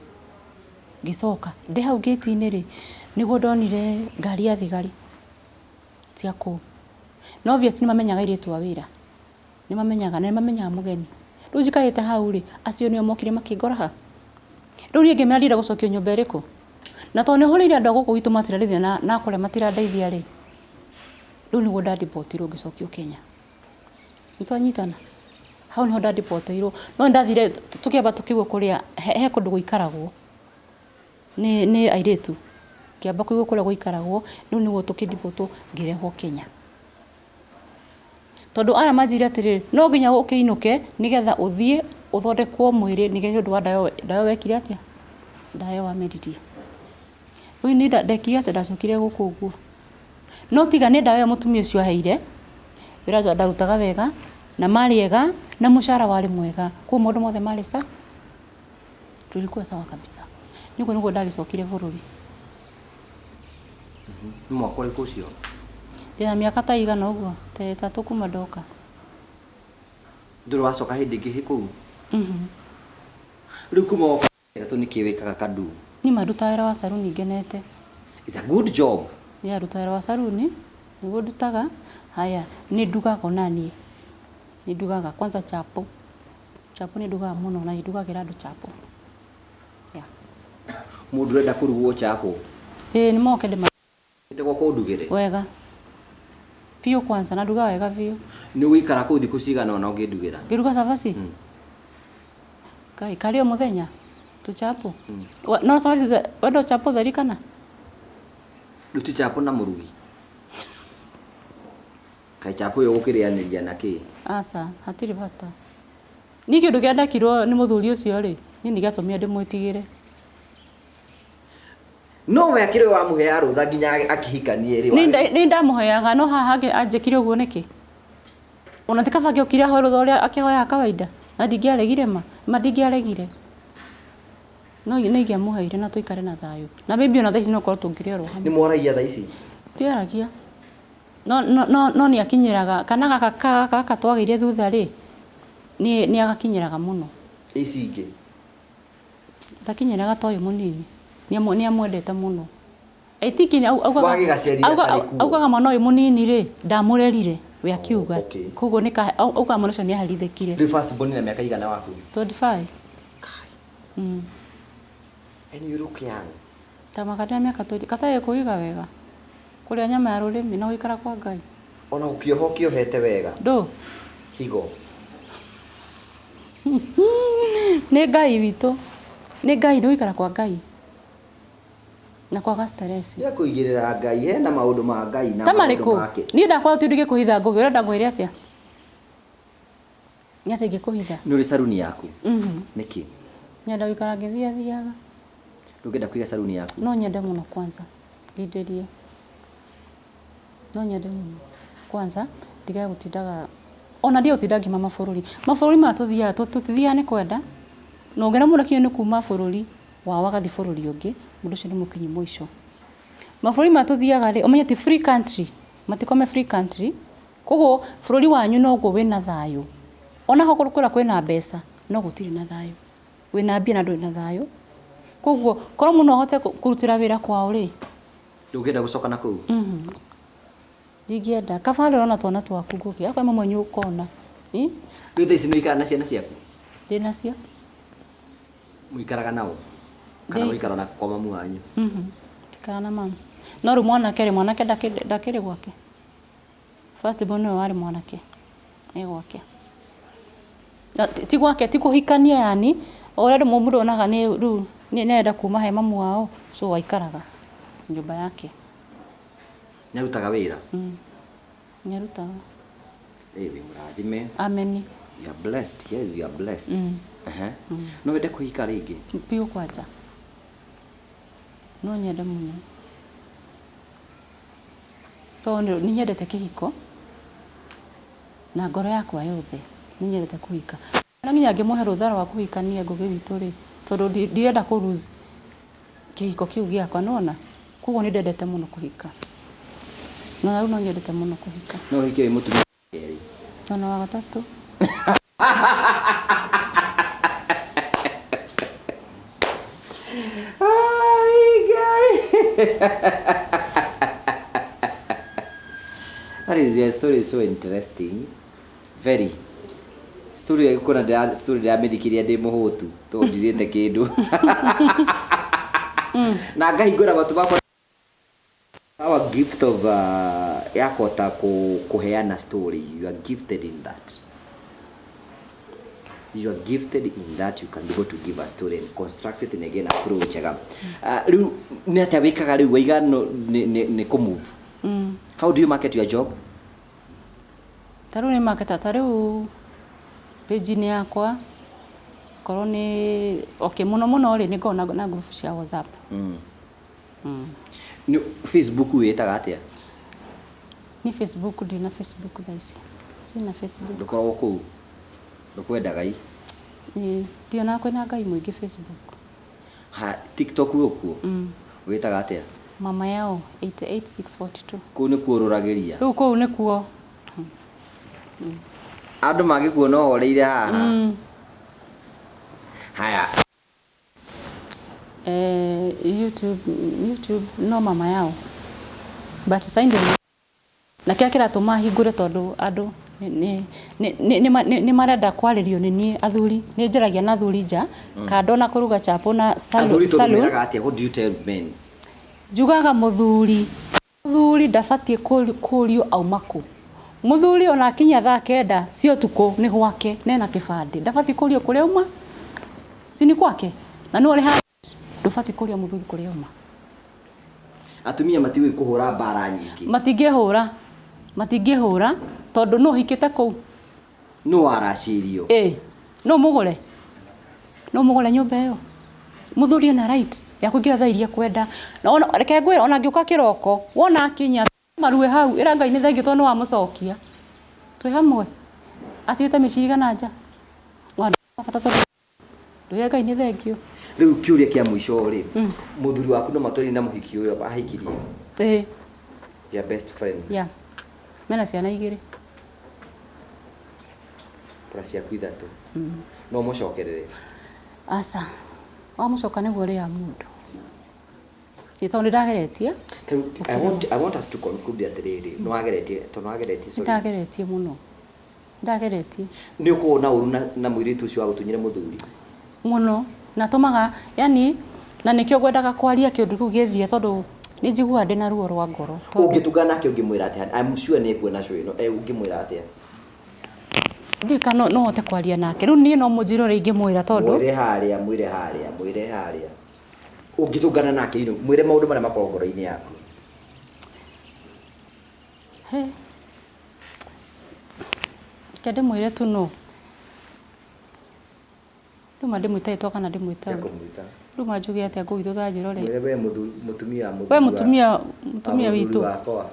Ngĩcoka. Ndĩ hau ngĩti-inĩ rĩ, nĩguo ndonire ngari ya thigari cia kũu. Na obvious nĩ mamenyaga airĩtu a wĩra. Nĩ mamenyaga, na nĩ mamenyaga mũgeni. Rĩu njikarĩte hau rĩ, acio nĩo mokire makĩngora ha. Rĩu niĩ ngĩmera ndĩrenda gũcokio nyũmba ĩrĩkũ? Na tondũ nĩ hũrĩire andũ a gũkũ gwitũ matirandeithia na kũrĩa matirandeithia rĩ, rĩu nĩguo ndandibotirwo ngĩcokio Kenya. Nĩ twanyitana? Hau nĩho ndandiboteirwo. No nĩ ndathire tũkĩamba tũkĩigwo kũrĩa he kũndũ gũikaragwo nĩ airĩtu. Ngĩamba kũigwo kũrĩa gũikaragwo, rĩu nĩguo tũkĩndibotwo ngĩrehwo Kenya. Tondũ arĩa manjĩrire atĩrĩrĩ, no nginya ũkĩinũke nĩgetha ũthiĩ ũthondekwo mwĩrĩ nĩgetha ũndũ wa ndawa wekire atĩa? Ndawa wameririe. Rĩu niĩ ndekire atĩa? Ndacokire gũkũ ũguo. No tiga nĩ ndawa ĩyo mũtumia ũcio aheire, wĩra ũcio ndarutaga wega, na marĩ ega, na mũcara warĩ mwega. Koguo maũndũ mothe marĩ sawa. Tulikuwa sawa kabisa. Nĩguo nĩguo ndagĩcokire bũrũri. Nĩ mwaka ũrĩkũ ũcio? Ndĩna mĩaka ta igana ũguo, ta ĩtatũ kuma ndoka. Ndũrĩ wacoka hĩndĩ ĩngĩ kũu? Rĩu kuma woka ĩtatũ nĩkĩ wĩkaga Kadu? Niĩ ma ndutaga wĩra wa saruni ngenete. It's a good job. Niĩ ndutaga wĩra wa saruni, nĩguo ndutaga. Haya, nĩ ndugaga ona niĩ. Nĩ ndugaga kwanza chapo. Chapo nĩ ndugaga mũno na nĩ ndugagĩra andũ chapo. Yeah. Mũndũ ũrenda kũrugwo chapo? Ĩĩ, nĩ moke ndĩma. Ĩte gwakwa ũndugĩre? Wega. Biũ kwanza, na ndugaga wega biũ. Nĩ ũgũikara kũu thikũ cigana ũna ũngĩndugĩra? Ngĩruga cabaci? Ngai, karĩ o mũthenya? Tũchapo? No cabaci, wenda chapo theri kana? Rĩu ti chapo na mũrugi? Kaĩ chapo ĩyo ũgũkĩrĩanĩria na kĩ? Aca, hatirĩ bata. Niĩ kĩndũ kĩrĩa ndekirwo nĩ mũthuri ũcio rĩ, niĩ nĩ gĩatũmire ndĩmwĩtigĩre. No we akĩrĩ wamũheaga rũtha nginya akĩhikanie rĩ? Nĩ ndamũheaga, no haha hangĩ anjĩkire ũguo nĩkĩ? Ona ti kaba angĩokire ahoe rũtha ũrĩa akĩhoyaga kawaida, na ndingĩaregire ma, ma ndingĩaregire. No nĩ ingĩamũheire na tũikare na thayũ. Na maybe ona thaa ici no korwo tũngĩrĩ oro hamwe. Nĩ mwaragia thaa ici? Tiaragia. No nĩ akinyĩraga, kana gaka gaka twagĩire thutha rĩ, nĩ agakinyĩraga mũno. Ici ingĩ? Ndakinyĩraga ta ũyũ mũnini. Nĩ amwendete mũno. I think augaga mwana ũyũ mũnini rĩ, ndamũrerire, we akiuga. Koguo nĩ augaga mwana ũcio nĩ aherithĩkire. Rĩu first born ena mĩaka igana waku? 25. And you look young. Ta makatĩ na mĩaka 20. Katarĩ kũiga wega. Kũrĩa nyama ya rũrĩmĩ na gũikara kwa Ngai. Ona gũkĩoha ũkĩohete wega. Ndũ? Higo. Nĩ Ngai witũ. Nĩ Ngai, nĩ gũikara kwa Ngai. Na kwaga stress. Ya kũigĩrĩra Ngai, hena maũndũ ma Ngai na Ta maũndũ marĩkũ? make. Niĩ ndakwa ti ũndũ ingĩkũhitha Ngũgĩ, ũrenda ngwĩre atĩa? Nĩ atĩa ingĩkũhitha? Nĩ ũrĩ saruni yaku? Nĩkĩ? Nyenda gũikara ngĩthiathiaga. Ndũngĩenda kũiga saruni yaku? No nyende mũno kwanza. Ndindĩrie. No nyende mũno. Kwanza, ndigage gũtindaga, ona ndige gũtinda ngiuma mabũrũri. Mabũrũri maya tũthiaga, tũtithiaga nĩ kwenda. Na ũngĩona mũndũ akinyio nĩ kuma bũrũri wao agathiĩ bũrũri ũngĩ, mũndũ ũcio nĩ mũkinyu mũico. Mabũrũri maya tũthiaga rĩ, ũmenye ti free country, matikome free country. Koguo bũrũri wanyu noguo wĩna thayũ. Ona okorwo kũrĩa kwĩna mbeca, no gũtirĩ na thayũ. Wĩna mbia na ndũrĩ na thayũ. Koguo korwo mũndũ no ahote kũrutĩra wĩra kwao rĩ, Ndũngĩenda gũcoka na kũu? Ndingĩenda. Kaba rĩrona twana twaku ngũkĩ. Akorwo mamwe nĩ ũkona. Ĩ? Rĩu thaa ici nĩ ũikaraga na ciana ciaku? Ndĩnacio. Mũikaraga nao? Kana mũikaraga na kwa mamu wanyu? Ndikara na mamu. No rĩu mwanake rĩ, mwanake ndakĩrĩ gwake. First born nĩwe warĩ mwanake. E gwake. Na ti gwake, ti kũhikania yani, o ũrĩa andũ mũndũ onaga nĩ rĩu nĩ arenda kuma he mamu wao, so aikaraga nyũmba yake. Nĩ arutaga wĩra? Nĩ arutaga. Ĩ wĩ mũrathime. Ameni. You are blessed. Yes, you are blessed. Ehe. No wende kũhika rĩngĩ? Biũ kwanja. No nyende mũno. Tondũ nĩ nyendete kĩhiko na ngoro yakwa yothe nĩ nyendete kũhika. Na nginya ngĩmũhe rũtha rwa kũhikania Ngũgĩ witũ rĩ, tondũ ndirenda kũ lose kĩhiko kĩu gĩakwa nĩwona. Koguo nĩ ndendete mũno kũhika. Na rĩu no nyendete mũno kũhika. No ũhike wĩ mũtumia wa kerĩ? Ona wa gatatũ. Ai, Ngai. That is your story is so interesting. Very. Story ya gũkũra ndĩra story ndĩramĩthikĩria ndĩ mũhũtu tondũ ndirĩte kĩndũ. Na ngahingũra matũ makwa our gift of ya kũhota kũheana story. You are gifted in that. You are gifted in that you can be able to give a story and construct it and again a flow njega. Rĩu nĩ atĩa wĩkaga rĩu waiga nĩ kũ move? How do you market your job? Ta rĩu nĩ market ta rĩu page-inĩ yakwa korwo nĩ okay mũno mũno rĩ nĩ ngoragwo na group cia WhatsApp. Nĩ Facebook wĩtaga atĩa? Ni Facebook ndĩ na Facebook thaa ici. Sina Facebook. Ndũkoragwo kũu. Ndũkwendaga i. Ĩĩ, ndionaga kwĩna Ngai mũingĩ Facebook. Ha TikTok wĩ kuo? Wĩtaga atĩa? Mama yao 88642. Kũu nĩkuo ũrũragĩria. Rĩu kũu nĩkuo. Andũ mangĩkuona ũhoreire haha. Haya. YouTube no mama yao. But sasa ndio na kĩrĩa kĩratũma hingũre tondũ andũ nĩ marenda kwarĩrio nĩ niĩ athuri nĩ njaragia na athuri nja kando na kũruga chapo na Athuri tondũ salon. meraga atĩa? What do you tell men? Njugaga mũthuri ndabatiĩ kũrio auma kũ. Mũthuri ona akinya thaa 9 cia ũtukũ nĩ gwake nena kĩbandĩ ndabatiĩ kũrio kũrĩa auma, si nĩ kwake na nĩwe ũrĩhaga, ndũbatiĩ kũria mũthuri kũrĩa auma. Atumia matiũĩ kũhũra mbara nyingĩ. Matingĩhũra tondũ nũ ũhikĩte kũu? Nũ waracirio? Ĩ, nũ mũgũre? Nũ mũgũre nyũmba ĩyo? Mũthuri ena right ya kũingĩra thaa iria kwenda. Na ona reke ngwĩre ona angĩũka kĩroko wona akinya marue hau ĩra Ngai nĩ thengiũ tondũ nĩ wamũcokia. Twĩ hamwe. Atigĩte mĩciĩ igana nja. Bata tondũ ndwĩre Ngai nĩ thengiũ. Rĩu kĩũria kĩa mũico rĩ, mũthuri waku no matũrĩ na mũhiki ũyũ ahikirie? Ĩ. Your best friend. Yeah. Mena ciana 2. Plus ciaku 3. No mũcokerere? Aca. Wamũcoka nĩguo ũrĩa mũndũ. Ĩ tondũ nĩndageretie. I want us to conclude atĩrĩrĩ, nĩwageretie, tondũ nĩwageretie, sorry. Nĩndageretie mũno. Ndageretie. Nĩ ũkoragwo na ũru na mũirĩtu ũcio wagũtunyire mũthuri? Mũno. Na tũmaga, yani, na nĩkĩo ngwendaga kwaria kĩũndũ kĩu gĩthie tondũ nĩ njiguaga ndĩna ruo rwa ngoro. Ũngĩtũngana nake ũngĩmwĩra atĩa? I'm sure nĩ ekuona show ĩno. Ũngĩmwĩra atĩa? Ndiũĩ kana no hote kwaria nake. Rĩu niĩ no mũnjĩre ũrĩa ingĩmwĩra tondũ Mwĩre harĩa, mwĩre harĩa, mwĩre harĩa. Ũngĩtũngana nake ino, mwĩre maũndũ marĩa makoragwo ngoro-inĩ yaku. He. Reke ndĩmwĩre tu no. Nduma ndĩmwĩte rĩtwa kana ndĩmwĩte ũũ? Ndĩkũmwĩta. Nduma njuge atĩa ngũgitwo ta njĩra ũrĩa. Mwĩre we mũtumia wa mũthuri We wa- mũtumia wa mũthuri witũ. wakwa.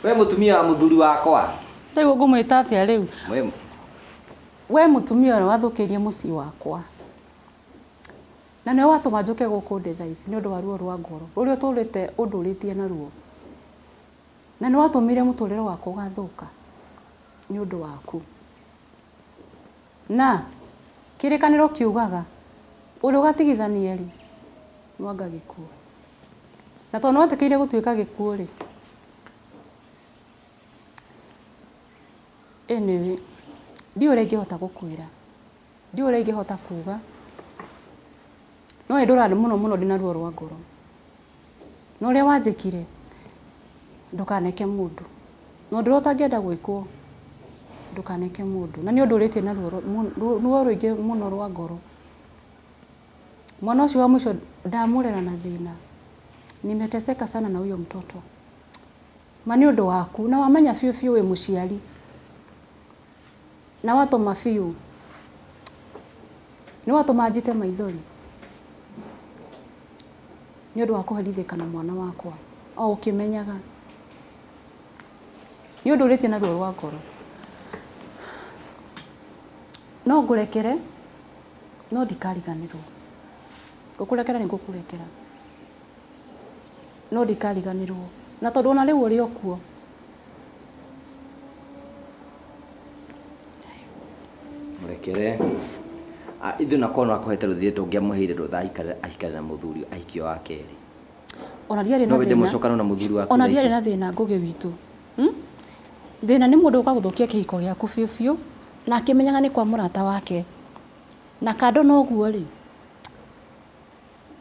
We mũtumia wa mũthuri wakwa. Rĩu ngũmwĩta atĩa rĩu? Mwe- We mũtumia ũrĩa wathũkĩirie mũciĩ wakwa. Na nĩwe watũma njũke gũkũ ndĩ thaa ici nĩ ũndũ wa ruo rwa ngoro rũrĩa ũtũrĩte ũndũrĩtie naruo. Na nĩ watũmire mũtũrĩre wakwa ũgathũka nĩ ũndũ waku. Na kĩrĩkanĩro kiugaga ũrĩa ũgatigithania rĩ mwanga gĩkuũ. Na tondũ nĩwetĩkĩire gũtuĩka gĩkuũ rĩ, anyway, ndiũĩ ũrĩa ingĩhota gũkwĩra, ndiũĩ ũrĩa ingĩhota kuga, no nĩ ndũraga mũno mũno ndĩna ruo rwa ngoro. Na ũrĩa wanjĩkire, ndũkaneke mũndũ. Na ũndũ ũrĩa ũtangĩenda gwĩkwo, ndũkaneke mũndũ. Na nĩ ũndũ ũrĩtie na ruo rũingĩ mũno rwa ngoro. Mwana ũcio wa mũico ndamũrera na thĩna. Nimeteseka sana na huyo mtoto. Ma nĩ ũndũ waku, na wamenya biũ biũ wĩ mũciari. Na watũma biũ, nĩ watũma njite maithori. Nĩ ũndũ wa kũherithĩka na mwana wakwa, o ũkĩmenyaga. Nĩ ũndũ ũrĩtie na ruo rwa ngoro. No ngũrekere, no ndikariganĩrwo. Ngũkũrekera nĩ ngũkũrekera. No ndikariganĩrwo. Na tondũ ona rĩu ũrĩ o kuo. Mũrekere. Ithuĩ na korwo no akũhete rũthirĩ tũngĩamũheire rũtha ahikare ahikare na mũthuri ahikio wa kerĩ. Ona ndiarĩ na No wende thĩna. mũcokano na mũthuri waku Ona thaa ndiarĩ ici? na thĩna Ngũgĩ witũ. Thĩna nĩ mũndũ ũka gũthũkia kĩhiko gĩaku biũ biũ na akĩmenyaga nĩ kwa mũrata wake. Na kando na ũguo rĩ,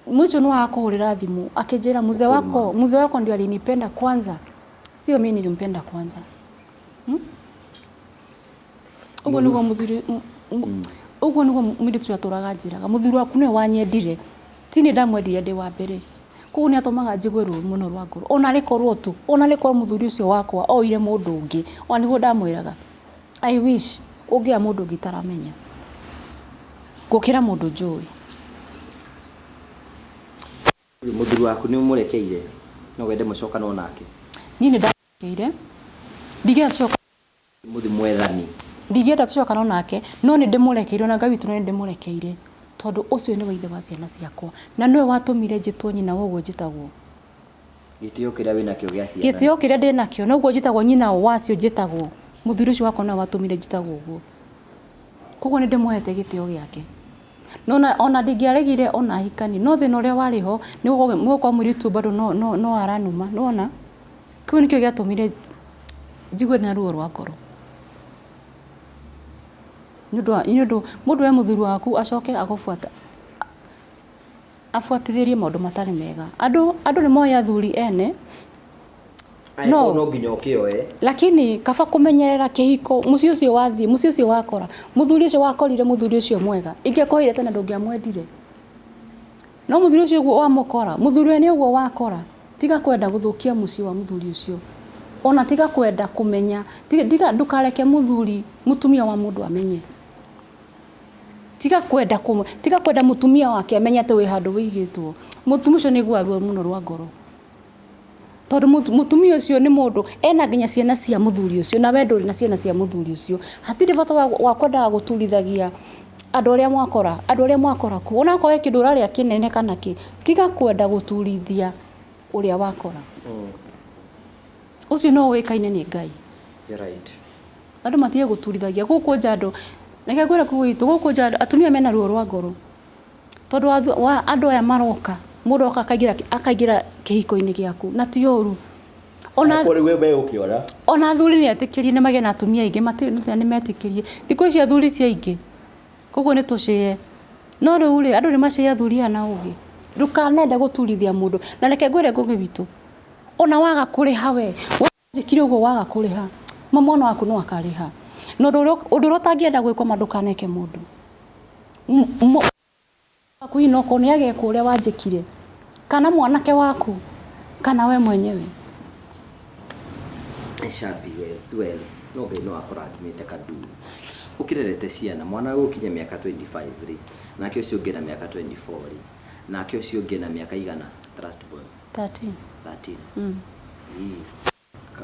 mwisho no akũhũrĩra thimũ akĩnjĩra mzee wako, mzee wako ndio alinipenda kwanza, sio mimi nilimpenda kwanza. Ũguo nĩguo mũthuri ũguo nĩguo mũirĩtu ũcio atũraga anjĩraga, mũthuri waku nĩwe wanyendire, ti niĩ ndamwendire ndĩ wa mbere. Koguo nĩ atũmaga njigue ruo mũno rwa ngoro. Ona arĩ korwo tu, ona arĩ korwo mũthuri ũcio wakwa oire mũndũ ũngĩ, ona nĩguo ndamwĩraga. I wish ũngĩoya mũndũ ũngĩ itaramenya gũkĩra mũndũ njũĩ. Mũthuri waku nĩ ũmũrekeire no wende mũcokanwo nake? Niĩ nĩ ndamũrekeire, ndingĩenda tũcoka Mũthi mwethani. Ndingĩenda tũcokano nake, no nĩ ndĩmũrekeire, ona Ngai witũ no nĩ ndĩmũrekeire, tondũ ũcio nĩwe ithe wa ciana ciakwa na nĩwe watũmire njĩtwo nyina wa ũguo njĩtagwo. Gĩtĩo kĩrĩa wĩnakĩo gĩa ciana. Gĩtĩo kĩrĩa ndĩnakĩo noguo njĩtagwo nyina wacio njĩtagwo. Mũthuri ũcio wakwa nĩwe watũmire njĩtagwo ũguo. Koguo nĩ ndĩmũhete gĩtĩo gĩake. No ona ndingĩaregire ona ahikanie, no thĩna ũrĩa warĩ ho nĩ gũkorwo mũirĩtu bado no no no aranuma, nĩwona? Kĩu nĩkĩo gĩatũmire njigue na ruo rwa ngoro. Nĩ ũndũ mũndũ we mũthuri waku acoke agũbuata abuatithĩrie maũndũ matarĩ mega. Andũ andũ nĩ moĩ athuri ene. No no nginya ũkĩoe. Lakini kaba kũmenyerera kĩhiko, mũciĩ ũcio wathiĩ, mũciĩ ũcio wakora, mũthuri ũcio wakorire mũthuri ũcio mwega, ingĩakũheire tene ndũngĩamwendire. No mũthuri ũcio ũguo wamũkora, mũthuri we nĩ ũguo wakora, tiga kwenda gũthũkia mũciĩ wa mũthuri ũcio. Ona tiga kwenda kũmenya, tiga ndũkareke mũthuri mũtumia wa mũndũ amenye. Tiga kwenda tiga kwenda mũtumia wake amenye atĩ wĩ handũ wĩigĩtwo. Mũtumia ũcio nĩ aiguaga ruo mũno rwa ngoro. Tondũ mũtumia ũcio nĩ mũndũ ena nginya ciana cia mũthuri ũcio na we ndũrĩ na ciana cia mũthuri ũcio. Hatirĩ bata wa kwendaga gũturithagia andũ arĩa mwakora, andũ arĩa mwakora kuo. Ona okorwo he kĩndũ ũrarĩa kĩnene kana kĩ, tiga kwenda gũturithia ũrĩa wakora. Ũcio no ũĩkaine nĩ Ngai. You're right. Andũ matige gũturithagia gũkũ nja andũ. Reke ngwĩre kũu gwitũ gũkũ nja atumia mena ruo rwa ngoro. Tondũ wa andũ aya maroka, mũndũ oka akaingĩra akaingĩra kĩhiko-inĩ gĩaku na ti ũru. Ona Kũrĩ we megũkĩona. Ona athuri nĩ etĩkĩrie nĩ magĩe na atumia aingĩ, matirĩ nĩ metĩkĩrie. Thikũ ici athuri ti aingĩ. Koguo nĩ tũcĩe. No rĩu rĩ, andũ nĩ macĩe athuri aya na ũgĩ. Ndũkanende gũturithia mũndũ. Na reke ngwĩre Ngũgĩ witũ, ona waga kũrĩha we, wanjĩkire ũguo waga kũrĩha, ma mwana waku no akarĩha. Na ũndũ ũrĩa ũtangĩenda gwĩkwo ma ndũkaneke mũndũ. Waku hihi no korwo nĩ agekwo ũrĩa wanjĩkire, kana mwanake waku, kana we mwenyewe. I shall be well, well. No Ngai no akũrathimĩte Kadu. Ũkĩrerete ciana, mwana gũkinya mĩaka 25 rĩ, nake ũcio ũngĩ na mĩaka 24 rĩ, nake ũcio ũngĩ na mĩaka igana, trust born? 13. 13. Ĩĩ.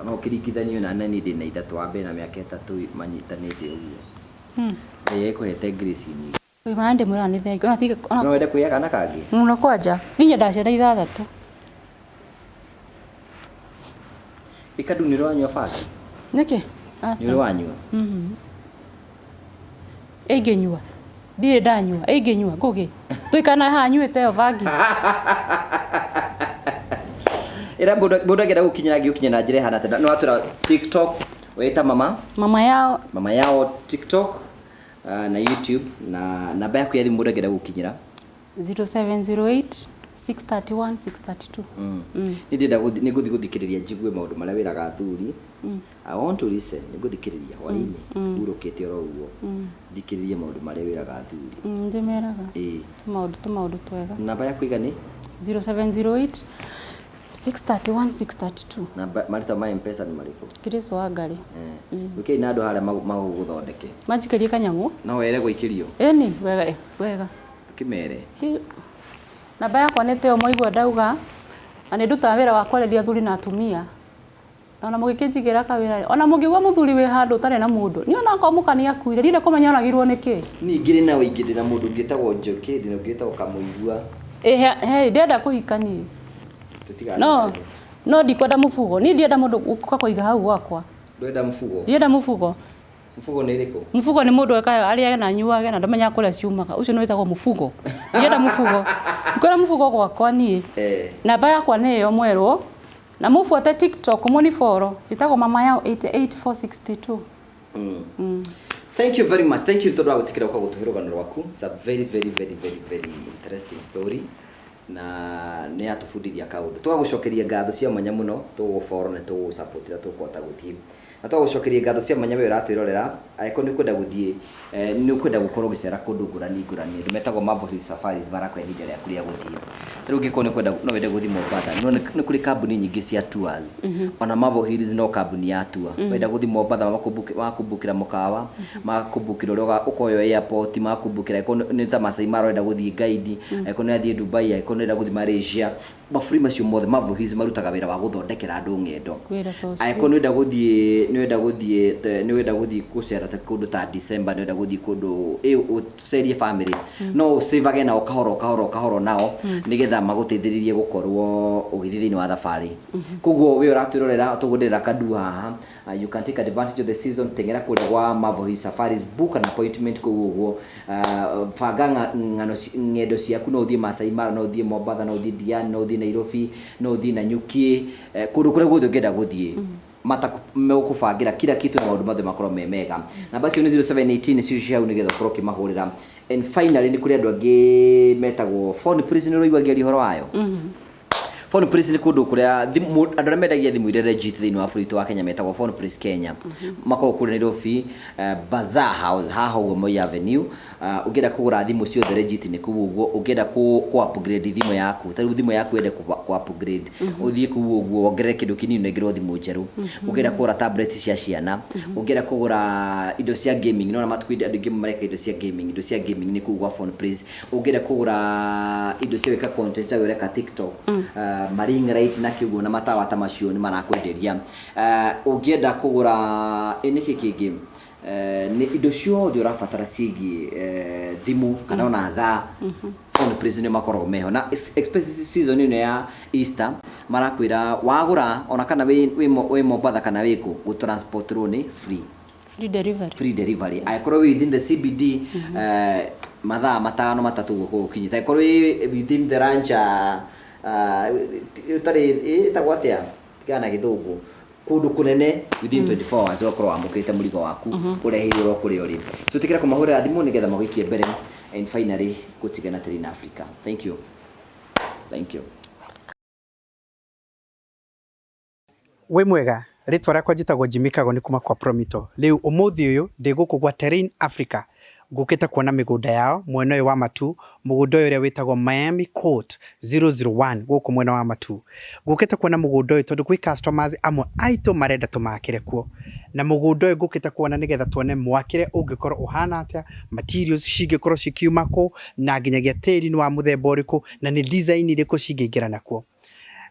No ũkĩringithanio na nani ndĩna ithatũ, wa mbere na mĩaka 3 manyitanĩte ũguo. Ngai ekũhete grace nyingĩ. Ũyũ ndĩmwĩraga nĩ thengiũ. Ona tiga ona No wende kũgĩa kana kangĩ? Mũno kwanja. Niĩ nyendaga ciana ithathatũ. Ĩ Kadu nĩ ũrĩ wanyua bangi? Nĩkĩ? Aca. Nĩ ũrĩ wanyua? Ĩngĩnyua. Ndirĩ ndanyua. Ĩngĩnyua Ngũgĩ. Tũikana haha nyuĩte ĩyo bangi. Ĩra mũndũ angĩenda gũkinyĩra angĩgũkinyĩra na njĩra ĩhana atĩa? Nĩ watwĩra TikTok wĩta mama Mama Yao. Mama Yao TikTok na YouTube, na namba yaku ya thimũ mũndũ angĩenda gũkinyĩra? 0708 631 632. Nĩ ndĩrenda nĩ ngũthiĩ gũthikĩrĩria njigue maũndũ marĩa wĩraga athuri. I want to listen. Nĩ ngũthikĩrĩria hwaĩ-inĩ hurũkĩte oro ũguo, thikĩrĩrie maũndũ marĩa wĩraga athuri. Ndĩmeraga Ĩĩ. Tũmaũndũ twega. Namba yaku iga nĩ? 0708 631 632. Namba marĩtwa ma M-Pesa nĩ marĩkũ? Grace Wangari. Wĩkĩri na andũ harĩa magũgũthondeke. Manjikĩrie kanyamũ. No were gũikĩrio. Ĩni wega, wega. Ũkĩmere. Namba yakwa nĩ teo mwaigua ndauga, na nĩ ndutaga wĩra wa kwarĩria athuri na atumia. Na ona mũgĩkĩnjigĩra kawĩra, ona mũngĩigua mũthuri wĩ handũ ũtarĩ na mũndũ, niĩ ona akorwo mũka nĩ akuire, ndirenda kũmenya oragirwo nĩ kĩ. Niĩ ngĩrĩ na ũingĩ, ndĩna mũndũ ũngĩ wĩtagwo Njoki, ndĩna ũngĩ wĩtagwo Kamũigua. Ĩ, he, ndĩrenda kũhika niĩ. Tũtigathiĩ No, mbere. no ndikwenda mũbugo. Niĩ ndienda mũndũ ũka kũiga hau gwakwa. Ndwenda mũbugo? Ndienda mũbugo. Mũbugo nĩ ĩrĩkũ? Mũbugo nĩ mũndũ ekaga arĩage na anyuage na ndamenyaga kũrĩa ciumaga. Ũcio nĩ wĩtagwo mũbugo. Ndienda mũbugo. Ndikwenda mũbugo gwakwa niĩ. Namba yakwa nĩ ĩyo mwerwo. Na mũbuate TikTok mũni follow. Njĩtagwo Mama Yao 88462. Thank you very much. Thank you tondũ wa gwĩtĩkĩra gũka gũtũhe rũgano rwaku. It's a very, very, very, very, very interesting story. Na nĩ yatũbundithia kaũndũ. Tũgagũcokeria ngatho cia mwanya mũno, tũgũgũfollow na tũgũgũsupport rĩrĩa tũkũhota gũthiĩ. Na tũgagũcokeria ngatho cia mwanya we ũratwĩrorera, angĩkorwo nĩ ũkwenda gũthiĩ, nĩ ũkwenda gũkorwo ũgĩcera kũndũ ngũrani ngũrani, andũ metagwo Marvel Hill Safaris marakũhe ihinda rĩaku rĩa gũthiĩ. Ta rĩu ũngĩkorwo nĩ ũkwenda, no wende gũthiĩ Mombatha, no nĩ kũrĩ kambuni nyingĩ cia tours. Ona Marvel Hills no kambuni ya tour. Wenda gũthiĩ Mombatha, makũbukĩra mũkawa, makũbukĩra ũrĩa ũkoywo airport, makũbukĩra angĩkorwo nĩ ta Masai Mara ũrenda gũthiĩ guide, angĩkorwo nĩ ũrathiĩ Dubai, angĩkorwo nĩ ũrenda gũthiĩ Malaysia, mabũrũri macio mothe Marvel Hills marutaga wĩra wa gũthondekera andũ ng'endo. Wĩra ta ũcio. Angĩkorwo nĩ ũrenda gũthiĩ, nĩ ũrenda gũthiĩ, nĩ ũrenda gũthiĩ gũcera ta kũndũ ta December, nĩ ũrenda gũthiĩ kũndũ, ũcerie family, no ũcĩvage nao kahora kahora kahora nao, nĩgetha magũteithĩrĩrie gũkorwo ũgĩthiĩ thĩinĩ wa thabarĩ. Koguo we ũratwĩrorera, toguo ndĩrera Kadu haha, you can take advantage of the season, teng'era kũrĩa gwa Marvel Hill Safaris, book an appointment kũu ũguo, banga ng'ano ng'endo ciaku, no ũthiĩ Masai Mara, no ũthiĩ Mombatha, no ũthiĩ Diani, no ũthiĩ Nairobi, no ũthiĩ Nanyuki, kũndũ kũrĩa guothe ũngĩenda gũthiĩ. Megũkũbangĩra kila kitu na maũndũ mothe makorwo me mega. Namba icio nĩ 0718 nĩcio ci hau nĩgetha ũkorwo ũkĩmahũrĩra. And finally nĩ kũrĩ andũ angĩ metagwo Phone Place, nĩ ũraigua ngĩaria ũhoro wayo? Phone Place nĩ kũndũ kũrĩa andũ arĩa mendagia thimũ iria legit thĩinĩ wa bũrũri witũ wa Kenya metagwo Phone Place Kenya. Makoragwo kũrĩa Nairobi, Bazaar House, haha ũguo Moi Avenue. Ũngĩenda kũgũra thimũ ciothe legit nĩ kũu ũguo, ũngĩenda kũ upgrade thimũ yaku, ta rĩu thimũ yaku wende kũ upgrade, ũthiĩ kũu ũguo wongerere kĩndũ kĩnini ũnengerwo thimũ njerũ. Ũngĩenda kũgũra tablet cia ciana, ũngĩenda kũgũra indo cia gaming, nĩwona matukũ-inĩ andũ aingĩ mareka indo cia gaming, indo cia gaming nĩ kũu gwa Phone Place. Ũngĩenda kũgũra indo cia gwĩka content ta ũreka TikTok, ma ring light na kĩguo na matawa ta macio nĩ marakwenderia. Ũngĩenda kũgũra, nĩkĩ kĩngĩ? Nĩ indo ciothe ũrabatara ciĩgiĩ thimũ kana ona thaa, Phone Place nĩ makoragwo meho. Na especially season ĩno ya Easter, marakwĩra wagũra ona kana wĩ Mombatha kana wĩ kũ, gũtransportwo nĩ free. Free delivery. Free delivery. Angĩkorwo wĩ within the CBD, mathaa matano matatũ ũguo gũkinyĩte. Angĩkorwo wĩ within the ranch, ũtarĩ, ĩtagwo atĩa? Tigana na gĩthũngũ. Kũndũ kũnene within 24 hours ũgakorwo wamũkĩrĩte mũrigo waku ũreheirwo oro kũrĩa ũrĩ. So ĩtĩkĩra kũmahũrĩra thimũ nĩgetha magũikie mbere, and finally gũtigana Terrain Africa. Thank you. Thank you. Wĩ mwega, rĩtwa rĩakwa njĩtagwo Jimmy Kago nĩ kuma kwa Promito. Rĩu ũmũthĩ ũyũ ndĩ gũkũ gwa Terrain Africa, ngũkĩte kuona mĩgũnda yao mwena ũyũ wa Matu, mũgũnda ũyũ ũrĩa wĩtagwo Miami Court 001 gũkũ mwena wa Matu. Ngũkĩte kuona mũgũnda ũyũ tondũ gwĩ customers amwe aitũ marenda tũmakĩre kuo. Na mũgũnda ũyũ ngũkĩte kuona nĩgetha tuone mwakĩre ũngĩkorwo ũhana atĩa, materials cingĩkorwo cikiuma kũ, na nginyagia tĩri nĩ wa mũthemba ũrĩkũ, na nĩ design irĩkũ cingĩingĩra nakuo.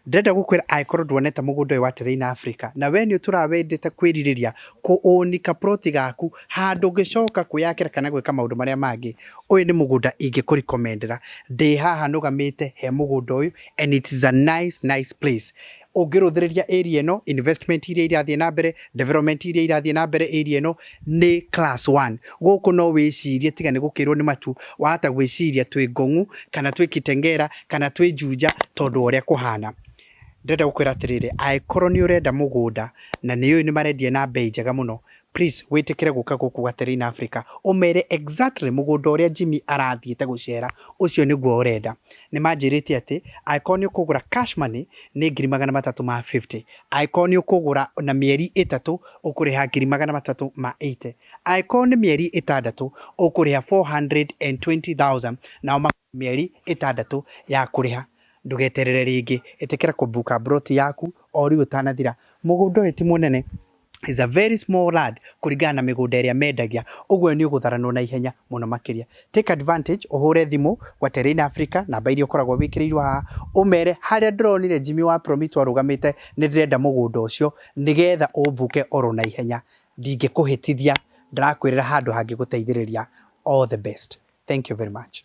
Ndĩrenda gũkwĩra angĩkorwo nduonete mũgũnda ũyũ wa Terrain Africa, na we nĩ ũtũraga wendete kwĩrirĩria kũ-own kaploti gaku handũ ũngĩcoka kwĩyakĩra kana gwĩka maũndũ marĩa mangĩ, ũyũ nĩ mũgũnda ingĩkũrecommendera. Ndĩ haha nũgamĩte he mũgũnda ũyũ and it is a nice nice place. Ũngĩrũthĩrĩria area ĩno, investment iria irathiĩ na mbere, development iria irathiĩ na mbere area ĩno nĩ class 1. Gũkũ no wĩcirie tiga nĩ gũkĩrwo nĩ matu, wahota gwĩciria twĩ Ngong'u kana twĩ Kitengela kana twĩ Juja tondũ wa ũrĩa kũhana. Ndĩrenda gũkwĩra atĩrĩrĩ, angĩkorwo nĩ ũrenda mũgũnda na nĩ ũĩ nĩ marendia na mbei njega mũno, please wĩtĩkĩre gũka gũkũ gwa Terrain Africa, ũmere exactly mũgũnda ũrĩa Jimmy arathiĩte gũcera, ũcio nĩguo ũrenda. Nĩ manjĩrĩte atĩ angĩkorwo nĩ ũkũgũra cash money nĩ 350,000, angĩkorwo nĩ ũkũgũra na mĩeri 3 ũkũrĩha 380,000, angĩkorwo nĩ mĩeri 6 ũkũrĩha 420,000, nao mĩeri 6 ya kũrĩha. Ndũgeterere rĩngĩ, ĩtĩkĩra kũbuka mburoti yaku o rĩu ũtanathira. Mũgũnda ũyũ ti mũnene, is a very small land kũringana na mĩgũnda ĩrĩa mendagia, ũguo nĩ ũgũtharanwo na ihenya mũno makĩria. Take advantage, ũhũre thimũ gwa Terrain Africa, namba iria ũkoragwo wĩkĩrĩirwo haha, ũmere harĩa ndĩronire Jimmy wa Promito arũgamĩte nĩ ndĩrenda mũgũnda ũcio nĩgetha ũmbuke oro na ihenya. Ndingĩkũhĩtithia, ndĩrakwĩrĩra handũ hangĩgũteithĩrĩria. All the best. Thank you very much.